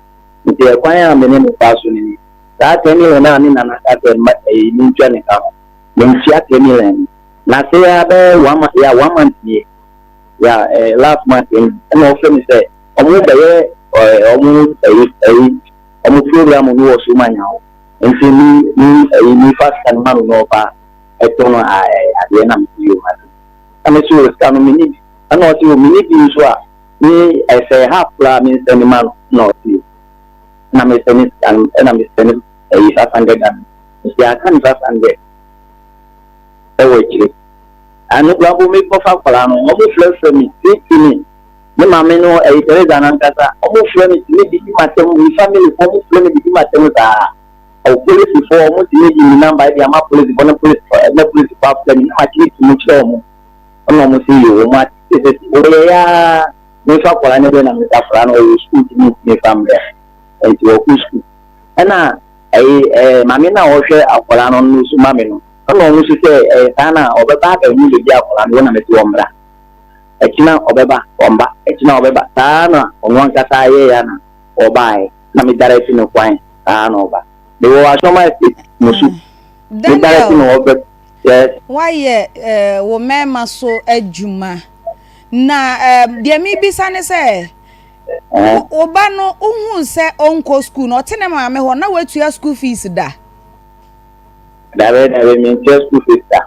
nti ɛkwan a me ne ne fa so no ni saa 10 million a ne nana ka sɛ mma ɛyi ne ntua ne ka ho mentua 10 million na sɛ yɛ abɛyɛ one month ya one month nie ya ɛɛ last month ɛna ɔfrɛ me sɛ Ɔmo bɛyɛ ɛɛ ɔmo ɛyi ɛyi ɔmo program no wɔ Somanya hɔ. Nti mi mi ɛyi mi fa sika no ma no na ɔfa ɛtɔn a ɛɛ adeɛ na me si yɛ ɔmo Na me so sika no me ni bi. Ɛna ɔsi o me ni bi nso a me ɛsɛ half koraa me nsɛn ma no na ɔsi o. Na me sɛne sika no ɛna me sɛne ɛyi 500 Ghana. Nti aka ne 500 ɛwɔ akyire. Ɛno koraa mpo mekɔfa akwadaa no ɔmo frɛfrɛ me tietie me. Me maame no ɛyɛ Teresa nankasa. Ɔmo frɛ me tumi didi m'atɛm, me family foɔ ɔmo frɛ me didi m'atɛm saa. Ɔ polisi foɔ ɔmo tumi yi me number ɛde ama polisi foɔ na polisi foɔ na polisi foɔ afrɛ me na ma kyerɛ mu kyerɛ ɔmo. Ɛna ɔmo sɛ yoo ɔmo ate sɛ sɛ wɔyɛ yaa mefa akwadaa no bɛ na mesa akwadaa no ɔwɔ sukuu nti mentumi fa mbrɛ nti ɔkɔ sukuu. Ɛna ɛyi ɛɛ maame no a ɔhwɛ akwadaa no no nso ma me no ɛna ɔno nso sɛ ɛyɛ saa na ɔbɛba abɛhu baabi a akwadaa no wɔ na mese ɔmmra. Ɛkyena ɔbɛba, ɔmba, ɛkyena ɔbɛba, saa ara na ɔno ankasa yɛeɛ a na ɔbaeɛ, na me direct no kwan, saa ara na ɔba. Mewɔ Asɔma Estate, Mosu, me direct Daniel, no ɔbɛ, yes. woayɛ eh, wo mmarima so adwuma. Na eh, deɛ mebisa ne sɛ, Eh. wo wo ba no, wohuu sɛ ɔnkɔ sukuu no, ɔte ne maame hɔ, na watua school fees da? Dabi, dabi, mentua school fees da.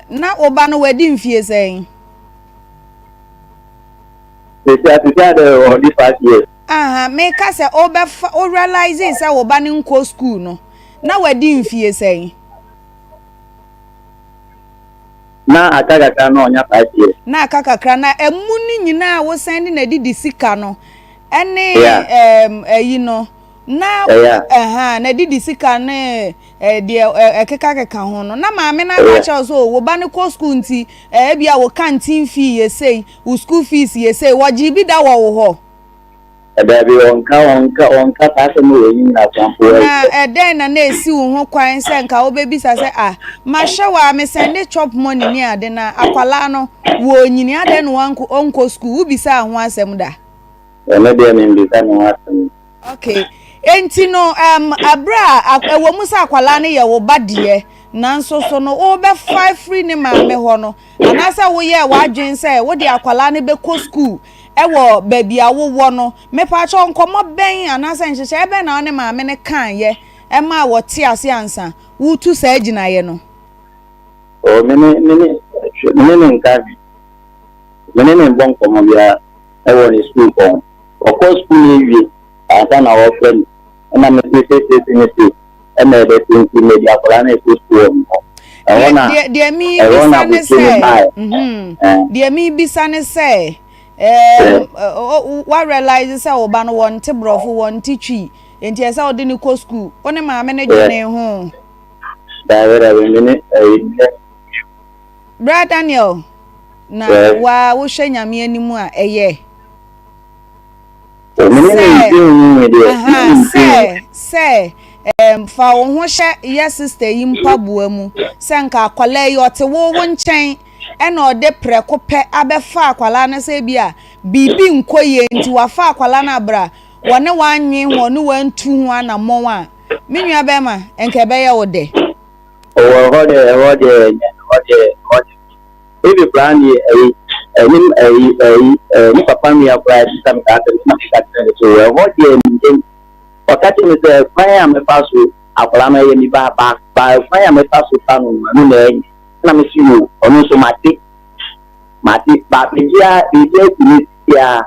Na wo ba no wadi mfie sɛn? Sisi a sisi a dɛ ɔdi 5 years. Aha, meka sɛ wobɛfa wo realize sɛ wo ba no nkɔ school no, na wadi mfie sɛn? Na aka kakra na ɔnya 5 years. Na aka kakra na ɛmu no nyinaa a wosan de n'adidi sika no ɛne ɛɛm ɛyi no na ɛha n'adidi sika ne deɛ ɛkekakeka ho no, na maame no aka akyerɛ wo sɛ, oh, wo ba no kɔ sukuu nti, ebia wo canteen fee yɛ sei, wo school fees yɛ sei. Wɔgyee bi da wɔ wo hɔ? Dabi, ɔnka, ɔnka, ɔnka saa asɛm wɔ eyi nyina koraa mpo. Na ɛdɛn na na esi wo ho kwan sɛ nka wobɛbisa sɛ, ah, mahwɛ wo a, mesɛnde chop money ne ade na akwadaa no, wɔrenyini, adɛn na wankɔ, ɔnkɔ sukuu? Wobisaa ho asɛm da? Ɛno deɛ membisa ne ho asɛm. Okay. Enti no, um, ɛberɛ a, ɛwɔ mu sɛ akwadaa no yɛ wo ba deɛ, nanso so no, wobɛfa afiri ne maame hɔ no, anaasɛ woyɛɛ w'adwene sɛ wode akwadaa no bɛkɔ sukuu wɔ baabi a wowɔ no, mepaakyɛw nkɔmmɔ bɛn anaasɛ nhyehyɛeɛ bɛn na wo ne maame no kaeɛ ɛmaa wɔte ase ansa woretu saa gyinaeɛ no? Oh, me ne, me ne, me ne ne nka hwee. Me ne ne mbɔ nkɔmmɔ biara wɔ ne sukuu kɔ ho. Ɔkɔ sukuu no ewie ansa na ɔrefrɛ me. Ɛna me se seesei ne se ɛna ɛbɛte nti mede akwadaa no rekɔ sukuu wɔ me hɔ. Ɛhɔ na Deɛ deɛ ɛhɔ na merebisa ne abotire no sɛ, baeɛ. mhm, Ɛɛ. deɛ merebisa ne sɛ, ɛɛm, wa realize sɛ wo ba no wɔnte borɔfo, wɔnte twi, nti ɛsɛ sɛ wode no kɔ sukuu. Wo ne maame no dwenee ho? Daabi daabi me ne ɛyi me ne. Bra Daniel, na waa wohwɛ Nyame anim a ɛyɛ. Sɛ, aha, sɛ, sɛ, ɛɛm, fa wo ho hyɛ yɛ sister yi mpaboa mu, sɛ nka akwadaa yi ɔte wo wo nkyɛn ɛna ɔde prɛko pɛ abɛfa akwadaa no sɛ ebi a biribi nkɔ yie nti wafa akwadaa no abra wɔne wannwen ho ɔne wantu ho anammɔn a, me nua bɛrima, nka ɛbɛyɛ wo dɛ. Ɔwɔ ɛhɔ deɛ ɛhɔ deɛ ɛnyɛ ɛhɔ deɛ ɛhɔ deɛ ebi koraa deɛ ɛyi ɛne ɛyi ɛyi ɛɛ ne papa nua koraa ɛsesa mi saa asɛm na meka kyerɛ ne so ɛhɔ deɛ nkyɛn ɔka kyerɛ mi sɛ kwan a mɛfa so akwadaa no ɛyɛ mi ba ba ba kwan a mɛfa so fa no ɛno na ɛnyɛ na me si o ɔno nso mate mate ba biribiara biribiara tumi biara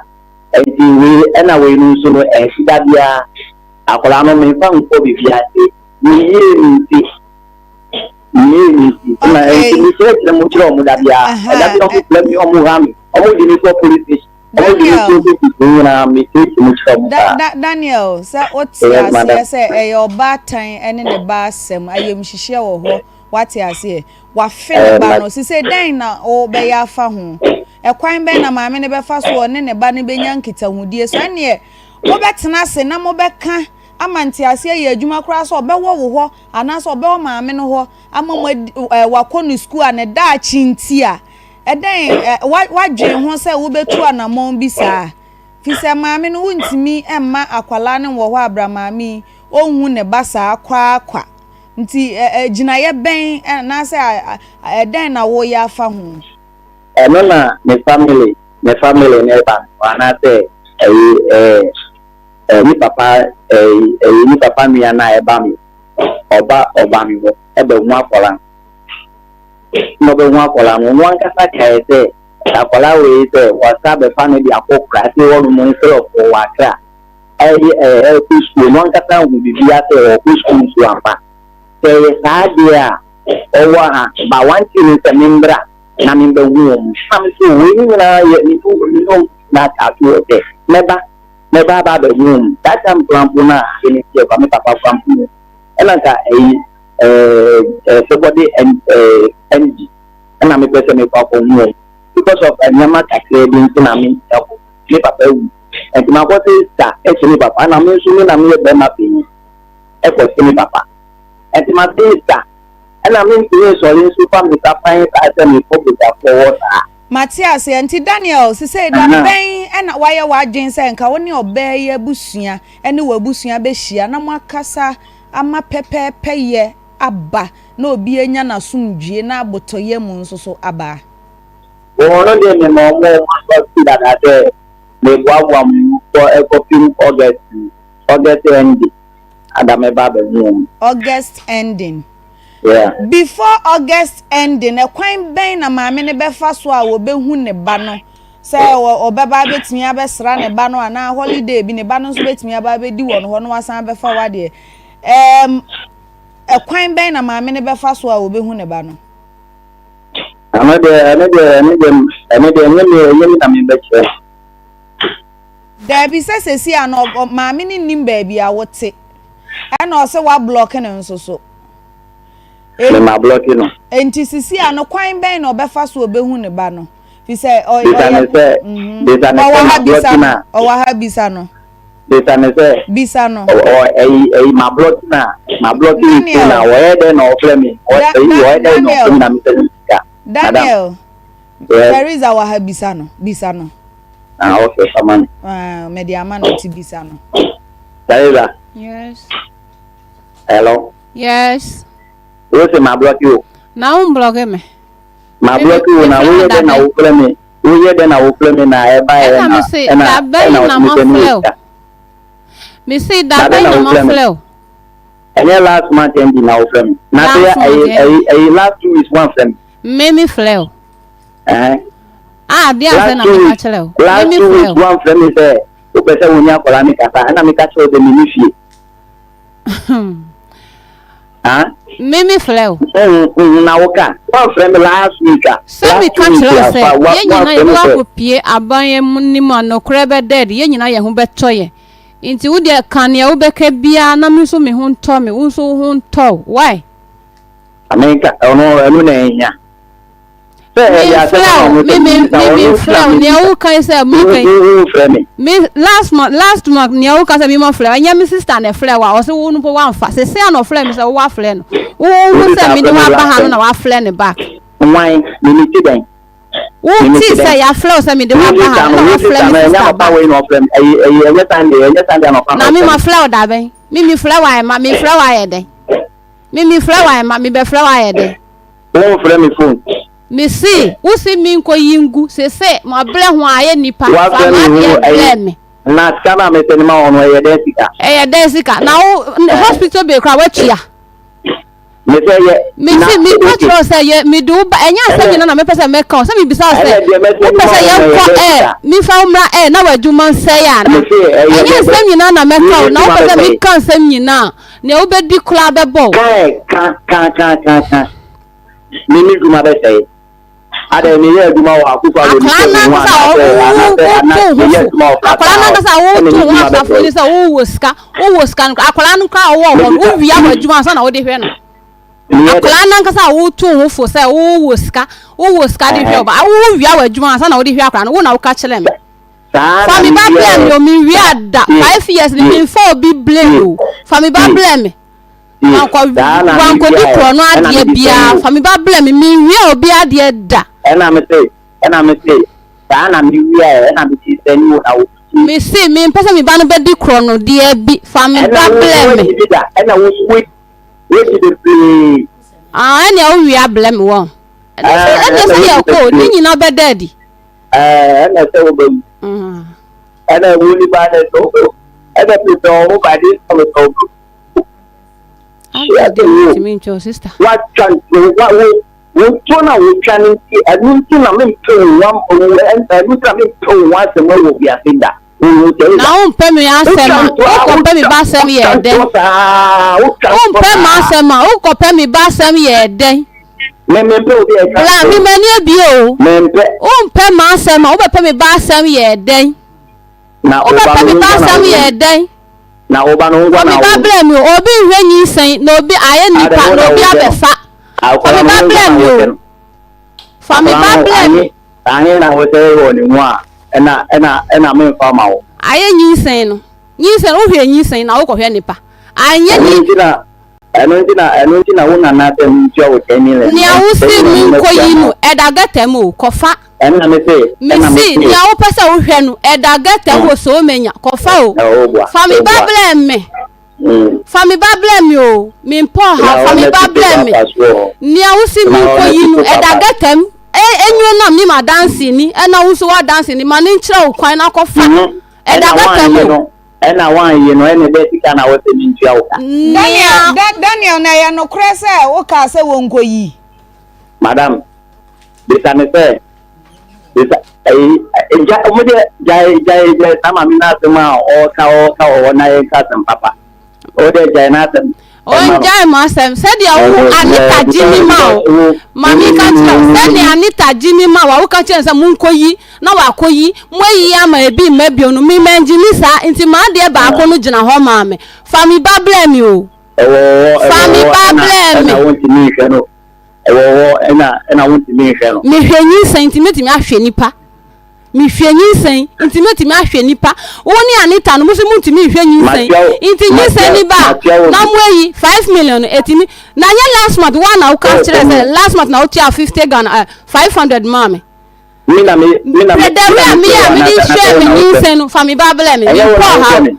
ɛnti wei ɛna wei no nso no ɛnsi da biara akwadaa no mefa nkɔ biribiara se. Meyie me nti. Meyie me nti. Na Okay. nti mekyerɛkyerɛ mu kyerɛ ɔmo da biara. Aha, Ɛda bi ɔmo ɛ- frɛ me ɔmo ha me. Ɔmo de me kɔ police station. Ɔmo de me kɔ Daniel, office ne nyinaa mekyerɛkyerɛ mu kyerɛ ɔmo da, saa. da, Daniel, sɛ wote Yes, aseɛ madam. sɛ ɛyɛ ɔbaatan ne ne ba asɛm, ayamhyehyeɛ wɔ hɔ, wate aseɛ. Wafe ne Eh, ba ma no. Sisei dɛn na wobɛyɛ afa ho? Ɛkwan bɛn na maame no bɛfa so ɔne ne ba no bɛnya nkitahodie? So ɛnneɛ mobɛtena ase na mobɛka ama ntease ayɛ adwuma koraa sɛ ɔbɛwɔ wo hɔ anaasɛ ɔbɛwɔ maame no hɔ ama mo adi ɛɛ wakɔ ne sukuu a ne daakye nti a, ɛdɛn ɛ wa wadwen ho sɛ wobɛtu anammɔn bi saa? Fi sɛ maame no wontumi mma akwadaa no wɔ hɔ abra maame yi ɔnhu ne ba saa koraa kwa. Nti ɛ ɛ gyinaeɛ bɛn anaasɛ ɛdɛn na woyɛ afa ho? Ɛno na ne family ne family no reba no hɔ anaasɛ. ɛyi ɛɛ ɛɛ ne papa ɛyi ɛyi ne papa nua no a ɛba me ɔba ɔba me hɔ ɛbɛhu akwadaa no. Na ɔbɛhu akwadaa no, ɔno ankasa kae sɛ akwadaa wei sɛ wasa bɛfa no de akɔ kurase hɔnom instead of ɔwɔ Accra ɛyɛ ɛɛ ɛkɔ sukuu. Ɔno ankasa hu biribiara sɛ ɔkɔ sukuu nso ampa. Sɛ ɛyɛ saa deɛ a ɔwɔ ha ba one thing ne sɛ membra na membɛhu wɔn. Na me so wei ne nyinaa yɛ me no me no na ato hɔ sɛ mɛba mɛba aba abɛhu wɔn. That time koraa mpo na ade no teɛ koraa me papa koraa mpo no ɛna nka ɛyi ɛɛ ɛɛ sɛbɔde ɛn ɛɛ MD ɛna mepɛ sɛ mekɔ akɔhu wɔn because of nneɛma kakraa bi nti na me ɛkɔ me papa awu nti makɔ sɛ sa ɛkyɛ me papa ɛna me nso me na meyɛ bɛrima panyin ɛkɔ se me papa nti ma se sa ɛna me ntumi nsɔre nso fa me nsa pan saa sɛ mekɔ bogyafoɔ hɔ saa. Mate aseɛ. Nti Daniel, sesei da bɛn na woayɛ w'adwene sɛ nka wo ne ɔbaa yi abusua ne w'abusua bɛhyia na moakasa ama pɛpɛɛpɛyɛ aba na obi anya n'asomdwie na abotɔyam nso so aba? Wɔn no deɛ mema wɔn wɔn aso ase dada sɛ meboaboa mo ho kɔ ɛkɔpem August August ending ada mɛba abɛhu wɔn. August ending. Yeah. Before August ending, ɛkwan bɛn na maame no bɛfa so a wɔbɛhu ne ba no? Sɛ ɔbɛba abɛtumi abɛsra ne ba no anaa holiday bi ne ba no nso bɛtumi aba abɛdi wɔn hɔ na wasan abɛfa wadeɛ. Um, ɛkwan bɛn na maame no bɛfa so a wɔbɛhu ne ba no? Ɛno deɛ, ɛno deɛ, ɛno deɛ, ɛno deɛ, ɛnyɛ me, ɛnyɛ me na mebɛkyerɛ. Daabi sɛ sɛsi a no maame no nnim baabi a wote ɛna ɔsɛ wablɔke no nso so. Me ma blɔke no. Enti sisi a no kwan bɛn na ɔbɛfa so ɔbɛhu ne ba no? Fi sɛ ɔyɛ. Bisa ne sɛ mhm. bisa ne sɛ ma blɔke na. Ɔwɔ ha bisa no. Bisa ne sɛ. Bisa no. Ɔ ɛyi ɛyi ma blɔke na ma blɔke ne phone na ɔyɛ dɛ na ɔfrɛ mi. Ɛyi ɔyɛ dɛ na ɔfrɛ mi na mi sɛ ne sika. Daniel. Teresa wɔ ha bisa no bisa no. Ah okay fama no. Ah mede ama no ti bisa no. Teresa. Yes. Hello. Yes. Wo se ma blɔki o. Na wo mblɔki me. Ma blɔki o na woyɛ dɛ na wo frɛ me woyɛ dɛ na wo frɛ me na ɛba yɛ na ɛna ɛna ɔsi mi sɛ mi wɔ sika. Me se da bɛn na ma frɛ o. Ɛnyɛ last month ending na wo frɛ me. Na se ɛyɛ ɛyɛ ɛyɛ last 2 weeks wɔn frɛ me. Me me frɛ o. Ɛhɛn. Ah, deɛ asɛ na meka kyerɛ o. Last 2 weeks wɔn frɛ me sɛ wopɛ sɛ wo ne akwadaa ne kasa ɛna meka kyerɛ wo sɛ me ni fie. Ah? Me me frɛ o. Na wo ka. Wɔn frɛ me last week a. Sɛ me ka kyerɛ wo sɛ yɛn nyinaa yɛbɛkɔ akɔpie aban yɛn mu nim a nokorɛ bɛda adi yɛn nyinaa yɛn ho bɛtɔ yɛn nti wo deɛ ka nea wobɛka biara na me nso me ho ntɔ me wo nso wo ho ntɔ wo why? Amenka ɔno ɛno na ɛhia. Sɛ ɛyɛ asɛm a ɔmo sɛ me me me frɛ wo nea woka yi sɛ me kan wo frɛ me. Me last month last month nea woka sɛ me ma frɛ ɛnyɛ me sister na ɛfrɛ wo a ɔsɛ wo no mpo wamfa sese a na ɔfrɛ me sɛ wo wafrɛ no wo hu sɛ me de wo aba ha no na wafrɛ ne back. Wan me me ti dɛn. Wo ti sɛ yafrɛ wo sɛ me de wo aba ha no na wafrɛ me sister back. Na me ma frɛ wo dabɛn me me frɛ wo ayɛ ma me frɛ wo ayɛ dɛn. Me me frɛ wo ayɛ ma me bɛ frɛ wo ayɛ dɛ. Wo nfrɛ me phone. Me se wo se me nkɔ yi ngu sese ma brɛ ho ayɛ nipa fa ma adeɛ brɛ me. Na sika na me send ma wo no ɛyɛ dɛn sika. Ɛyɛ dɛn sika na wo hospital bill kora watua. Me sɛ yɛ. Me se me ka kyerɛ wo sɛ yɛ me de wo ba ɛnyɛ asɛm nyina na me pɛ sɛ mɛka o sɛ me bisa wo sɛ wo pɛ sɛ yɛn kɔ ɛ me fa wo mmra ɛ na w'adwuma nsɛe ana ɛnyɛ nsɛm nyina na mɛka o na wo pɛ sɛ me ka nsɛm nyina Nea wobɛdi koraa bɛbɔ wo. Ka ɛ, ka, ka, ka, ka, ka. Me me dwuma bɛsɛe. Adɛn, meyɛ adwuma wɔ Akufo Addo ne Akwadaa sɛ no mehu ankasa a anaasɛ, anaasɛ, ana, woto wo meyɛ ho adwuma fo. wɔ Fata Akwadaa no House ankasa a ɛna woto me wo ho dwuma asafo bɛsɛe. ni sɛ wowɔ sika, wowɔ sika no koraa. Akwadaa no koraa a ɔwɔ hɔ no, Mebisa, wowia me, w'adwuma ansa na wode hwɛ no. meyɛ dɛn? Akwadaa no ankasa a woto wo ho fo sɛ wowɔ sika, wowɔ sika de hwɛ Ɛhɛn. wo ba. Wowia w'adwuma ansa na wode hwɛ akwadaa no, wo na woka kyerɛ me. Saa Fa na me ba meyɛɛ. blɛ me o, menwia da. Tie, 5 years ni tie, memfa obi blame tie, o. Fa me ba tie. blɛ me. Tie, Wankɔ saa na wankɔdi mewiaɛ, korɔ no ɛna adeɛ mede sɛne biara. wo. Fa me ba blɛ me, menwia obi adeɛ da. Ɛna mese, ɛna mese, saa na mewiaɛ, ɛna mede sɛne wo na wo tie. Mese mempɛ sɛ me ba no bɛdi korɔ no deɛ bi. Fa me Ɛna ba wo nso blɛ me. woadi bi da, ɛna wo nso woadi, woadi bebree. Ah, ɛnea wowia blɛ me wɔn. Ɛnɛ sɛ Ɛɛ, ɛnɛ ɛna sɛ woadi yɛkɔ o, ne bebree. nyinaa bɛda adi. Ɛɛ, ɛna sɛ wobɛwu. Mm. Ɛna wo nipa ne so ɛna pepɛ ɔmo ba de sɔrɔ sɔrɔ. Watwa wa wo wo na wotwa no nti ɛno nti na mempɛ wo ho ɛno nti na mempɛ wo ho asɛm wɔ wiase da. Na wompɛ me asɛm a wokɔpɛ me ba asɛm yɛ dɛn? Wompɛ m'asɛm a wokɔpɛ me ba asɛm yɛ dɛn? Bla me m'ani abie o. Wompɛ m'asɛm a wobɛpɛ me ba asɛm yɛ dɛn? Wobɛpɛ me ba asɛm yɛ dɛn? Fa me ba brɛ me o. Obi nhwɛ nyinsɛn na obi ayɛ nipa na obi abɛfa. Fa me ba brɛ me o. Fa me ba brɛ me. Ahe na wosɛ wɔ ne ho a ɛna ɛna ɛna memfa ma wo. Ayɛ nyinsɛn no nyinsɛn wohwɛ nyinsɛn na wokɔhwɛ nipa anyɛ nyi. Ɛno nti na ɛno nti na ɛno nti na wo nana sɛ mentua wo 10 million. Nea wose menkɔyi no ɛda gata mu o kɔfa. Ɛna me se ɛna me se. Mese nea wopɛ sɛ wohwɛ no ɛda gata mu o sɛ womenya kɔfa o. Fa me ba brɛ me. Fa me ba brɛ me o, mempɛ ɔhaw, fa me ba brɛ me. Nea wose menkɔyi no, ɛda gata mu. Enwuro nam ne m'adanse ni, ɛna wo nso w'adanse ni, ma no nkyerɛ wo kwan na kɔfa. Ɛda gata mu o. Ɛna woanyi no, ɛne dɛ sika na wose mentua wo ka. Daniel, Daniel, na ɛyɛ nokorɛ sɛ wokaa sɛ wɔnkɔyi? Madam, bisa me sɛ, bisa, ɛyi, gya, ɔmo deɛ, gyae, gyae, gyae saa maame n'asɛm a ɔɔka, ɔɔka wɔ hɔ na yɛnka asɛm papa. Ɔwɔ deɛ gyae n'asɛm. Ɔngyae mo asɛm sɛdeɛ wo Anita gye me ma wo ma me ka kyerɛ wo sɛdeɛ Anita gye me ma wo a woka kyerɛ no sɛ monkɔyi na wakɔyi moayi ama ebi mma bio no me mangye ni saa nti m'adeɛ baako no gyina hɔ maa me fa me ba brɛ me o Ɛwɔ hɔ, fa ɛwɔ me hɔ, ba ɛna, brɛ me. ɛna wontumi nhwɛ no. Ɛwɔ hɔ, ɛna, ɛna wontumi nhwɛ no. Mehwɛ nyinsɛn nti mɛtumi ahwɛ nipa. Mehwɛ nyinsɛn nti mɛtumi ahwɛ nipa. Wo ne Anita no mo se montumi nhwɛ nyinsɛn Matua wo, nti nyinsɛn matua, ni ba a matua wo na bi. mo ayi 5 million no ɛtumi na nyɛ last month wo a na woka Oh, kyerɛ sɛ oh. last month na wotua 50 Ghana eh, 500 maa me. Me na me, me na me, Hwɛ me dɛm na a me meyɛ a kyerɛ wo mede anaasɛ, anaasɛ hwɛɛ wo me na wohwɛ me. nyinsɛn no fa me ba brɛ me Ɛnyɛ wo mempɛ na wohwɛ ɔhaw. me.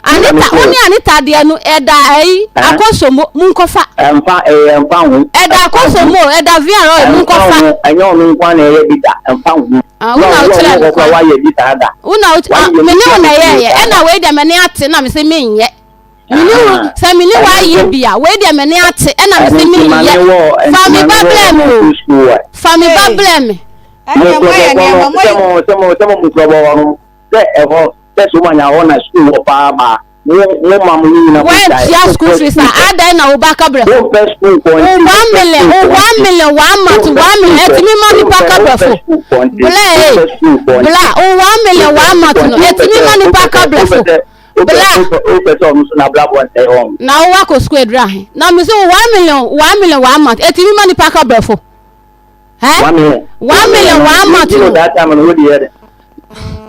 Me na Anita mehwɛ wo wo. ne Anita deɛ no ɛda ayi Ɛn? Akosombo monkɔfa. Ɛmfa, ɛyɛ ɛmfa ho. Ɛda Ɛmfa ho. Akosombo ɛda VRA Ɛmfa monkɔfa. ho. Ɛnyɛ ɔno nko ara na ɛyɛ bi da. Ɛmfa ho. Ah, wo Na na ɔwɔ wokyerɛ ɔwɔ me hɔ koraa kwan. wayɛ bi saa da. Wo na wo ah, Wayɛ me bi ne wo saa na bebree ɛyɛɛyɛ saa ɛna da. wei deɛ m'ani ate na mese menyɛ. Me ne wo Ahaa. sɛ me ne wo Ɛno ayɛ nti, bi a wei deɛ m'ani ate ɛna ɛno mese nti ma menyɛ. me wɔ, Fa nti me ma ba me wɔ brɛ me ɔmo o. sukuu wa. Fa me ba Hey, brɛ me. ɛnneɛ Mo moayɛ nkurɔfoɔ nneɛma no, sɛ moayɛ mo, sɛ mo, sɛ mo nkurɔfoɔ hɔ no, sɛ ɛhɔ, sɛ so mo anya hɔ na sukuu wɔ paa ba, mo, mo ma mo nyina mo gyae, Woantua mo school pɛ fees a sukuu kɔ. adɛn na wo ba ka brɛ Mo fo? mpɛ sukuu kɔ Wo nti, mo one mpɛ million, sukuu wo kɔ one nti, million, one mo month, mpɛ one sukuu million, kɔ, ɛtumi ma mo nipa mpɛ, ka mo brɛ mpɛ fo. sukuu kɔ nti, Bla mo ee, mpɛ sukuu kɔ bla, nti, wo one mo million, mpɛ one sukuu month kɔ no, nti, wo pɛ ɛtumi sɛ, ma wo nipa pɛ ka sɛ, brɛ wo pɛ fo. sɛ, wo pɛ, Bla. wo pɛ, wo pɛ sɛ ɔno nso n'abrabɔ nsɛe hɔ. Na wo wakɔ sukuu aduru ahe? Na me se wo 1 million, 1 million, one month, ɛtumi ma nipa ka brɛ fo. Ɛ? 1 million, One 1 million million, no, one you month you know no. that time no, wo de yɛ dɛ.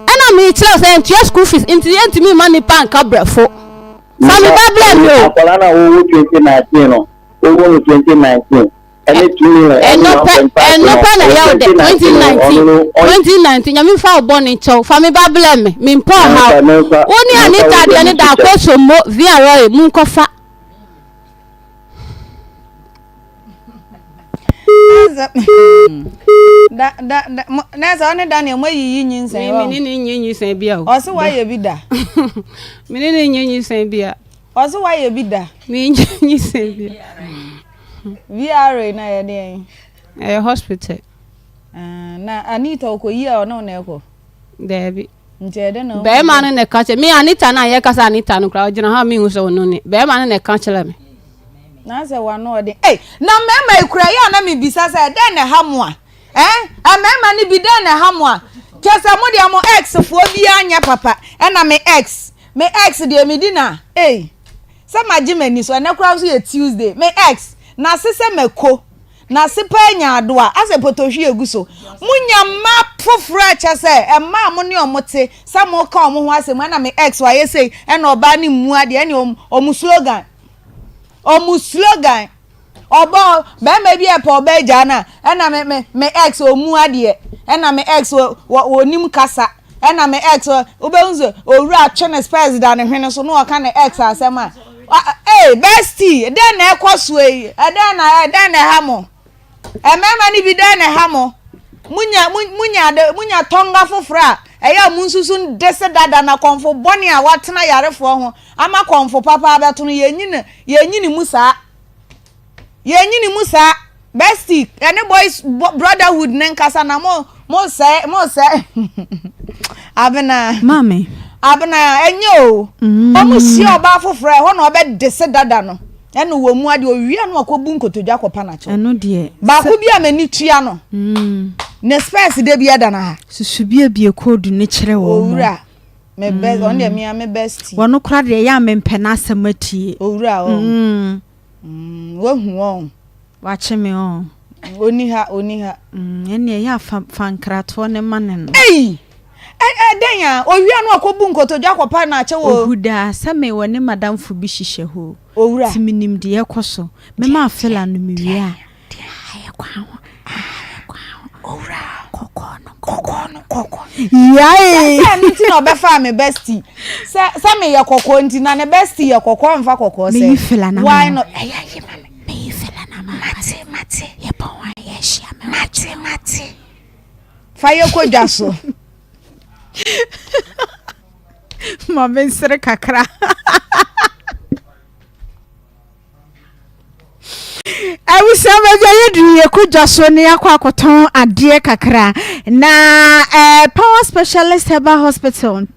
Ɛna mekyerɛ wo sɛ ntua school fees nti yɛntumi mma nipa nka brɛfo. Fa me Meka ba brɛ me o. akwadaa no a wɔwɔ 2019 no, wɔwɔ no 2019 ɛne 2 million ɛne Ɛno pɛ 1.5 ɛno no, pɛ na ɛwɔ ɛyɛ wo dɛ 2019 no, 2019 ɔno no ɔn 2019 nyame mfa wo bɔne nkyɛ wo fa me ba brɛ me mempɛ ɔhaw. memfa memfa Wo ne memfa wo Anita deɛ deɛ no no nso da kyɛ. akɔsommo VRA monkɔfa. Da da da mo na sɛ ɔne Daniel mo ayiyi nyinsɛn wɔ. Me ne ne nyɛ nyinsɛn bia o. Ɔse wayɛ bi da. Me ne ne nyɛ nyinsɛn bia. Ɔse wayɛ bi da. Me nyɛ nyinsɛn bia. VRA na yɛ deɛn? Ɛyɛ hospital. Ah, na Anita ɔkɔyi a ɔne wo na ɛkɔ? Daabi. Nti ɛdɛ na Bɛrima no na ɛka kyerɛ me Anita no a yɛka sɛ Anita no koraa ɔgyina hɔ a mehu sɛ ɔno ni. Bɛrima no na ɛka kyerɛ me. Na sɛ wano ɔden. Ei, na mmarima yi kura yɛ a na mebisa sɛ dɛn na ɛha mo a? Eh, mmarima no bi dɛn na ɛha mo a? Kyɛ sɛ mo deɛ mo ex foɔ biara nyɛ papa. Ɛna me ex, me ex deɛ medi na, ei, sɛ magye m'ani so. Ɛnɛ koraa nso yɛ Tuesday. Me ex, n'ase sɛ mako. N'ase paa nyaadoa, asɛ potohwi egu so. Monya mma foforɔ a kyɛ sɛ mmaa a mo ne wɔn te sɛ moka wɔn ho asɛm ɛna me ex wayɛ sei ɛna ɔbaa no mmu adeɛ ɛne wɔn slogan. Wɔn slogan. Ɔbaa bɛrima bi ɛpɛ ɔbaa agyaa no a ɛna me me me ex ɔmmu adeɛ ɛna me ex wɔ wɔnim kasa Ɛna me ex wobɛhu sɛ owura twe ne spɛs da ne hwene so na ɔka ne ex asɛm a ee bestie dɛn na ɛkɔ soɔ yi ɛdɛn na ɛdɛn na ɛha mo mmarima no bi dɛn na ɛha mo munya munya de munya tɔnga foforɔ a. Ɛyɛ a monsusu ndese dada na kɔmfo bɔne a watena yarefoɔ ho ama kɔmfo papa abɛto no, yɛnyi no, yɛnyi ne mu saa. Yɛnyi ne mu saa. Bestie, ɛne boys brotherhood ne nkasa na mo, mo sɛe, mo sɛe. Abena. Maame. Abena, ɛnyɛ o. Ɔmo hyia ɔbaa foforɔ a, ɛhɔ na ɔbɛdese dada no. Ɛna wɔ mu adeɛ owia no akɔbu nkotodwe akɔpa n'akyɛw. Ɛno deɛ. Baako bi a m'ani tua no. Ne spɛs da bi ɛda no ha. Susu biebie koodu no kyerɛ wɔn. Owura me best ɔno deɛ mea me bestie. Wɔn kora deɛ ɛyɛ a mempɛ n'asɛm atie. Owura ɔn. Wahu ɔn. Wakye me ɔn. Ɔni ha ɔni ha. Ɛnneɛ ɛyɛ a fa fa nkratoɔ no ma no no. Ei! Ɛ ɛ dɛn a owia no akɔbu nkotodwe akɔpa no akyɛw o. Ohu daa sɛ me wɔ ne madamfo bi hyehyɛ hɔ o. Owura. Nti menim deɛ ɛkɔ so. Mema afela no mewie a. Deɛ ayɛ kwan ho ayɛ kwan ho. Owura. Kɔkɔɔ no kɔkɔɔ no kɔkɔɔ. Yae. Sɛ ɛno nti na ɔbɛfaa me bestie. Sɛ sɛ meyɛ kɔkɔɔ nti na ne bestie yɛ kɔkɔɔ mfa kɔkɔɔ sɛ. Meyi fela no ama Why wo. not? Ɛyɛ ayi ma me. Meyi fela no ama wo. Mate mate. Yɛpɔn a yɛahyia me. Mate mate. Fa yɛ kɔ dwa so. Ma me nsere kakra. Abusua baabi a yɛduru yɛkɔ dwa so ne yɛakɔ akɔtɔn adeɛ kakra na eh, Power Specialist Herbal Hospital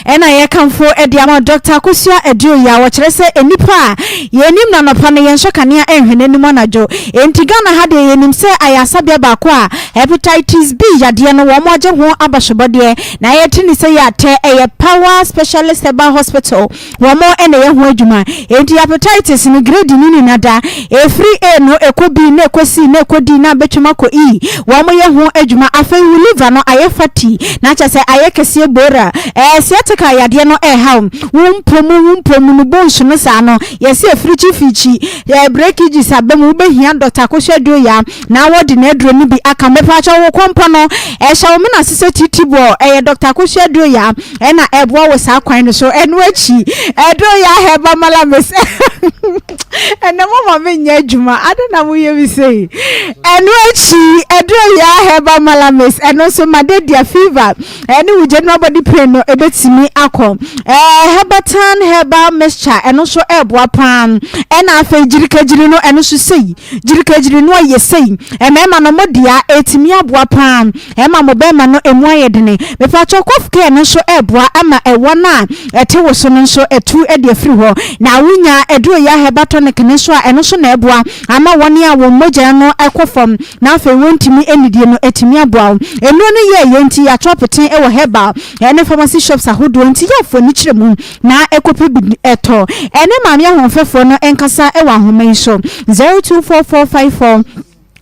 ɛna yɛkamfo de ama Dr. Akosua Aduoyi a wɔkyerɛ sɛ nnipa a yɛnim no anɔpa no yɛnsɔ kanea nhwɛ n'anim anadwo. Enti Ghana ha deɛ yɛnim sɛ ayarasabea baako a Hepatitis B yadeɛ no wɔn agye ho abasobɔdeɛ na yɛte ne sɛ yɛ atɛ ɛyɛ Power Specialist Herbal Hospital Wɔn na ɛyɛ ho adwuma. Enti hepatitis no grade no nyina da. Ɛfiri A no ɛkɔ B na ɛkɔ C na ɛkɔ D na abɛtwam akɔ E. Wɔn yɛ ho adwuma. Afei wo liver no ayɛ fatty na kyerɛ sɛ ayɛ kɛseɛ bora. Ɛɛ sciatica yadeɛ no ɛreha wo. Wo mpɔ mu wo mpɔ mu no bones no saa no yɛse afirikyi firikyi. Ɛɛ breakages aba mu wobɛhia Doctor Akosua Aduoyaa na wɔde n'aduro no bi aka ho. Mepaakyɛw wo kɔmpɔ no ɛhyɛ wo mena ase sɛ titibɔ. Ɛyɛ Doctor Akosua Aduoyaa. ɛna ɛboa wɔ saa kwan no so. Ɛno akyi, ɛduro yɛ ahɛba malamis. Ɛnɛ mo ma menyɛ adwuma, ade na moyɛ mi sei. Ɛno akyi, ɛduro yɛ ahɛba malamis. Ɛno nso malaria fever ɛne wo general body pain no ɛbɛtumi akɔ. Ɛɛ herbatan herbal mixture ɛno nso ɛboa paa. Ɛna afei gyirikagyiri no ɛno nso sei. Gyirikagyiri no ayɛ sei. Mmarima no mo dea ɛtumi aboa paa. Ɛma mo bɛɛma no ɛmu ayɛ dene. Mepakyɛw cough care no nso ɛɛboa ama ɛwɔ no a ɛte wo so no nso atu de afiri hɔ. Na wo nya aduro yi a herbal tonic no nso a ɛno nso na ɛboa ama wɔn a wɔn mogya no kɔ fam na afei wɔntumi nnidie no atumi aboa wo. Nnuro no yɛ yɛ nti yɛatɔ apete wɔ herbal ne pharmacy shops ahodoɔ nti yɛ afo ani kyerɛ mu na kɔpɛ bi tɔ. Ɛne maame ahoɔfɛfoɔ no nkasa wɔ ahoma yi so 024454.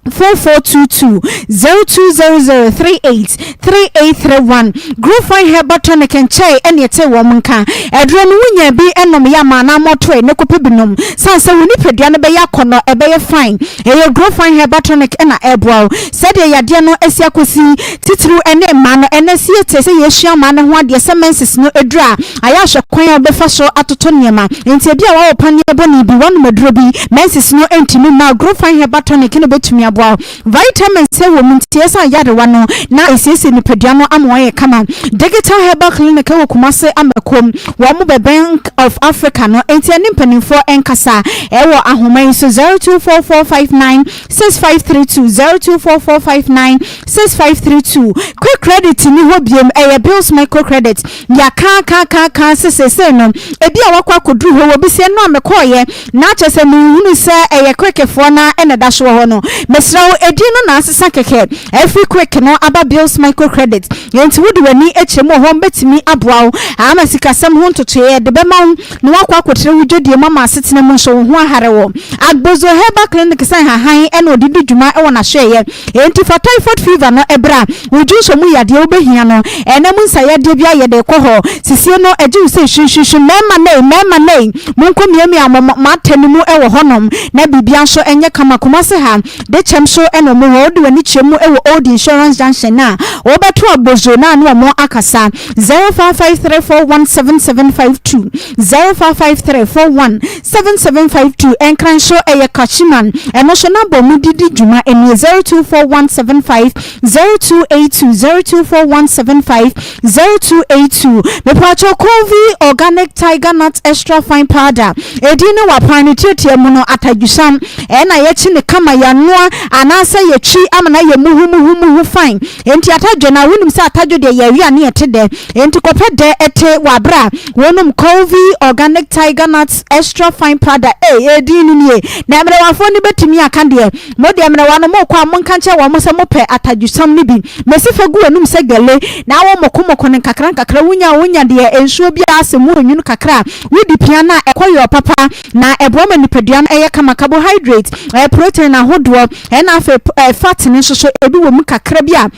4422 0200 38 3831 Growfine Herbal Tonic nkyɛe ɛne ɛtee wɔn nka. Aduro no wonya bi nom yɛ ama anaa mɔtoe ne kɔpɛ bi nom. Sane sɛ wo nipadua no bɛyɛ akɔnnɔ, ɛbɛyɛ fine. Ɛyɛ Growfine Herbal Tonic na ɛreboa wo. Sɛdeɛ yadeɛ no asi akɔsi, titiriw ɛne mmaa no, ɛnnɛ sɛ yɛte sɛ yɛresua mmaa no ho adeɛ sɛ menses no aduru a, Ayɛ ahwɛ kwan a wobɛfa so atoto nneɛma. Enti ebia woawɔ paneɛ bɔne bi, woanom aduro bi, menses no ntumi mma. Growfine Herbal Tonic no bɛtumi aboa wo. Vitamins a ɛwɔ mu nti ɛsa nyarewa no na ɛsiesie nipadua no ama wayɛ kama. Digital Herbal Clinic wɔ Kumase Amakom. Wɔn bɛ Bank of Africa no, enti ɛne mpanimfoɔ nkasa wɔ ahoma yi so 024459 6532 024459 6532. Quick Credit nni hɔ biom, ɛyɛ Bills Microcredit. Yɛaka aka aka aka sɛ seesei no ebi a wakɔ akɔduru hɔ wɔ bi sɛ ɛno a mekɔɔyɛ na kyerɛ sɛ menhunu sɛ ɛyɛ Quickfoɔ no ara na ɛda so wɔ hɔ no. Mesrɛ wo edin no na asesa kɛkɛ afiri Quick no aba Bills Microcredit. Enti wode w'ani kyerɛ mu wɔ hɔ wɔbɛtumi aboa wo ama sikasɛm ho ntotoeɛ yɛde bɛma wo na woakɔ akɔtrɛ wo dwadie mu ama asetena mu nso wo ho ahare wo. Agbozo Herbal Clinic sɛ nhahan na ɔde di dwuma wɔ n'asoɛeɛ. Enti fa typhoid fever no bra, wo dwonsɔ mu yadeɛ wobɛhia no, ɛna mu nsayadeɛ biara yɛde rekɔ hɔ, sisie no ɛgye wo sɛ hwinhwinhwin, mmarima nei, mmarima nei, monkɔ miamia mo mo atɛ no mu wɔ hɔnom na biribiara nso nyɛ kama, Kumasi ha, de kyɛ. ntɛm so na wɔn wɔ. Wode w'ani kyerɛ mu wɔ Old Insurance Junction a, wobɛto Abozo no a ne wɔn akasa. 0553417752, 0553417752. Nkran nso ɛyɛ Kashiman, ɛno nso number a wɔde di dwuma nie, 0241750282, 0241750282. Mepaakyɛw Colvie Organic Tiger Nut Extra Fine Powder, edin ne wapan ne tiatia mu no atadwisam, ɛna yɛkye ne kama yɛanoa anaasɛ yɛtwi ama no ayɛ muhumuhumuhu fine. Enti atadwe no a wonim sɛ atadwe deɛ yɛwe a ne yɛte dɛ, enti kɔpɛ dɛ te wɔ aberɛ a wonom Colvie Organic Tiger Nut Extra Fine Powder, ei edin no nie, na mmerewafoɔ no bɛtumi aka deɛ. Mo deɛ mmerewa no mokɔ a monka nkyerɛ wɔn sɛ mopɛ atadwesam no bi. Mesi fa gu w'anum sɛ gele na awo mokomoko no nkakra nkakra. Wonya a wonya deɛ nsuo biara asɛ mu enwunu kakra a wodi pia no a ɛkɔ yɔɔ papa na ɛboa ma nipadua no yɛ kama. Carbohydrate, protein ahodoɔ ɛna afei fat no nso so ebi wɔ mu kakra bi a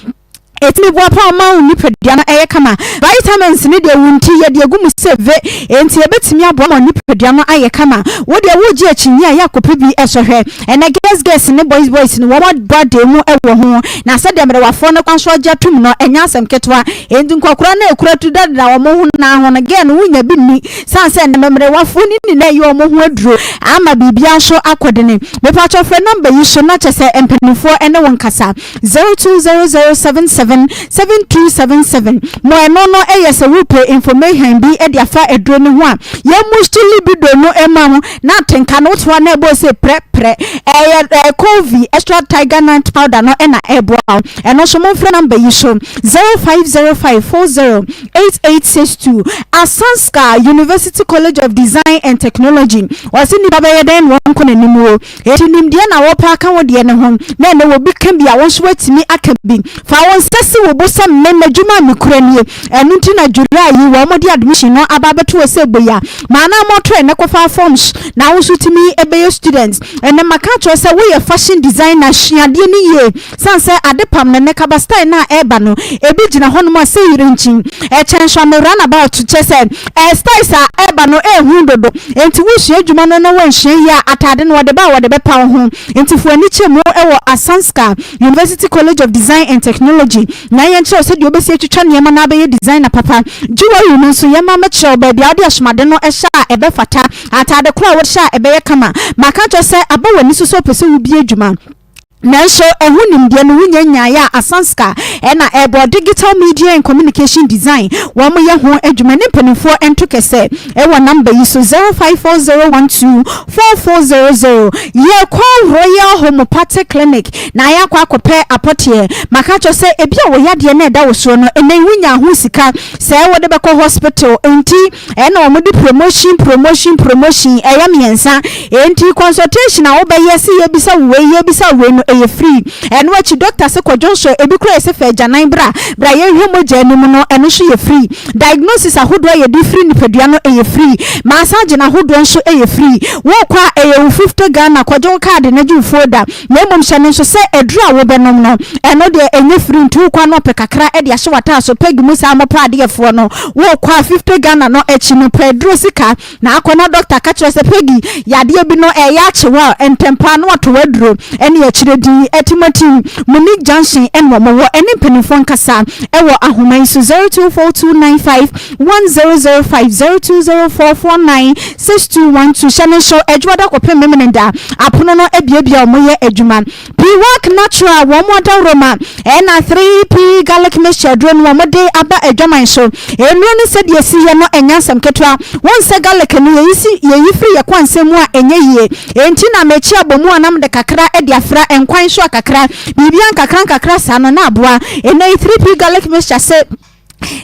Ɛtumi boa paa ma wo nipadua no yɛ kama. Vitamins no deɛ wo nti yɛde agu mu sɛ ve, enti ɛbɛtumi aboa ma wo nipadua no ayɛ kama. Wo deɛ woregye akyinnye a, yɛ akɔpɛ bi sɔ hwɛ. Ɛnnɛ girls girls ne boys boys no wɔn abɔ adan mu wɔ ho, na sɛdeɛ mmerewafoɔ no kwan so agye atom no, ɛnyɛ asɛm ketewa. Enti nkɔkora no a ɛkura tu dadeda wɔn ho nan ho no, girl no wonya bi nni. Sane sɛ nnɛ mmerewafoɔ no nyinaa reyɛ wɔn ho aduro ama biribiara nso akɔ dene. Mepakyɛw frɛ number yi so na kyɛ sɛ mpanimfoɔ ne wo nkasa. 0200777277 Mo ɛno no yɛ sɛ wopɛ information bi de afa aduro no ho a, yɛn mustu libido no ma wo na atenka no wote hɔ a na ɛbɔ sɛ prɛ prɛ. Ɛyɛ ɛɛ Colvi extra tiger nut powder no na ɛboa wo. Ɛno nso momfrɛ number yi so 0505408862. Asanska University College of Design and Technology ɔse nipa bɛyɛ dɛn na wɔnkɔ n'anim o. Enti nimdeɛ na wɔpɛ aka wo deɛ no ho, na ɛnnɛ obi ka bi a, wo nso woatumi aka bi. Fa wo nsa si wo bo sɛ me, m'adwuma a mekura nie. Ɛno nti na July yi wɔde admission no aba abɛto hɔ sɛ boya. Ma na moto ɛnnɛ kɔfa forms na wo nso tumi bɛyɛ student. Ɛnnɛ maka akyerɛ wo sɛ woyɛ fashion designer, sua adeɛ no yie. Sane sɛ adepam no nnɛ kaba style no a ɛreba no, ebi gyina hɔnom a sɛ yirinkyin, ɛkyɛn so a me run about, kyerɛ sɛ ɛɛ styles a ɛreba no ɛɛhu dodo. Enti wosua adwuma no na woansua yie a, ataade no wɔde ba a wɔde bɛpa wo ho. Enti fa w'ani kyɛ mu wɔ Asanska University College of Design and Technology na yɛnkyerɛ wo sɛdeɛ wobɛsi atwitwa nneɛma na abɛyɛ designer papa. Jewelry no nso yɛmma mmɛkyerɛ wo baabi a wode asomade no hyɛ a ɛbɛfata, ataade korɔ a wode hyɛ a ɛbɛyɛ kama. Maka akyerɛ wo sɛ aba w'ani so sɛ wopɛ sɛ wobue adwuma. Nanso ɛho nimdeɛ no wonya nyaeɛ a Asanska na ɛbɔ Digital Media and Communication Design wɔn yɛ ho adwuma ne mpanimfoɔ nto kɛsɛ wɔ number yi so 0540124400. Yɛkɔ Royal Homeopathic Clinic na yɛakɔ akɔpɛ apɔteɛ. Maka akyerɛ sɛ ebi a wo yadeɛ no a ɛda wo soɔ no ɛnnɛ yi wonyaa ho sika sɛ wode bɛkɔ hospital nti Ɛna wɔn de promotion promotion promotion ɛyɛ miɛnsa enti consultation a wobɛyɛ se yɛbisa wo wei yɛbisa wo wei no ɛyɛ free ɛno akyi doctor se kɔ dwonsɔ ebi koraa yɛse fa agyanan bra bra yɛnhwɛ mogya no mu no ɛno nso yɛ free diagnosis ahodoɔ a yɛde firi nipadua no ɛyɛ free massage no ahodoɔ nso ɛyɛ free wokɔ a ɛyɛ wo 50 Ghana kɔgye wo card na gye wo folder Na mmom hyɛ no nso sɛ aduru a wobɛnom no, ɛno deɛ ɛnyɛ free nti wokɔ a na ɔpɛ kakra de ahyɛ w'ataaso so. Peg mu saa mopɛ adeɛfoɔ no, wokɔ a 50 Ghana no akyi no pɛ aduro sika na akɔ na doctor ka kyerɛ sɛ Peggy yadeɛ bi no ɛyɛ akye wo a ntɛmpaa na wato w'aduro ɛne akyire din Atimatim, Munich Junction ɛna wɔn wɔ ɛne mpanimfoɔ nkasa ɛwɔ ahoma yi so 024295 1005 020449 6212 Hyɛ no nso, Adwuada kɔpem Memeneda, apono no abuebue a wɔyɛ adwuma. Piwak Natural, wɔn adaworoma, ɛna 3P Garlic Mixture aduro no wɔde aba adwaman so. Nnuro no sɛdeɛ ɛsi yɛ no ɛnyɛ asɛm ketewa. Wohu sɛ garlic no yɛyi si yɛyi firi yɛn kwansɛn mu a ɛnyɛ yie. Enti na mekye abɔ mu a na mede kakra de afra nkwan so a kakra, biribiara nkakra nkakra saa no na aboa. Ɛnnɛ yi 3P Garlic Mixture se.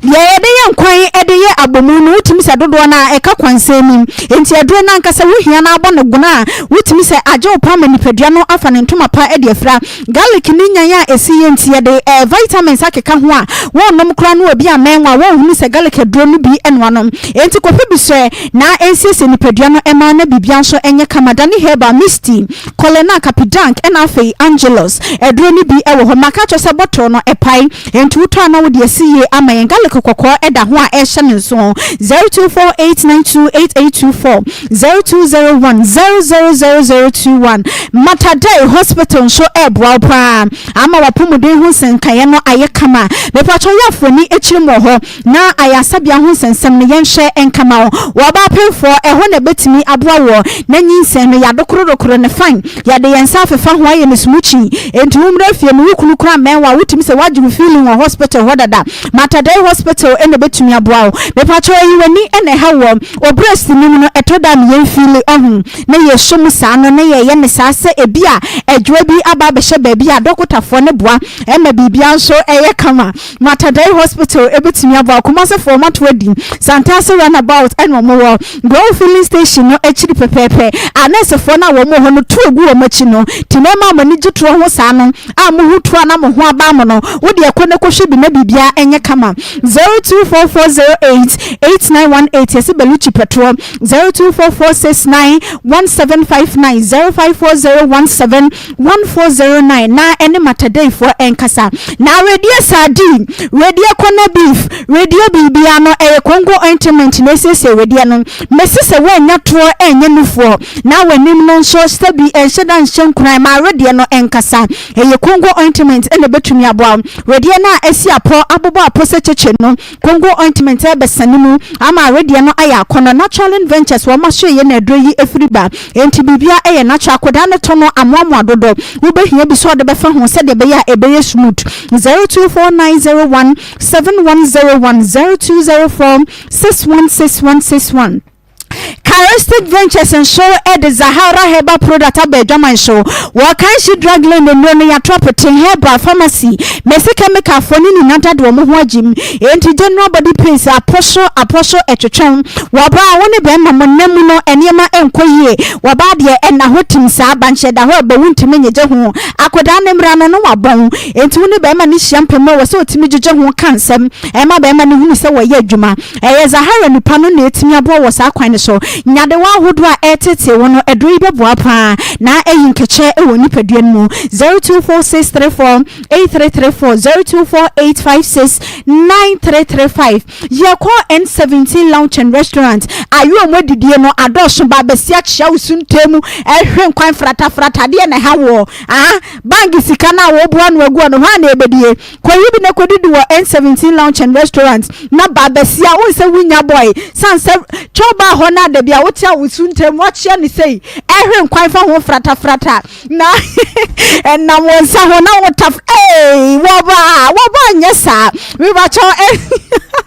Deɛ yɛde yɛ nkwan de yɛ abomu no, wotumi sɛ dodoɔ no ara ɛka kwansɛn mu. Enti aduro no ankasa wohia no abɔ no gono a, wotumi sɛ agye wo pa ama nipadua no afa ne ntoma pa de afira. Garlic ne nyan a ɛsi yie nti yɛde eh, vitamins akeka ho a, wonnom koraa no obi ammɛn wo a wonhunu sɛ garlic aduro no bi na wanom. Enti kɔpɛ bi sɔɛ na ɛnsiesie nipadua no mma na biribiara nso nyɛ kama. Dani Herbal, Misty, Colena, Capidank ɛna afei Angelus aduro no bi wɔ hɔ. Maka akyerɛ wo sɛ bottle no ɛpae. Enti wotɔ a na wode asi yie ama yɛn. yɛn. Garlic kɔkɔɔ ɛda ho a ɛhyɛ ne nso. 0248928824, 0201000021. Matadei Hospital nso ɛɛboa wo paa ama w'apɔmuden ho nsɛnkaeɛ no ayɛ kama. Mepatwɔ yɛ afoni akyiri mu wɔ hɔ na ayaresabea ho nsɛnsɛm no yɛnhwɛ nkama wo. Wɔ ɔbaa pemfoɔ ɛhɔ na ɛbɛtumi aboa woɔ na nyinsɛn no yɛadokorodokoro no fine, yɛde yɛn nsa afefa ho ayɛ no smoochie, enti wo mmra fie no wo kunu koraa mmɛn wo a wotumi sɛ woagye wo feeling wɔ hospital hɔ dada. Matadei Hospital na ɛbɛtumi aboa wo. Mepatwɔ ɛyi w'ani na ɛha woɔ wɔ breast no mu no, ɛtɔ da a me yɛn feeli ɔho na yɛsɔ mu saa no na yɛyɛ no saa sɛ ebi a adwoa bi aba abɛhyɛ baabi a dɔkotafoɔ no boa ɛma biribiara nso ɛyɛ kama. Matadei Hospital ɛbɛtumi aboa. Kumasefoɔ moato adi Santase runabout ɛna wɔn wɔ Grow filling station no akyiri pɛpɛɛpɛ. Anɛɛsefoɔ no a wɔn wɔ hɔ no tu gu wɔn akyi no ti na ɛma mo ani gye toɔ ho saa no a mohu toɔ a na mo ho aba mo no, wo deɛ kɔ na kɔhwɛ bi na biribiara ɛnyɛ kama. 024408 8918 yɛse Beluchi pɛtoɔ. 024469 1759, 054017 1409 na ɛne Matadeifoɔ ɛnkasa. Na wedeɛ sardine, wedeɛ corner beef, wedeɛ biribiara no ɛyɛ Congo ointment na ɛsiesie wedeɛ no. Mese sɛ woannya toɔ ɛnyɛ nufoɔ na w'anim no nso sɛbi ɛnhyɛ da nhyɛ nkuran ma wedeɛ no ɛnkasa. Ɛyɛ Congo ointment na ɛbɛtumi aboa wo. Wedeɛ no a asi apɔ abobɔ apɔ sɛ kyekye no, Congo ointment rebɛsane mu ama awedeɛ no ayɛ akɔnnɔ. Naturalin Ventures wɔn asoɛeɛ na aduro yi firi ba. Enti biribiara yɛ natural. Akwadaa no to no amoamoa dodo. Wobɛhia bi sɛ wode bɛfa ho sɛdeɛ ɛbɛyɛ a ɛbɛyɛ smooth. 024901 7101, 0204 616161. Charistic Ventures nso de Zahara Herbal Product aba adwaman so. Wɔ Kanshi Drug Lane nnuro no yɛato apete herbal pharmacy. Mese kɛmikafoɔ no nyinaa da de wɔn ho agyim. Enti general body pains, apɔ so apɔ so ɛtwetwe wo. Wɔ baa wo ne bɛrima mo nna mu no nneɛma nkɔ yie. Wɔ baa deɛ ɛnna hɔ tim saa, bankyɛ da hɔ ɛbɔ wontumi nyegye ho. Akwadaa no mmra no na wabɔn. Enti wo ne bɛrima no hyia mpɛ mu a ɛwɔ sɛ ɔtumi gyegye ho ka nsɛm ɛma bɛrima no hunu sɛ wɔyɛ adwuma. Ɛyɛ Zahara nipa no na atumi aboa wɔ saa kwan no so. Nyadewa ahodoɔ a ɛreteetee wo no, aduro yi bɛboa pa ara na ayi nkɛkyɛ wɔ nipadua no mu. 0246348334, 0248569335. Yɛkɔ N17 Lounge and Restaurant. Ayewa mu adidie no adɔɔso, ba abɛsi akyea wo suntee mu, ɛhwe nkwan fratafrata, adeɛ na ɛha woɔ. Ah, bank sika no a wɔboa no agu hɔ no, hwan na ɛbɛdie? Kɔyi bi na kɔdidi wɔ N17 Lounge and Restaurant na ba bɛsia. Wohu sɛ wonya boy sane sɛ twɛw baa hɔ no a dabi a wote a wo su ntam woakyea ne sei ɛhwe nkwan fa ho fratafrata na ɛnam wo nsa ho na wotaf ee wɔba wɔba nyɛ saa mebakyɛw.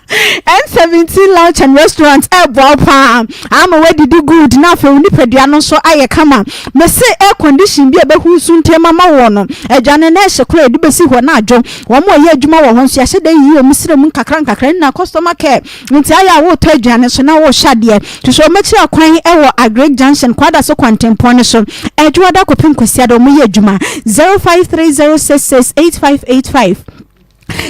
N17 Lounge and Restaurant ɛboa wo paa ama woadidi good na afei wo nipadua no nso ayɛ kama. Mese air condition bi a ɛbɛhu nsu ntɛm ama woɔ no, aduane no ɛhye koraa yɛde bɛsi hɔ na adwo. Wɔn a wɔyɛ adwuma wɔ hɔ nso yɛahyɛ da yiyi wɔn srɛ mu nkakra nkakra ne nyinaa customer care nti ayɛ a woretɔ aduane nso na worehyɛ adeɛ. Nti so wɔakyiri akwan wɔ Agric Junction, Kwadaso kwantempɔn no so. Adwoada kɔpem Kwasiada wɔyɛ adwuma. 0530668585.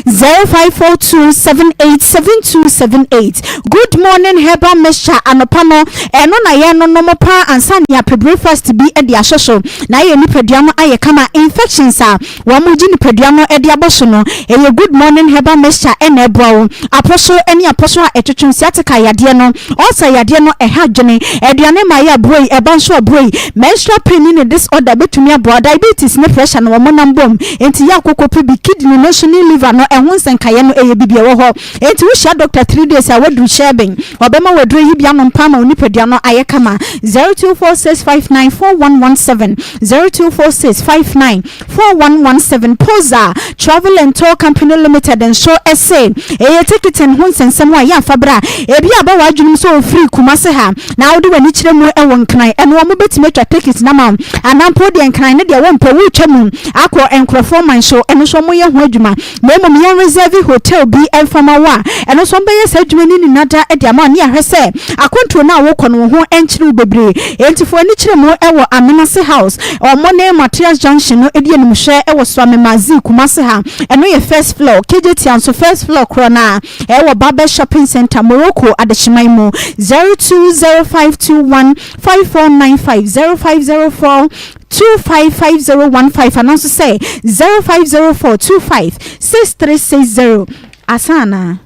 0542787278. Good Morning Herbal Mixture anɔpa no, ɛno na yɛnonom paa ansa na yɛapɛ breakfast bi de ahyɛ so na ayɛ nipadua no ayɛ kama. Infections a wɔgye nipadua no de abɔ so no, ɛyɛ Good Morning Herbal Mixture na ɛboa wo. Apɔso ne apɔso a ɛtwetwe, sciatica yadeɛ no, ulcer yadeɛ no, ɛha adwene. Aduane ma ayɛ aburoi, ɛba nso aburoi. Menstrual pain ne ne disorder bɛtumi aboa. Diabetes ne pressure no wɔn nam bom. Enti yɛ akokɔ pɛ bi. Kidney no nso ne liver no ɛho nsɛnkaeɛ no ɛyɛ bibi ɛwɔ hɔ. Enti wo hyia doctor 3 days a waduru hyɛɛben. Ɔbɛma wo aduro yi bi anom paa ma wo nipadua no ayɛ kama. 0246594117, 024659. 4117 Poza Travel and Tour Company Limited nso se ɛyɛ tikitin ho nsɛnsɛm a ɛyɛ afa bra. Ebia aba w'adwenem sɛ wofiri Kumasi ha na wode w'ani kyerɛ mu wɔ Nkran, ɛno wɔbɛtumi atwa tikit no ama wo. Anaa mpo wodeɛ Nkran no deɛ wompɛ, woretwa mu akɔ nkurɔfoɔ man so, ɛno nso wɔyɛ ho adwuma. Na mmom yɛn reserve hotel bi mfa ma wo a, ɛno nso wɔbɛyɛ saa adwuma no nyinaa da de ama wo ne yɛahwɛ sɛ akwantuo no a wokɔ no wo ho nkyere wo bebree. Enti fa w'ani kyerɛ mu wɔ Amenase House, wɔn ne Matthias Junction no di animhwɛ wɔ Suame Mazi, Kumasi ha. Ɛno yɛ first floor. Kejetia nso first floor korɔ no ara, ɛwɔ Babes Shopping Centre, Morocco adehyeman mu. 020521 5495, 0504 255015 anaa nso sɛ 0504256360. Asa anaa?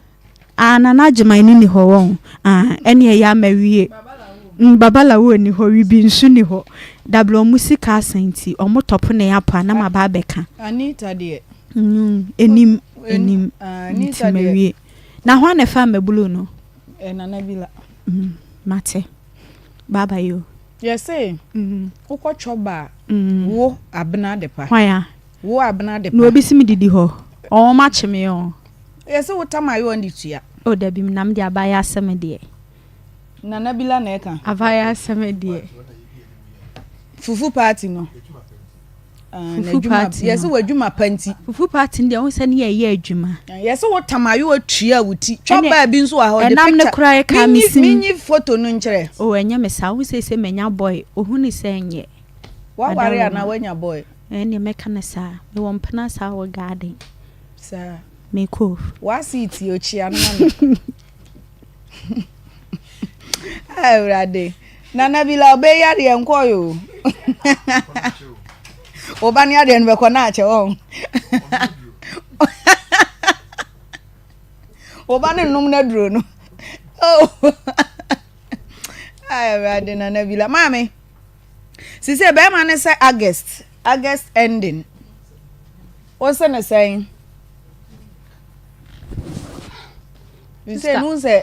Ah, Nana Agyeman no ni hɔ wɔn. Ah, ɛne ɛyɛ ama wie. Mm, Baba Lawo ni hɔ, Wibi nso ni hɔ. Dabla ɔmo sika asa nti, ɔmo tɔpo ne apo a na ma ba abɛka. Anita deɛ. Mm, enim, enim. Ah, Nti Anita deɛ. mawie. Na hwan na ɛfa mmabulu no? Eh, Nana Bila. Mm, mate. Bye bye yo. Yɛse, mm. wokɔ twɔba a, mm. wo abena adepa. Hwan a? Wo abena adepa. Na obi si me didi hɔ. Ɔwɔ ma kye me ɔ. Yɛse wo tam ayɛ ɔn de tua. O dabi na me de abayɛ asɛm deɛ. Nana Bila na ɛka. Abayɛ asɛm deɛ. Fufu party no. Ah, Fufu party no. Yɛse w'adwuma pa nti. Fufu party no deɛ wohu sɛ ne yɛyɛ adwuma. Yɛse wo tam ayewa tua wo ti. Twa baa bi nso wɔ ha ɔde picture. Ɛnam no koraa ɛka me sim. Menyi photo no nkyerɛ. Oh ɛnyɛ me saa wohu sɛ sɛ manya boy ohu ne sɛ ɛnyɛ. Waware anaa wanya boy? Ɛnneɛ mɛka no saa. Mewɔ mpena saa wɔ garden. Saa. Mekɔ. W'ase tie okyia no ma me. Awurade. Nana Bila ɔbɛ yi adeɛ nkɔɔ yi o. Ɔba ne adeɛ no bɛkɔ na akyɛ wɔn. Ɔba ne nom na duro no. Oh. Awurade Nana Bila. Maame. Sise bɛrima ne sɛ August. August ending. Wose ne sɛn? Sɛ nu sɛ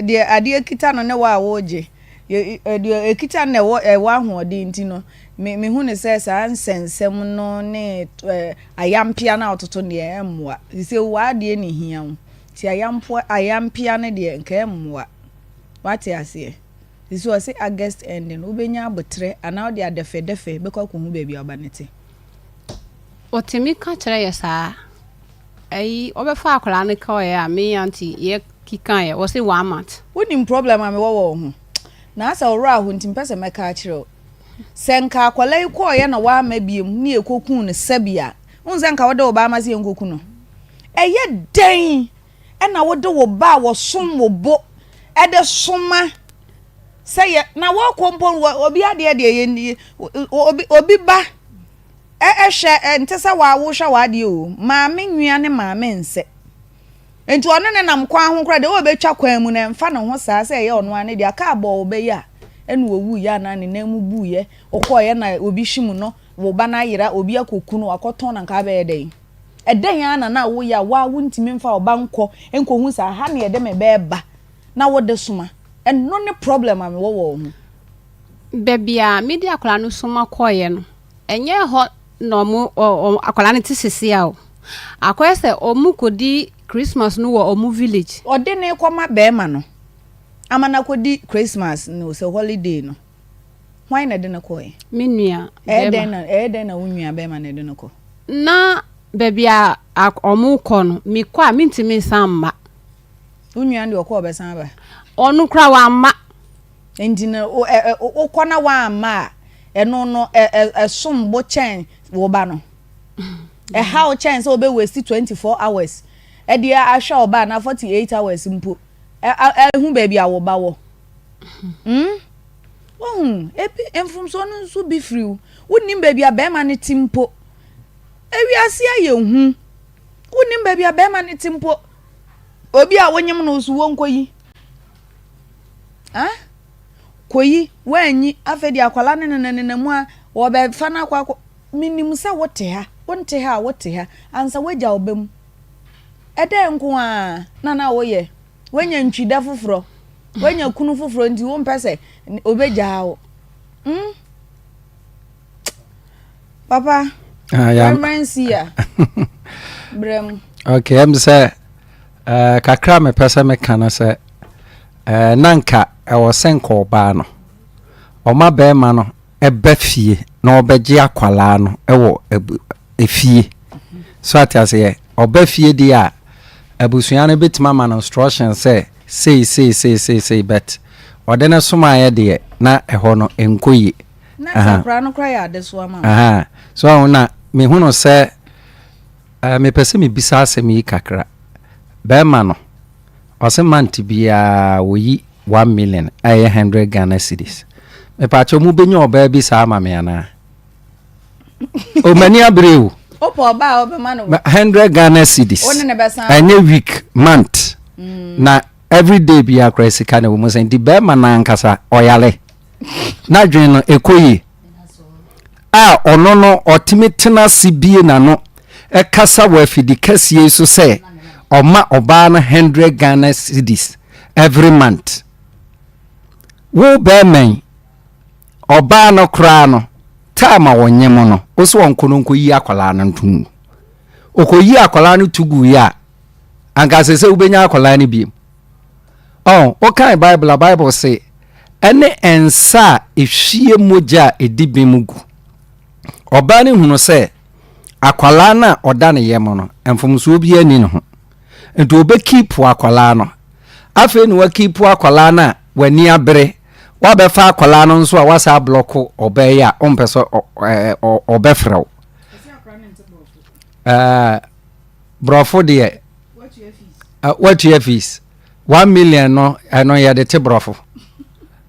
deɛ adeɛ kita no ne wɔ a wɔregye deɛ ekita no na ɛwɔ ɛwɔ ahoɔden nti no me mehu ne sɛ saa nsɛnsɛm no ne ayampea no a wɔtoto no deɛ ɛmmoa sɛ wɔ adeɛ ne hia wo nti ayampoa ayampea no deɛ nka ɛmmoa wate aseɛ sɛ ɔse August ending wobɛnya abotrɛ anaa wode adɛfɛdɛfɛ bɛkɔ akɔhu baabi a ɔba no te. Ɔtumi ka kyerɛ yɛ saa. Ayi ɔbɛfa akwadaa no kɔɛ a me aunty yɛ kikaeɛ ɔse one month. Wonim problem a mewɔ wɔ wo ho? Na asɛ wo werɛ aho nti mpɛ sɛ mɛka akyerɛ wo. Sɛ nka akwadaa yi kɔeɛ na wamma biom ne yɛkɔkuu no sɛbi a, wohu sɛ nka wode wo ba ama sɛ yɛnkɔku no? Ɛyɛ dɛn na wode wo ba a wɔsom wo bo de soma sɛ yɛ na wɔkɔ mpo obi adeɛ deɛ yɛn obi obi ba Ɛ hwɛ, ɛnte sɛ wo a wohwɛ w'adeɛ o, maame nwia ne maame nsɛ. Nti ɔne no nam kwan ho koraa deɛ ɔbɛtwa kwan mu no ɛmfa ne ho saa sɛ ɛyɛ ɔno ara ne deɛ. Kaa bɔɔ wo ba yi a ɛna ɔwuiɛ anaa ne nan mu buiɛ, ɔkɔeɛ na obi hwim no, wo ba no ayera, obi akɔku no, wakɔtɔn no anka abɛyɛ dɛn? Ɛdɛn ara na na woyɛ a wo ara wontumi mfa wo ba nkɔ nkɔhu sɛ aha na yɛde me ba reba na wode soma? Ɛno ne problem a mewɔ wɔ wo ho. Baabi a mede akwadaa no soma kɔeɛ no, Ɛnyɛ hɔ na ɔmo ɔ akwadaa no te sese a o. Akɔyɛ sɛ ɔmo kɔdi Christmas no wɔ ɔmo village. Ɔde no rekɔma bɛɛma no ama no akɔdi Christmas no sɛ holiday no, hwan na ɛde no kɔɔɛ? Me nua Ɛyɛ bɛɛma. dɛn na ɛyɛ dɛn na wo nua bɛɛma na ɛde no kɔ? Na baabi a a ɔmo kɔ no, mekɔ a mentumi nsan mma. Wo nua no deɛ ɔkɔ a ɔbɛsan aba? Ɔno koraa wamma. Nti no, wo ɛ ɛ wokɔ na woamma a, ɛno no ɛ ɛ ɛsom bo kyɛn wo ba no. Ɛhaw kyɛn sɛ wobɛ waste 24 hours ɛde ahwɛ wo ba anaa 48 hours mpo ɛ ɛ ɛhu baabi a wo ba wɔ. Hmm? Wohu, ebi mfomsoɔ no nso bi firi wo. Wonnim baabi a bɛrima no te mpo. Ewiase ayɛ hu. Wonnim baabi a bɛrima no te mpo. Obi a wonyem no so wɔnkɔyi. Ah? Kɔyi, woanyi, afei deɛ akwadaa no nenanena mu a, wɔbɛfa no akɔ akɔ. Menim sɛ wote ha, wonte ha a wote ha, ansa woagya wo ba mu. Ɛdɛn nko ara na na woyɛ? Woanya ntwidɛ foforɔ, woanya kunu foforɔ nti wompɛ sɛ obɛgyaa wo. Hmm? Papa, ah, yeah. Reverend Sia, brɛ mu. Okay, ɛm sɛ eh, kakra mepɛ sɛ meka no sɛ eh, na nka ɛwɔ sɛ nka ɔbaa no ɔma bɛrima no ɛba fie na ɔbɛgye akwalaa no ɛwɔ efie so ate aseɛ ɔba fie deɛ a abusua no bɛtumi ama no instruction sɛ sei sei sei sei sei but ɔde no somaeɛ deɛ na ɛhɔ no ɛnkɔ yie Na akwadaa no koraa yɛ adesoa ma wo. So ɔho na mehunu sɛ eh, mepɛ sɛ mebisa asɛm yi kakra. Bɛrima no, ɔse month biara wɔyi 1 million a ɛyɛ 100 Ghana cedis. Mepaakyɛw mobɛnya ɔbaa bi saa ama me anaa? O m'ani abere o. Wopɛ ɔbaa a wobɛma no 100 Ghana cedis. Wo ne ne bɛsan. Ɛnyɛ week, month. Na everyday biara koraa sika na ɛwɔ mu sɛ nti bɛrima no ankasa ɔyare. N'adwene no ɛkɔ yie. A ɔno no ɔtumi tena ase bie n'ano ɛkasa wɔ afidi kɛseɛ yi so sɛ ɔma ɔbaa no 100 Ghana cedis every month. Wo bɛrima yi, ɔbaa no koraa no, time a ɔnyem no, wo sɛ ɔnkɔ no nkɔyi akwadaa no nto ngu. Ɔkɔyi akwadaa no to guiɛ a, anka sɛ sɛ wobɛnya akwadaa no biem. Ɔn, wokan Bible a, Bible se, ɛne nsa a ɛhwie mogya a ɛdi bem gu. Ɔbaa no hunu sɛ akwadaa no a ɔda ne yam no, mfomsoɔ biara nni ne ho. Nti ɔbɛkiipo akwadaa no. Afei na wakiipo akwadaa no a w'ani abere. Wabɛfa akwadaa no nso a wasa ablɔko ɔbaa yi a ɔmpɛ sɛ ɔbɛfrɛ wo. Borɔfo deɛ watua fees 1 million no, ɛno yɛde te borɔfo.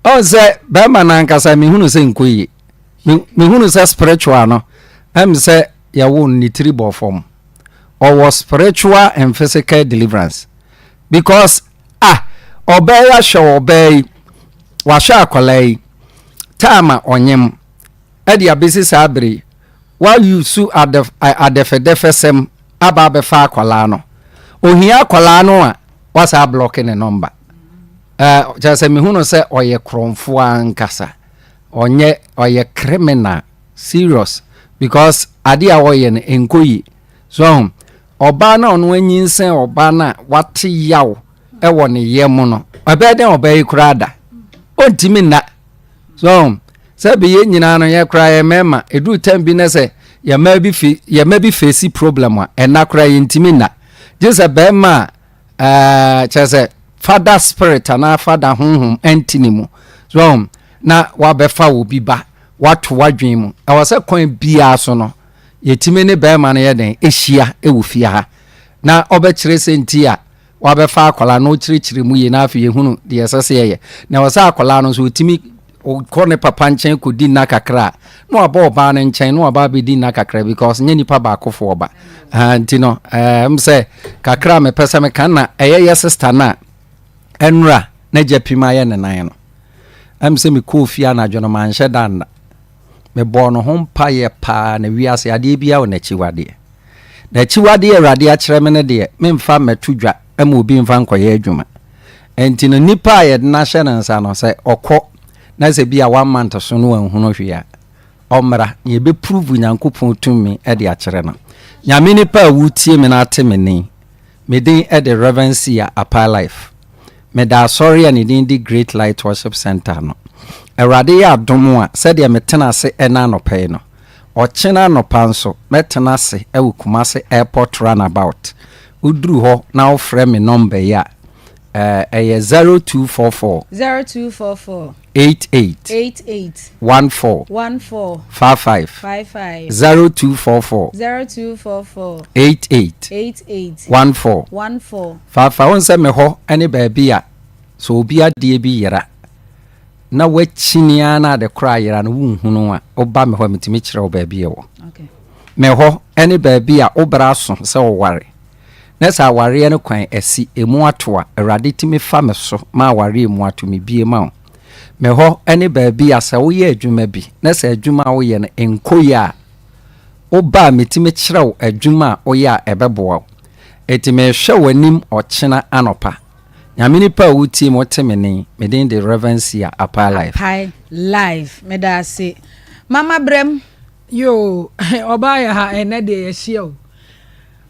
Ɔn sɛ bɛrima no ankasa mehunu sɛ nkɔ yie. Mehunu sɛ spiritual no ɛm sɛ yɛwo no ne tiri bɔ fam. Ɔwɔ spiritual and physical deliverance because ah, ɔbaa yi ahwɛ ɔbaa yi, wahwɛ akwadaa yi time a ɔnyem ɛde abɛsi saa bere yi, wayusu adɛfɛdɛfɛsɛm aba abɛfa akwadaa no. Ohia akwadaa no a wasa ablock ne number. Kyerɛ sɛ mehunu sɛ ɔyɛ korɔmfoɔ ankasa, ɔnyɛ, ɔyɛ criminal serious because adeɛ a ɔyɛ no nkɔ yie. So ɔho ɔbaa no a ɔno anyinsɛn, ɔbaa no a wate yaw ɛwɔ ne yam no, ɔbɛyɛ dɛn ɔbaa yi koraa da ɔntumi nna. So ɔho sɛ bi yɛn nyinaa no yɛ koraa yɛ mmarima, ɛduru time bi na sɛ yɛ mmaa bi fi yɛ mmaa bi face problem a, ɛna koraa yɛntumi nna gye sɛ bɛrima a kyerɛ sɛ father spirit anaa father honhom ɛnti ne mu. So ɔho na wabɛfa wo bi ba wato wadwen mu, ɛwɔ sɛ kwan biara so no yɛtumi ne bɛrima no yɛ den ɛhyia ɛwɔ fie ha na ɔbɛkyerɛ sɛ nti a wabɛfa akwadaa no, ɔkyerɛkyerɛ mu yie na afei yɛhunu deɛ ɛsɛ sɛ yɛyɛ. Na ɛwɔ sɛ akwadaa no nso ɔtumi kɔ ne papa nkyɛn kɔdi nna kakra a na waba ɔbaa no nkyɛn na waba abɛdi nna kakra because nyɛ nipa baakofoɔ ba. Nti no m sɛ kakra a mepɛ sɛ meka na ɛyɛ yɛ sister no a ɛnora na gya pim ayɛ ne nan no, ɛm sɛ mekɔɔ fie anadwo no manhyɛ da nna, mebɔɔ no ho mpayɛ paa. Na wiase adeɛ biara wɔ n'akyiwadeɛ. N'akyiwadeɛ Awurade akyerɛ me no deɛ, memfa mmɛto dwa ma obi mfa nkɔyɛ adwuma. Nti no nipa a yɛde no ahyɛ ne nsa no, sɛ ɔkɔ na sɛ bi a one month so no wanhunu hwee a, ɔmmra na yɛbɛprove Nyankopɔn tumi de akyerɛ no. Nyame nipa a wotie me no ate me nne, me din de Reverend Sia Apai Life. Meda asɔre a ne din de Great Light Worship Center no. Awurade yɛ adom a, sɛdeɛ metena ase ɛna anɔpa yi no, ɔkyena anɔpa nso mɛtena ase wɔ Kumase Airport Runabout. Woduru hɔ na wofrɛ me number yi a, ɛyɛ 0244 0244 88 88 14 14 55 55 0244 0244 88 88 14 14 55. Wo nsɛ me hɔ ne baabi a sɛ obi adeɛ bi yera na wakyini ara na ade koraa yera no wonhunu a, woba me hɔ a metumi kyerɛ wo baabi ɛwɔ. Me hɔ ne baabi a wobra aso sɛ woware na sɛ awareɛ no kwan asi emu ato a, Awurade tumi fa me so ma awareɛ mu ato me bie ma wo. Me hɔ ne baabi a sɛ woyɛ adwuma bi na sɛ adwuma a woyɛ no nkɔ yie a, woba a metumi kyerɛ wo adwuma a woyɛ a ɛbɛboa wo. Enti mehwɛ w'anim ɔkyena anɔpa. Nyame nipa a wotie me, wote me nne, me din de Reverend Sia Apai Life. Apai Life, meda ase. Mama brɛm. Yoo, ɔbaa yɛ ha ɛnɛ deɛ yɛahyia o.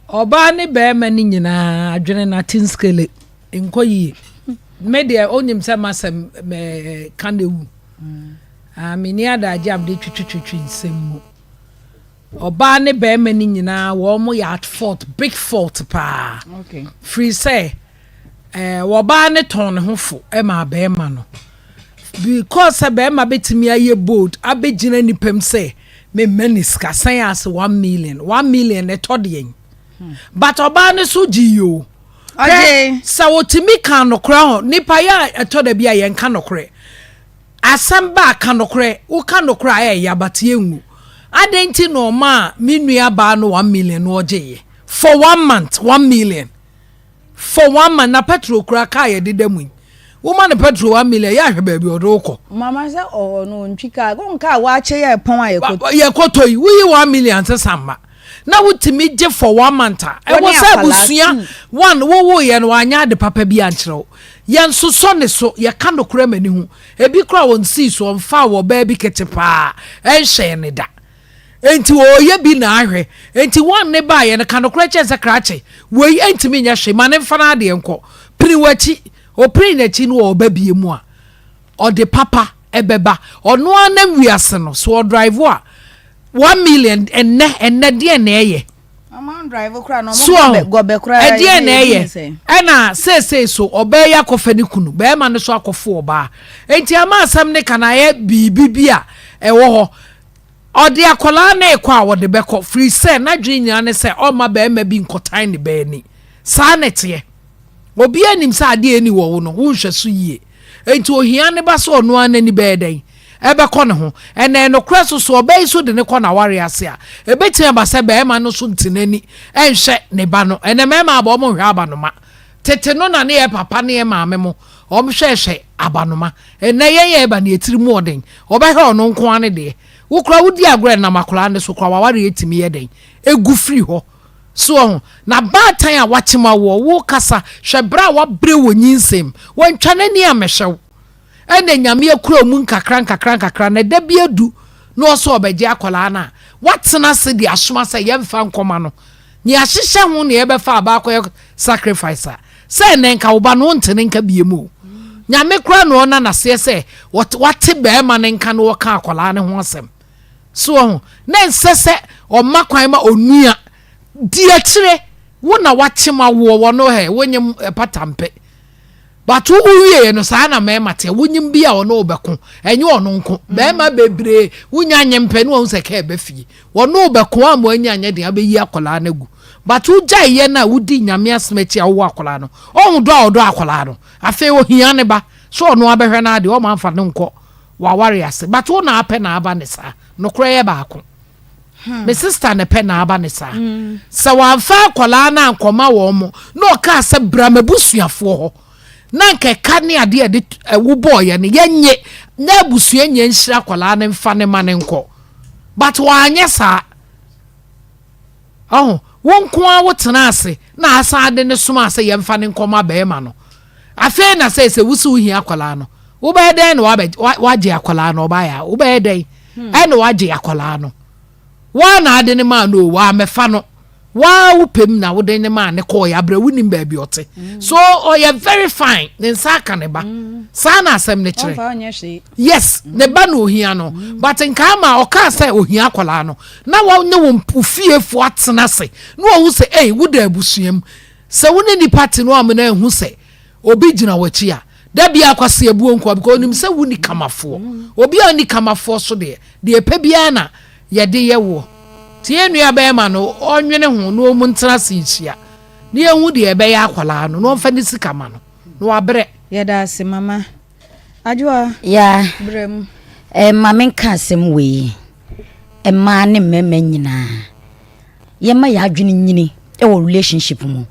Ɔbaa ne bɛrima no nyinaa adwene no atenskele nkɔ yie. Me deɛ onim sɛ masɛm ka na ewu. Ah, menni adagye a mede twitwitwitwi nsɛm mu. Ɔbaa ne bɛrima no nyinaa wɔn yɛ at fault, big fault paa. Firi sɛ wɔbaa ne tɔn ne ho fo maa bɛrima no. Because sɛ bɛrima bɛtumi ayɛ bold abɛgyina nipa mu sɛ memma ne sika sɛn ase 1 million, 1 million ɛtɔ deɛn? But ɔbaa no so gye yi o. Hwɛ, sɛ wotumi ka nokorɛ ho nipa yɛ a, ɛtɔ da bi a yɛnka nokorɛ. Asɛm ba a, ka nokorɛ. Woka nokorɛ a ɛyɛ abateɛ ngu. Adɛn nti na ɔma a me nua baa no 1 million no ɔgyeeɛ for one month, 1 million? For one man na petrol koraa kaa yɛde da mu yi woma no petrol 1 million yɛ ahwɛ baabi ɔde wokɔ. Mama sɛ ɔwɔ no ɔntwi kaa wɔn kaa waakye yɛ pɔn a yɛkɔtɔ. Yɛkɔtɔ yi woyi 1 million sesa mma na wotumi gye for one month a ɛwɔ sɛ abusua one wowo yɛ no wanyɛ ade papa bi ankyerɛ wo. Yɛn sosɔ ne so yɛka nokorɛ ma ni ho ebi koraa wɔn sii so ɔmfa wɔ baa bi kete paa ɛnhyɛn ne da. Enti ɔreyɛ bi na ahwɛ. Enti wɔn ne baeɛ no, ka nokorɛ kyerɛ no sɛ, Krakye, wei ntumi nyɛ hwee, ma no mfa n'adeɛ nkɔ. Pini w'akyi. Ɔpini n'akyi no ɔreba bie mu a, ɔde papa bɛba. Ɔno ara nam wiase no, so ɔdrive a, 1 million ɛnnɛ, ɛnnɛ deɛn na ɛyɛ? So ɔho, ɛdeɛn na ɛyɛ? Ɛna seesei so ɔbaa yi akɔfa ne kunu, barima no so akɔfo ɔbaa. Enti ama asɛm no ka no ayɛ biribi bi a ɛwɔ hɔ. Ɔde akwadaa no rekɔ a, ɔde bɛkɔ, firi sɛ n'adwene nyinaa ne sɛ ɔremma barima bi nkɔtan ne ba ani. Saa na ɛteɛ. Obiara nim sɛ adeɛ a ɛnni wɔ wo no, wonhwɛ so yie. Enti ɔhia ne ba sɛ ɔno ara n'ani bɛyɛ dɛn? Ɛbɛkɔ ne ho. Ɛna ɛyɛ nokorɛ nso, sɛ ɔbaa yi nso de no kɔ n'awareɛ ase a, ɛbɛtumi aba sɛ barima no nso nte n'ani nhwɛ ne ba no. Ɛnnɛ mmarima aba, wɔnhwɛ abanoma. Tete no na ne yɛ papa ne yɛ maame mo, wɔhwɛhwɛ abanoma. Ɛnnɛ yɛn yɛ ba no yɛ tiri mu ɔden. Ɔbɛhwɛ ɔno nko ara ne deɛ. Wo koraa wodi agorɔ ɛnam akwadaa no so koraa w'awareɛ tumi yɛ dɛn? Ɛgu firi hɔ. So wahu? Na baatan a wakyem awoɔ, wo kasa, hwɛ berɛ a wabrɛ wɔ nyinsɛn mu. Wantwa n'ani ammɛhwɛ wo. Ɛna Nyame akura wo mu nkakra nkakra nkakra na da bi adu na ɔsɛ ɔbɛgye akwadaa no a, watena ase de asoma sɛ yɛmfa nkɔma no. Nea ahyehyɛ ho na yɛbɛfa aba akɔyɛ sacrifice a, sɛ ɛnɛ nka wo ba no wonte ne nka biem o. Nyame koraa na ɔna naseɛ sɛ wate bɛɛma no nka na ɔka akwadaa no ho asɛm. So wahu? Na ɛnsɛ sɛ ɔma kwan ma onua di akyire, wo na wakyem awoɔ wɔ no hɛ, wonyem pata mpɛ. But wo wieɛ no saa na mmarima teɛ, wonyim bi a ɔne wo bɛko, ɛnyɛ ɔno nko, barima bebree wonya nye mpɛ ne wahu sɛ kaa ɛbɛ fie, wɔne wo bɛko a mo ani anyɛ den abɛyi akwadaa no agu, but wogyae yɛ no a wodi Nyame asɛm akyi a wowɔ akwadaa no, ɔhu dɔ a ɔdɔ akwadaa no, afei ohia ne ba sɛ ɔno abɛhwɛ no adeɛ ɔma mfa no nkɔ waware ase, but wo na apɛ na aba ne saa, nokorɛ yɛ baako. Hmm. Me sister na pɛ na aba ne saa. Hmm. Sɛ wamfa akwadaa no ankɔma wɔn mo na ɔkaa sɛ bra m'abusuafoɔ hɔ na nka ɛka ne adeɛ yɛde ɛwo bɔɔyɛ no yɛnye na abusua nyɛ nhyira akwadaa no mfa ne ma ne nkɔ but wanyɛ saa ɔho wo nko ara wo tena ase na asan de ne soma sɛ yɛmfa ne nkɔma bɛrima no afei na sɛ sɛ wosi wohia akwadaa no wobɛyɛ dɛn na wagye akwadaa no ɔbaeɛ a wobɛyɛ dɛn hmm. ɛna wagye akwadaa no waa na ade ne maa no o waa mɛfa no waa wo pɛm na wode ne maa ne kɔɔ yɛ abrɛ wonim baabi ɔte hmm. So ɔyɛ very fine ne nsa aka ne ba hmm. Saa na asɛm ne kyerɛ yes ne ba na ohia no but nka ama ɔkaa sɛ ohia akwadaa no na wɔne wɔn fiefoɔ atena ase na wɔn ho sɛ ɛy woda abusua mu sɛ wo ne nipa te no amena ehu sɛ Obi gyina w'akyi a, da biara Kwasi abuo nkoa because onim sɛ wonni kamafoɔ. Obi a ɔnni kamafoɔ so deɛ, deɛ ɛpɛ biara na yɛde yɛ woɔ. Nti yɛn nua bɛrima no ɔnwene ho na wɔn ntena ase nhyia na yɛnhu deɛ ɛbɛyɛ akwadaa no na ɔmfa ne sika ma no na wabrɛ. Yɛda ase mama. Adwoa, Yeah. brɛ mu. Eh, ma menka asɛm wei. Mmaa ne mmarima nyinaa, yɛma yɛn adwene nyini wɔ relationship mu.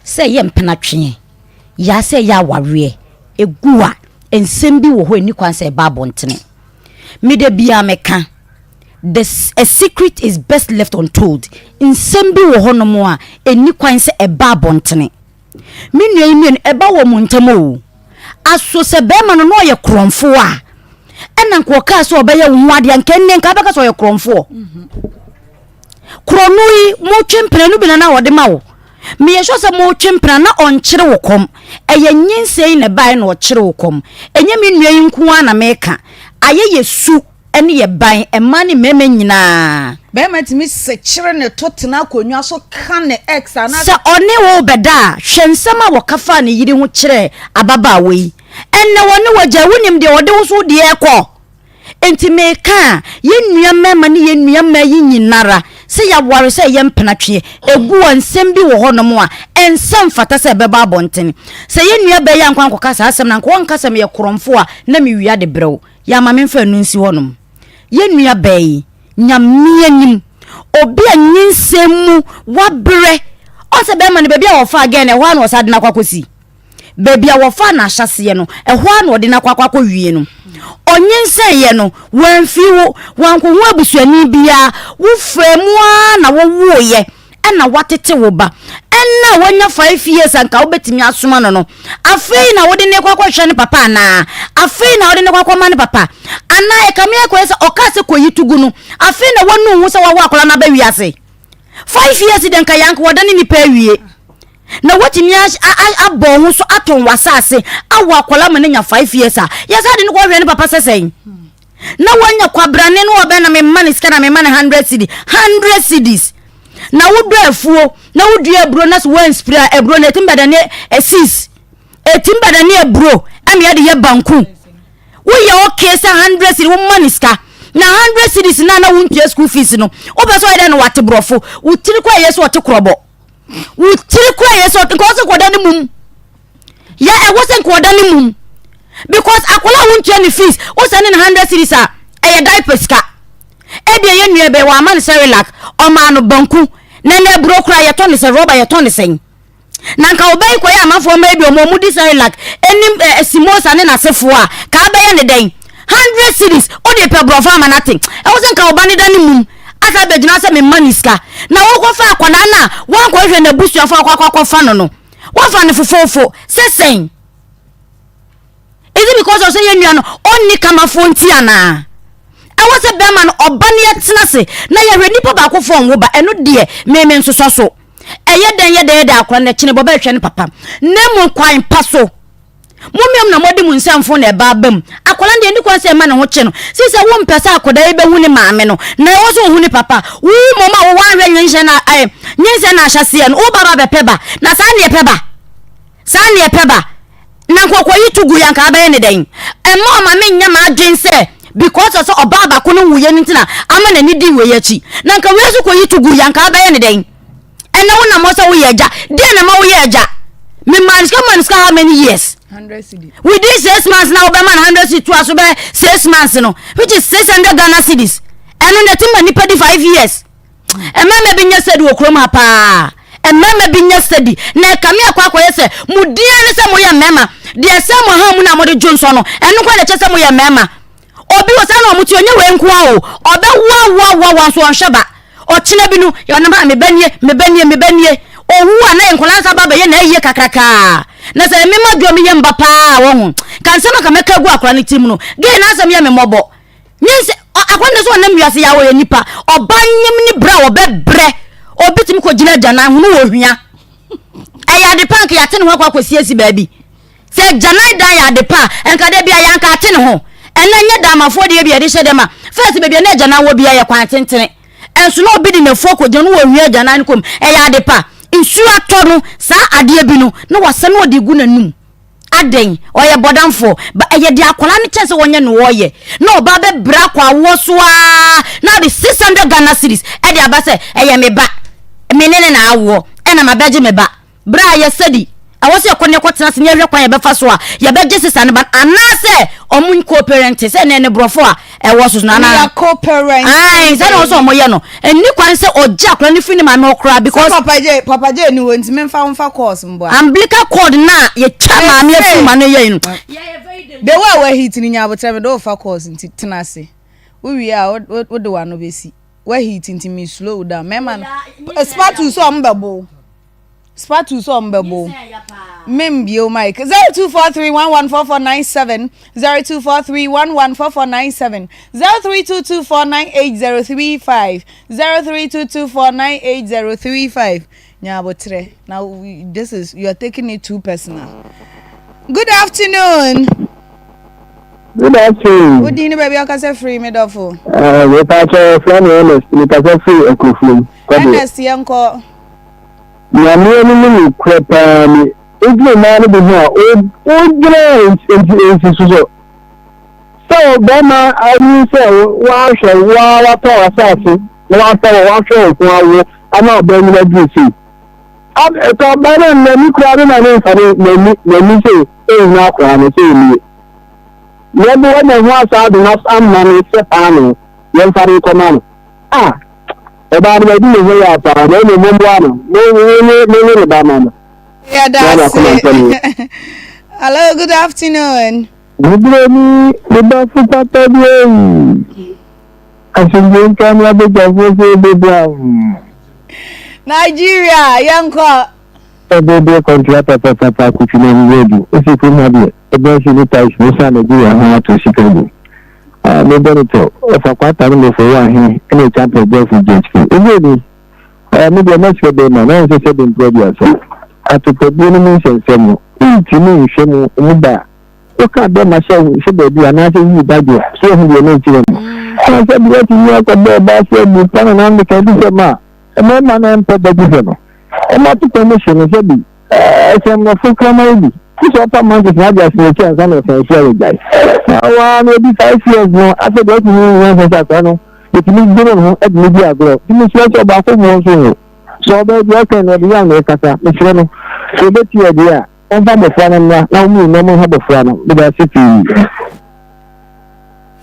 Sɛ ɛyɛ mpenatweɛ, yaa sɛ ɛyɛ awareɛ, ɛgu a, nsɛm bi wɔ hɔ a ɛnni kwan sɛ ɛba abɔntene. Me da biara meka, the a secret is best left untold. Nsɛm bi wɔ hɔnom a ɛnni kwan sɛ ɛba abɔntene. Me nua yi mmienu, ɛba wɔ mo ntam o. Aso sɛ bɛrima no na ɔyɛ korɔmfoɔ a, ɛna nka ɔkaa sɛ ɔbɛyɛ wo ho adeɛ anka ɛnnɛ nka abɛka sɛ ɔyɛ korɔmfoɔ. Korɔno yi motwe mpena no bi na na ɔde ma wo. Meyɛ sure sɛ motwe mpena na ɔnkyere wo kɔm. Ɛyɛ nyinsɛn na ɛbaeɛ na ɔkyere wo kɔm. Ɛnyɛ me nua yi nko ara na meka. Ayɛ yɛ su ne yɛ ban, mmaa ne mmarima nyinaa. Barima tumi sekyere ne to tena akonnwa so ka ne ex anaasɛ. Sɛ ɔne wo rebɛda a, hwɛ nsɛm a wɔka faa ne yere ho kyerɛɛ ababaawa yi. Ɛnnɛ wɔne wo agyae, wonim deɛ ɔde wo so deɛ rekɔ. Enti meka a, yɛn nua mmarima ne yɛn nua mmaa yi nyinara, sɛ yɛaware sɛ ɛyɛ mpenatweɛ, ɛgu a, nsɛm bi wɔ hɔnom a, ɛnsɛ mfata sɛ ɛbɛba abɔnten. Sɛ yɛn nua baa yi ankɔ ankɔka saa asɛm no a, anka ɔnka sɛ meyɛ korɔmfoɔ a na mewia de brɛ wo. Yɛ ama memfa ɛno nsi hɔnom. Yɛn nua baa yi, Nyame anim, obi a nyinsɛn mu wabrɛ, Ɔn sɛ bɛrima no baabi a wɔfaa gɛɛ no ɛhɔ ara na ɔsan de no akɔ akɔsi. Baabi a wɔfaa no ahyɛaseɛ no, ɛhɔ ara na ɔde no akɔ akɔ akɔwie no. Ɔnyinsɛneeɛ no, wamfiri wo, wankɔhu abusuani biara, wofaa mu ara na wowooeɛ ɛna woatete wo ba. Ɛnna a wanya 5 years a nka wobɛtumi asoma no no, afei na wode no rekɔ akɔhwɛ ne papa anaa? Afei na wode no rekɔ akɔma ne papa? Anaa ɛkame akɔyɛ sɛ ɔkaa sɛ kɔyi to gu no, afei na wanu wo ho sɛ wawo akwadaa no aba wiase? 5 years deɛ nka yɛanka wɔdane nipa awie. Na watumi abɔ wo ho so atɔn w'asase awo akwadaa ma no anya 5 years a, yɛsan de no kɔhwɛ ne papa sɛ sɛn? Na wanya kwabrane no ɔbɛn na mema ne sika na mema ne 100 cedi, 100 cedis. Na wodɔ afuo na wodua aburo na so wanspira a, aburo no ɛtumi bɛdane asis, ɛtumi bɛdane aburo ɛma yɛde yɛ banku. Woyɛ okay sɛ 100 cedi woma ne sika na 100 cedis na na wontua school fees no, wopɛ sɛ ɔyɛ dɛ na wate borɔfo, wo tiri kɔ ɛyɛ sɛ ɔte korɔbɔ. Wo tiri kura yɛ sɛ nka ɔsɛ nkɔda ne mum yɛ ɛwɔ sɛ nkɔda ne mum because akwadaa a wontua ne fees wosɛ ne ne 100 cedis a ɛyɛ diaper sika ebi ɛyɛ nua bɛyɛ wɔn ama ne Cerelac ɔmaa no banku na na aburo kura yɛtɔ ne sɛ rɔba yɛtɔ ne sɛn na nka ɔbɛyi kɔyɛ amanfoɔ mma ebi ɔmo ɔmo di Cerelac enim ɛɛ simosa ne n'asefoɔ a ka abɛyɛ ne dɛn 100 cedis wode pɛ borɔfo ama no ate ɛwɔ sɛ nka ɔba ne da ne mum asa abɛgyina sɛ memma no sika na wokɔfa akwadaa no a woankɔhwehwɛ n'abusuafoɔ akɔ akɔ akɔfa no no woafa no fofoofo sɛ sɛn? Is it because of sɛ yɛn nua no ɔnni kamafoɔ nti anaa? Ɛwɔ sɛ bɛrima no ɔba ne yɛtena ase na yɛhwɛ nipa baako fɔ nwo ba ɛno deɛ meme nsosɔ so ɛyɛ dɛn yɛ dɛn yɛ dɛn akora no kyene bɔ bɛhwɛ ne papa na mmom kwan pa so. Mo mmiam na mode mo nsa mfon na ɛba aba mu. Akwadaa no deɛ ɛnni kwan sɛ ɛma ne ho kye no. Sei sɛ wompɛ sɛ akwadaa yi bɛhu ne maame no, na ɛwɔ sɛ ɔhu ne papa. Wo mmom a wowɔ anhwɛ nyinsɛn na ɛɛ nyinsɛn na ahyɛseɛ no, wo ba ba bɛpɛ ba. Na saa ne ɛpɛ ba. Saa ne ɛpɛ ba. Na nkɔkɔ yi to gu yɛ anka abɛyɛ ne dɛn? Ɛmma ɔma menyɛ m'adwene sɛ because sɛ ɔbaa baako no wuiɛ no nti na ama n'ani di wei akyi. Na nka wei nso kɔyi to gu yɛ anka abɛyɛ ne dɛn? Ɛnɛ wo nam hɔ sɛ woyɛ agya. Deɛ na ma woyɛ agya? Me maa no sika maa no sika how many years? Within 6 months na wobɛma no 100 cedis toa so bɛyɛ 6 months no which is 600 Ghana cedis. Ɛno na ɛtumi ma nipa di 5 years. Mmarima bi nyɛ steady wɔ kurom ha paa. Mmarima bi nyɛ steady na ɛkame akɔ akɔyɛ sɛ mo din ara ne sɛ moyɛ mmarima. Deɛ ɛsɛn mo ha mu na mode dwo nsɔ no ɛno nko na ɛkyɛ sɛ moyɛ mmarima. Obi wɔ saa na ɔmo te ɔnyɛ wei nko ara o, ɔbɛwoawoawoawoa nso ɔnhwɛ ba. Ɔkyena bi no, ɔnam ha, me ba nie, me ba nie, me ba nie. Owu a na nkwadaa nsa ba bɛyɛ n'ayie kakrakaa. Na sɛ me ma dwo me yam ba paa a wɔho. Ka nsɛm a ka mɛka agu akwadaa no tirim no, gay n'asɛm yɛ me mmɔbɔ. Nyinsɛ, akwadaa no sɛ ɔnam wiase yi a ɔyɛ nipa, ɔba nyem ne brɛ a ɔbɛbrɛ. Obi tumi kɔgyina agyanan ho no wɔ hia. Ɛyɛ ade pa nka yɛate ne ho akɔ akɔsiesie baabi. Sɛ agyanan dan yɛ ade pa a, nka da biara yɛanka ate ne ho. Ɛnnɛ nyɛ Daamafoɔ deɛ bi a yɛde hyɛ dɛm a, first baabi a na agyanan wɔ biara yɛ kwan tentene. Ɛnso na obi de n'afuo akɔgyina no wɔhwie agyanan no kɔ mu. Ɛyɛ ade pa. Nsuo atɔ no, saa adeɛ bi no, na wasa na ɔde regu n'anum. Adɛn? Ɔyɛ bɔdamfoɔ. Ba ɛyɛ deɛ akwadaa no kyɛn sɛ wɔnyɛ no ɔreyɛ. Na ɔbaa bɛbrɛ akɔ awoɔ so ara na ɔde 600 Ghana cedis ɛde aba sɛ ɛyɛ me ba. Me ne ne na awoɔ ɛna mabɛgye me ba. Berɛ a yɛsɛ di, ɛwɔ sɛ yɛkɔ na yɛkɔtena ase na yɛhwɛ kwan a yɛbɛfa so a yɛbɛgye sesa no ba no anaasɛ ɔmo co-parenting sɛ ɛnɛ ne borɔfo a ɛwɔ so no We anaa are co-parenting. Ae, sɛ na ɔsɛ ɔmo yɛ no ɛnni kwan sɛ ɔgye akwadaa no firi ne maame hɔ koraa Sɛ because Papa J, Papa J ni hɔ nti memfa wo mfa course mboa. umbilical cord no a yɛtwa maame Mese, afiri ma no yɛi no the way a woahit no nya aboterɛ mede wo fa course nti tena ase. Wowie a wode w'ano bɛsi. Woahit nti me slow wo down. Mɛma no spatu sɛ ɔmo bɛbo wo. Spatu sɛ ɔmo bɛbo wo. Membie wo mic. 0243114497 0243114497 0322498035 0322498035 Nya aboterɛ na this is you are taking it too personal. Good afternoon. Good afternoon. Wo din ne baabi a ɔkasa firi me dɔfo. Eh, mepa kyɛ frɛ me Ernest, mekasa firi Akurofuom. Ernest yɛnkɔ. Nyame anim nokorɛ paa ni, wodwene mmaa no bi ho a, wodwene nti nsi so so. Sɛ ɔbarima ayi sɛ woahwɛ wo ara watɔ w'asase na wahwɛ wo wahwɛ wo ho awo ama ɔbaa nyina duru sei. Ɛtɔ ɔbaa no n'ani koraa no na ne nfa ne n'ani n'ani sɛ ɛnhu akoraa no sɛ ɛnie. Yɛde wɔn ho asaa de no ama no sɛ paano yɛmfa no nkɔma no. Ah! Ɔbaa no wadi ne ho yaw paa na mmom mommoa no monye ne ba ma no. Yɛda ase. Hello, good afternoon. Buburoni me dɔfo papa bi ei. Asomdwoe nka ne abadwafoɔ sɛ ɛbɛbua wo. Nigeria, yɛnkɔ. Ɛbɛdeɛ kɔntra papapapa kotwi na ɛmu adu. Ose kurom ha deɛ ɛbɛn si ne tais no san Nigeria ho ato sika gu. Ah me bɔ ne tɔ ɔfa kwata ne mofo wɔ ahe ɛna ɛkya mpɛ brɛfo JHK. Oburoni ah me deɛ mɛsrɛ bɛɛma na ɛnsɛ sɛ de mpere aduasa. Atopabuo no mu nsɛnsɛm no wontumi nhwɛ mu emu ba a woka bɛɛma hyɛ wo hyɛ baabi anaasɛ yiyi badwo a so wahu deɛ na ɛkyerɛ mu. Anaasɛ deɛ watumi akɔbɔ ɔbaa so abu pa na na meka bi sɛ ma Mmarima no mpɛ bɛgyesɛ no. Wɔn atopɛ no hye no sɛ bi ɛsɛ mmorɔfo kraman bi. Gye sɛ ɔpa manches na agye asen akyi ansa na ɔsan ahyia wagyae. Na ɔwɔ ara no ɔdi 5 years no afei deɛ ɔtumi hu nyansa sɛ akwadaa no yɛtumi dwene ne ho de no di agorɔ. Nti mesrɛ sɛ ɔbaako foɔ nso nwo. Sɛ ɔbaa bi ɔka no ɔde yaw na ɛkasa. Mesrɛ no sɛ ɔbɛtie deɛ a ɔmfa abɔfra no mmra na wɔn mmienu wɔn nha abɔfra no. Meda ase pii.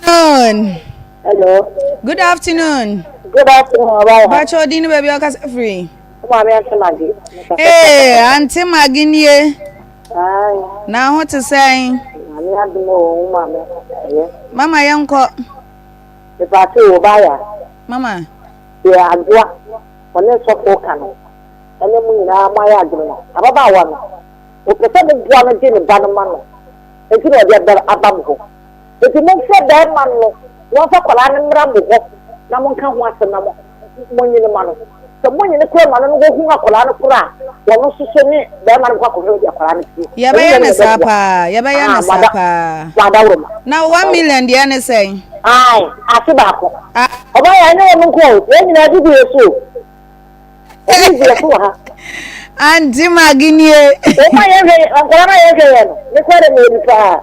Afternoon. Hello. Good afternoon. Good afternoon, Ọba. Bàtchọ di ni baabi ọkasa firi. Wo maame Auntie Maggie. Ee, Auntie Maggie nie. Na ho te sɛn? Maame adum o, wo maame. Ɛyɛ. Mama yɛn kɔ. Mepatse wo baya. Mama. Yɛ adoa, ɔne sɔfo ka no, ɛne mo nyinaa mo ayɛ adwene no. Ababaawa no, ɔpɛ sɛ moboa no gye ne ba no ma no. Enti na ɔde aba mo hɔ. Enti momfrɛ barima no na ɔmfa akwadaa no mmra mo hɔ na monka ho asɛm na monye no ma no. Sɛ monye no koraa ma no na wahu akwadaa no koraa a, ɔno nso so ne barima no bɛkɔ akɔhwɛ baabi akwadaa no teɛ. Yɛbɛyɛ no saa paa, yɛbɛyɛ no saa paa. Wadaworoma. Na 1 million deɛ ne sɛn? Ae, afe baako. Ɔbaa yɛ ɛnyɛ wɔn nko o, yɛn nyinaa bi gu yɛ so o. Ebi gu yɛ so wɔ ha. Auntie Maggie nie. Wɔn a yɛhwɛ nkwadaa no a yɛhwɛ yɛn no, me koraa de meyɛ bi paa.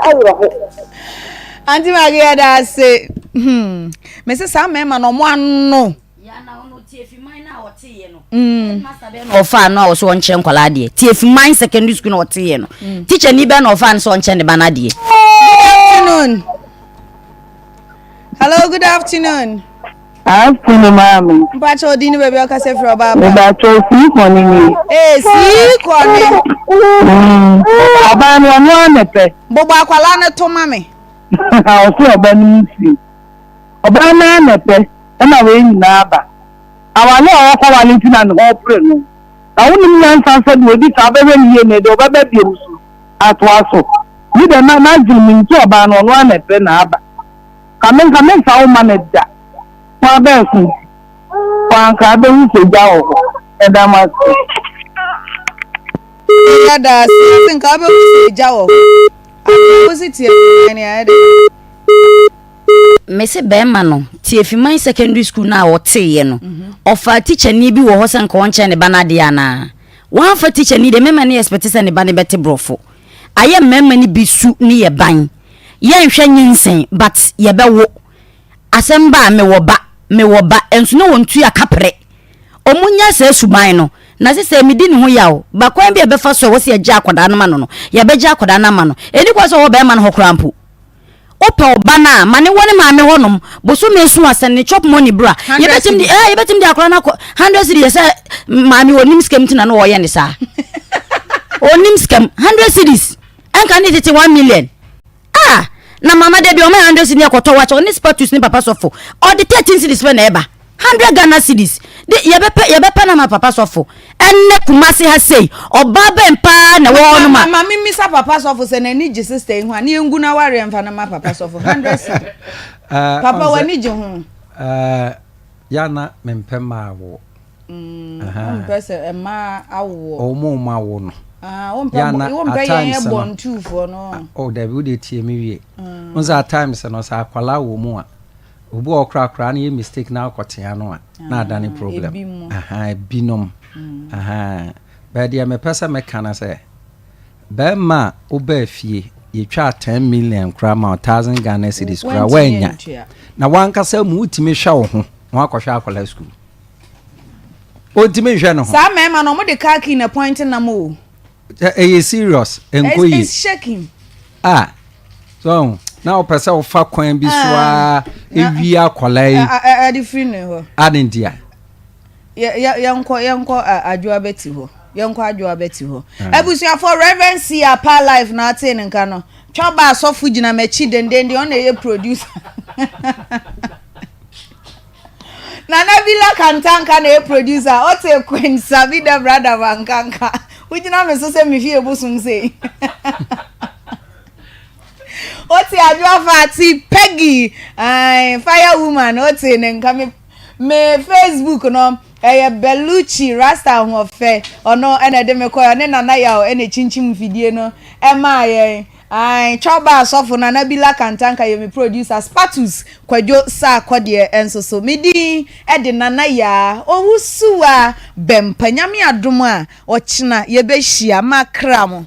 Awerɛho. Auntie Maggie yɛda ase. Hmm. Mese saa mmarima no ɔmo ano. Ɔfaa no a ɔsɛ ɔnkyerɛ nkwadaa adeɛ. Tiefiman secondary school na ɔteeɛ no. Teacher ni bɛn na ɔfaa no sɛ ɔnkyerɛ ne ba no adeɛ. Good afternoon. Hello, good afternoon. Afternoon, maame. Mpakyɛ odi ne baabi ɔkasa firi ɔbaa pa. Mebakyɛ sii kɔne nie. Ee sii kɔne. Ɔbaa no ɔno ara na ɛpɛ. Bobɔ akwalaa no to ma me. Ɔsɛ ɔba no mu sie. Ɔbaa no ara na ɛpɛ ɛna wei nyinaa aba. Awale a ɔkɔ wale nti na ne ho pere no. Na wonim nyansa sɛ deɛ ɔdi saa bɛhwɛ no yie na deɛ ɔbɛba biom so atoa so. Me deɛ na n'adwene mu nti ɔbaa no ɔno ara na ɛpɛ na aba. Ka me nka menfa wo ma no da. Kwan bɛn so nti? Kwan ka bɛhu sɛ gya wɔ hɔ. Meda mo ase. Yɛda ase ase nka wobɛhu sɛ gya wɔ hɔ. Afei wo se tie man ne ayɛ dɛ. Mese bɛɛma no Tiefiman secondary school no a ɔteeɛ no ɔfaa tikyani bi wɔ hɔ sɛ nka ɔnkyerɛ ne ba no adeɛ anaa? Wamfa tikyani deɛ mɛma no expect sɛ ne ba no bɛte borɔfo. Ayɛ mmarima no bi su ne yɛ ban. Yɛnhwɛ nyinsɛn but yɛbɛwo. Asɛm ba a mewɔ ba, mewɔ ba nso ne wɔn tua kaprɛ. Ɔmo nya saa suban no. Na sesɛɛ medi ne ho yaw. Ba kwan bi a ɛbɛfa so a ɛwɔ sɛ yɛgye akwadaa no ma no no, yɛbɛgye akwadaa no ama no. Ɛnni kwan sɛ ɔwɔ barima no hɔ koraa mpo. Wopɛ wo ba no a, ma no wɔ ne maame hɔnom. Bosome so a, send ne chop money bra. Yɛbɛtumi de, eh, yɛbɛtumi de akwadaa no akɔ hundred cedi yɛ sɛ maame ɔnim sika mu ti na no ɔyɛ ne saa. Ɔnim sika mu hundred cedis. Ɛnka ne tete 1 million. Ah, na mama de bi ɔma 100 cedis akɔtɔ wakyɛ ɔne spatus ne papa sɔfo. Ɔde 13 cedis pɛ na ɛba. 100 Ghana cedis de yɛbɛpɛ yɛbɛpɛ no ama papa sɔfo. Ɛnnɛ Kumasi ha sei, ɔbaa bɛn paa na ɛwɔ hɔnom a. Ma me mmisa papa sɔfo sɛ n'ani gye sister yi ho a, ne yɛngu n'awareɛ mfa no mma papa sɔfo. 100 cedi. Papa w'ani gye ho? Yɛ a na mempɛ mmaa awoɔ. Wompɛ sɛ mmaa awoɔ? Wɔn a wɔn awo no. Wompɛ wompɛ yɛn yɛ bɔntuufoɔ no? Oh dabi, wo deɛ tie me wie. Wohu sɛ at times no sɛ akwadaa wɔ mu a, Obi wɔ hɔ koraa koraa no yɛ mistake na akɔtea no a na adane ah, problem. Aha, ebinom. Mm. Aha. Bɛɛ deɛ mepɛ sɛ meka no sɛ bɛrima a wobaa fie yɛtwaa 10 million koraa ma 1000 Ghana cedis koraa woanya. Na wankasa mu wotumi hwɛ wo ho na wakɔhwɛ akwadaa sukuu. Ontumi nhwɛ ne ho. Saa mmarima no wɔde car key na point nam o. Ɛyɛ serious, ɛnkɔ yie. It's shaking. Ah, so. Na wopɛ sɛ wofa kwan bi so ara ewie akwadaa yi. Ɛde firi ne hɔ. Ade ntia. Yɛnkɔ yɛnkɔ Adwoa Betty hɔ. Yɛnkɔ Adwoa Betty hɔ. Abusuafoɔ Reverend C Apa Life na atee ne nka no. Twaba asɔfo gyina m'akyi dendenden ɔno na ɛyɛ producer. Nana Bila Kantanka na ɛyɛ producer. Ɔte Queen Sabi Debra Daba nkanka. Wogyina me so sɛ me fie bosom sei. Ote Adwoa Fati Peggy, ae, fire woman, ote ne nka me me Facebook no ɛyɛ Bellucci Rasta ahoɔfɛ ɔno ɛna ɛde me kɔɛ ɔne Nana Yaw ɛna ɛkyinkyim mfidie no ɛmaa yɛn ae Twaba asɔfo Nana Bila Kantanka yɛ me producer Spatus Kwadwo Sarkodie ɛnso so me din ɛde Nana Yaa Owusuwa Bɛmpa Nyame adom a ɔkyena yɛbɛhyia makra mo.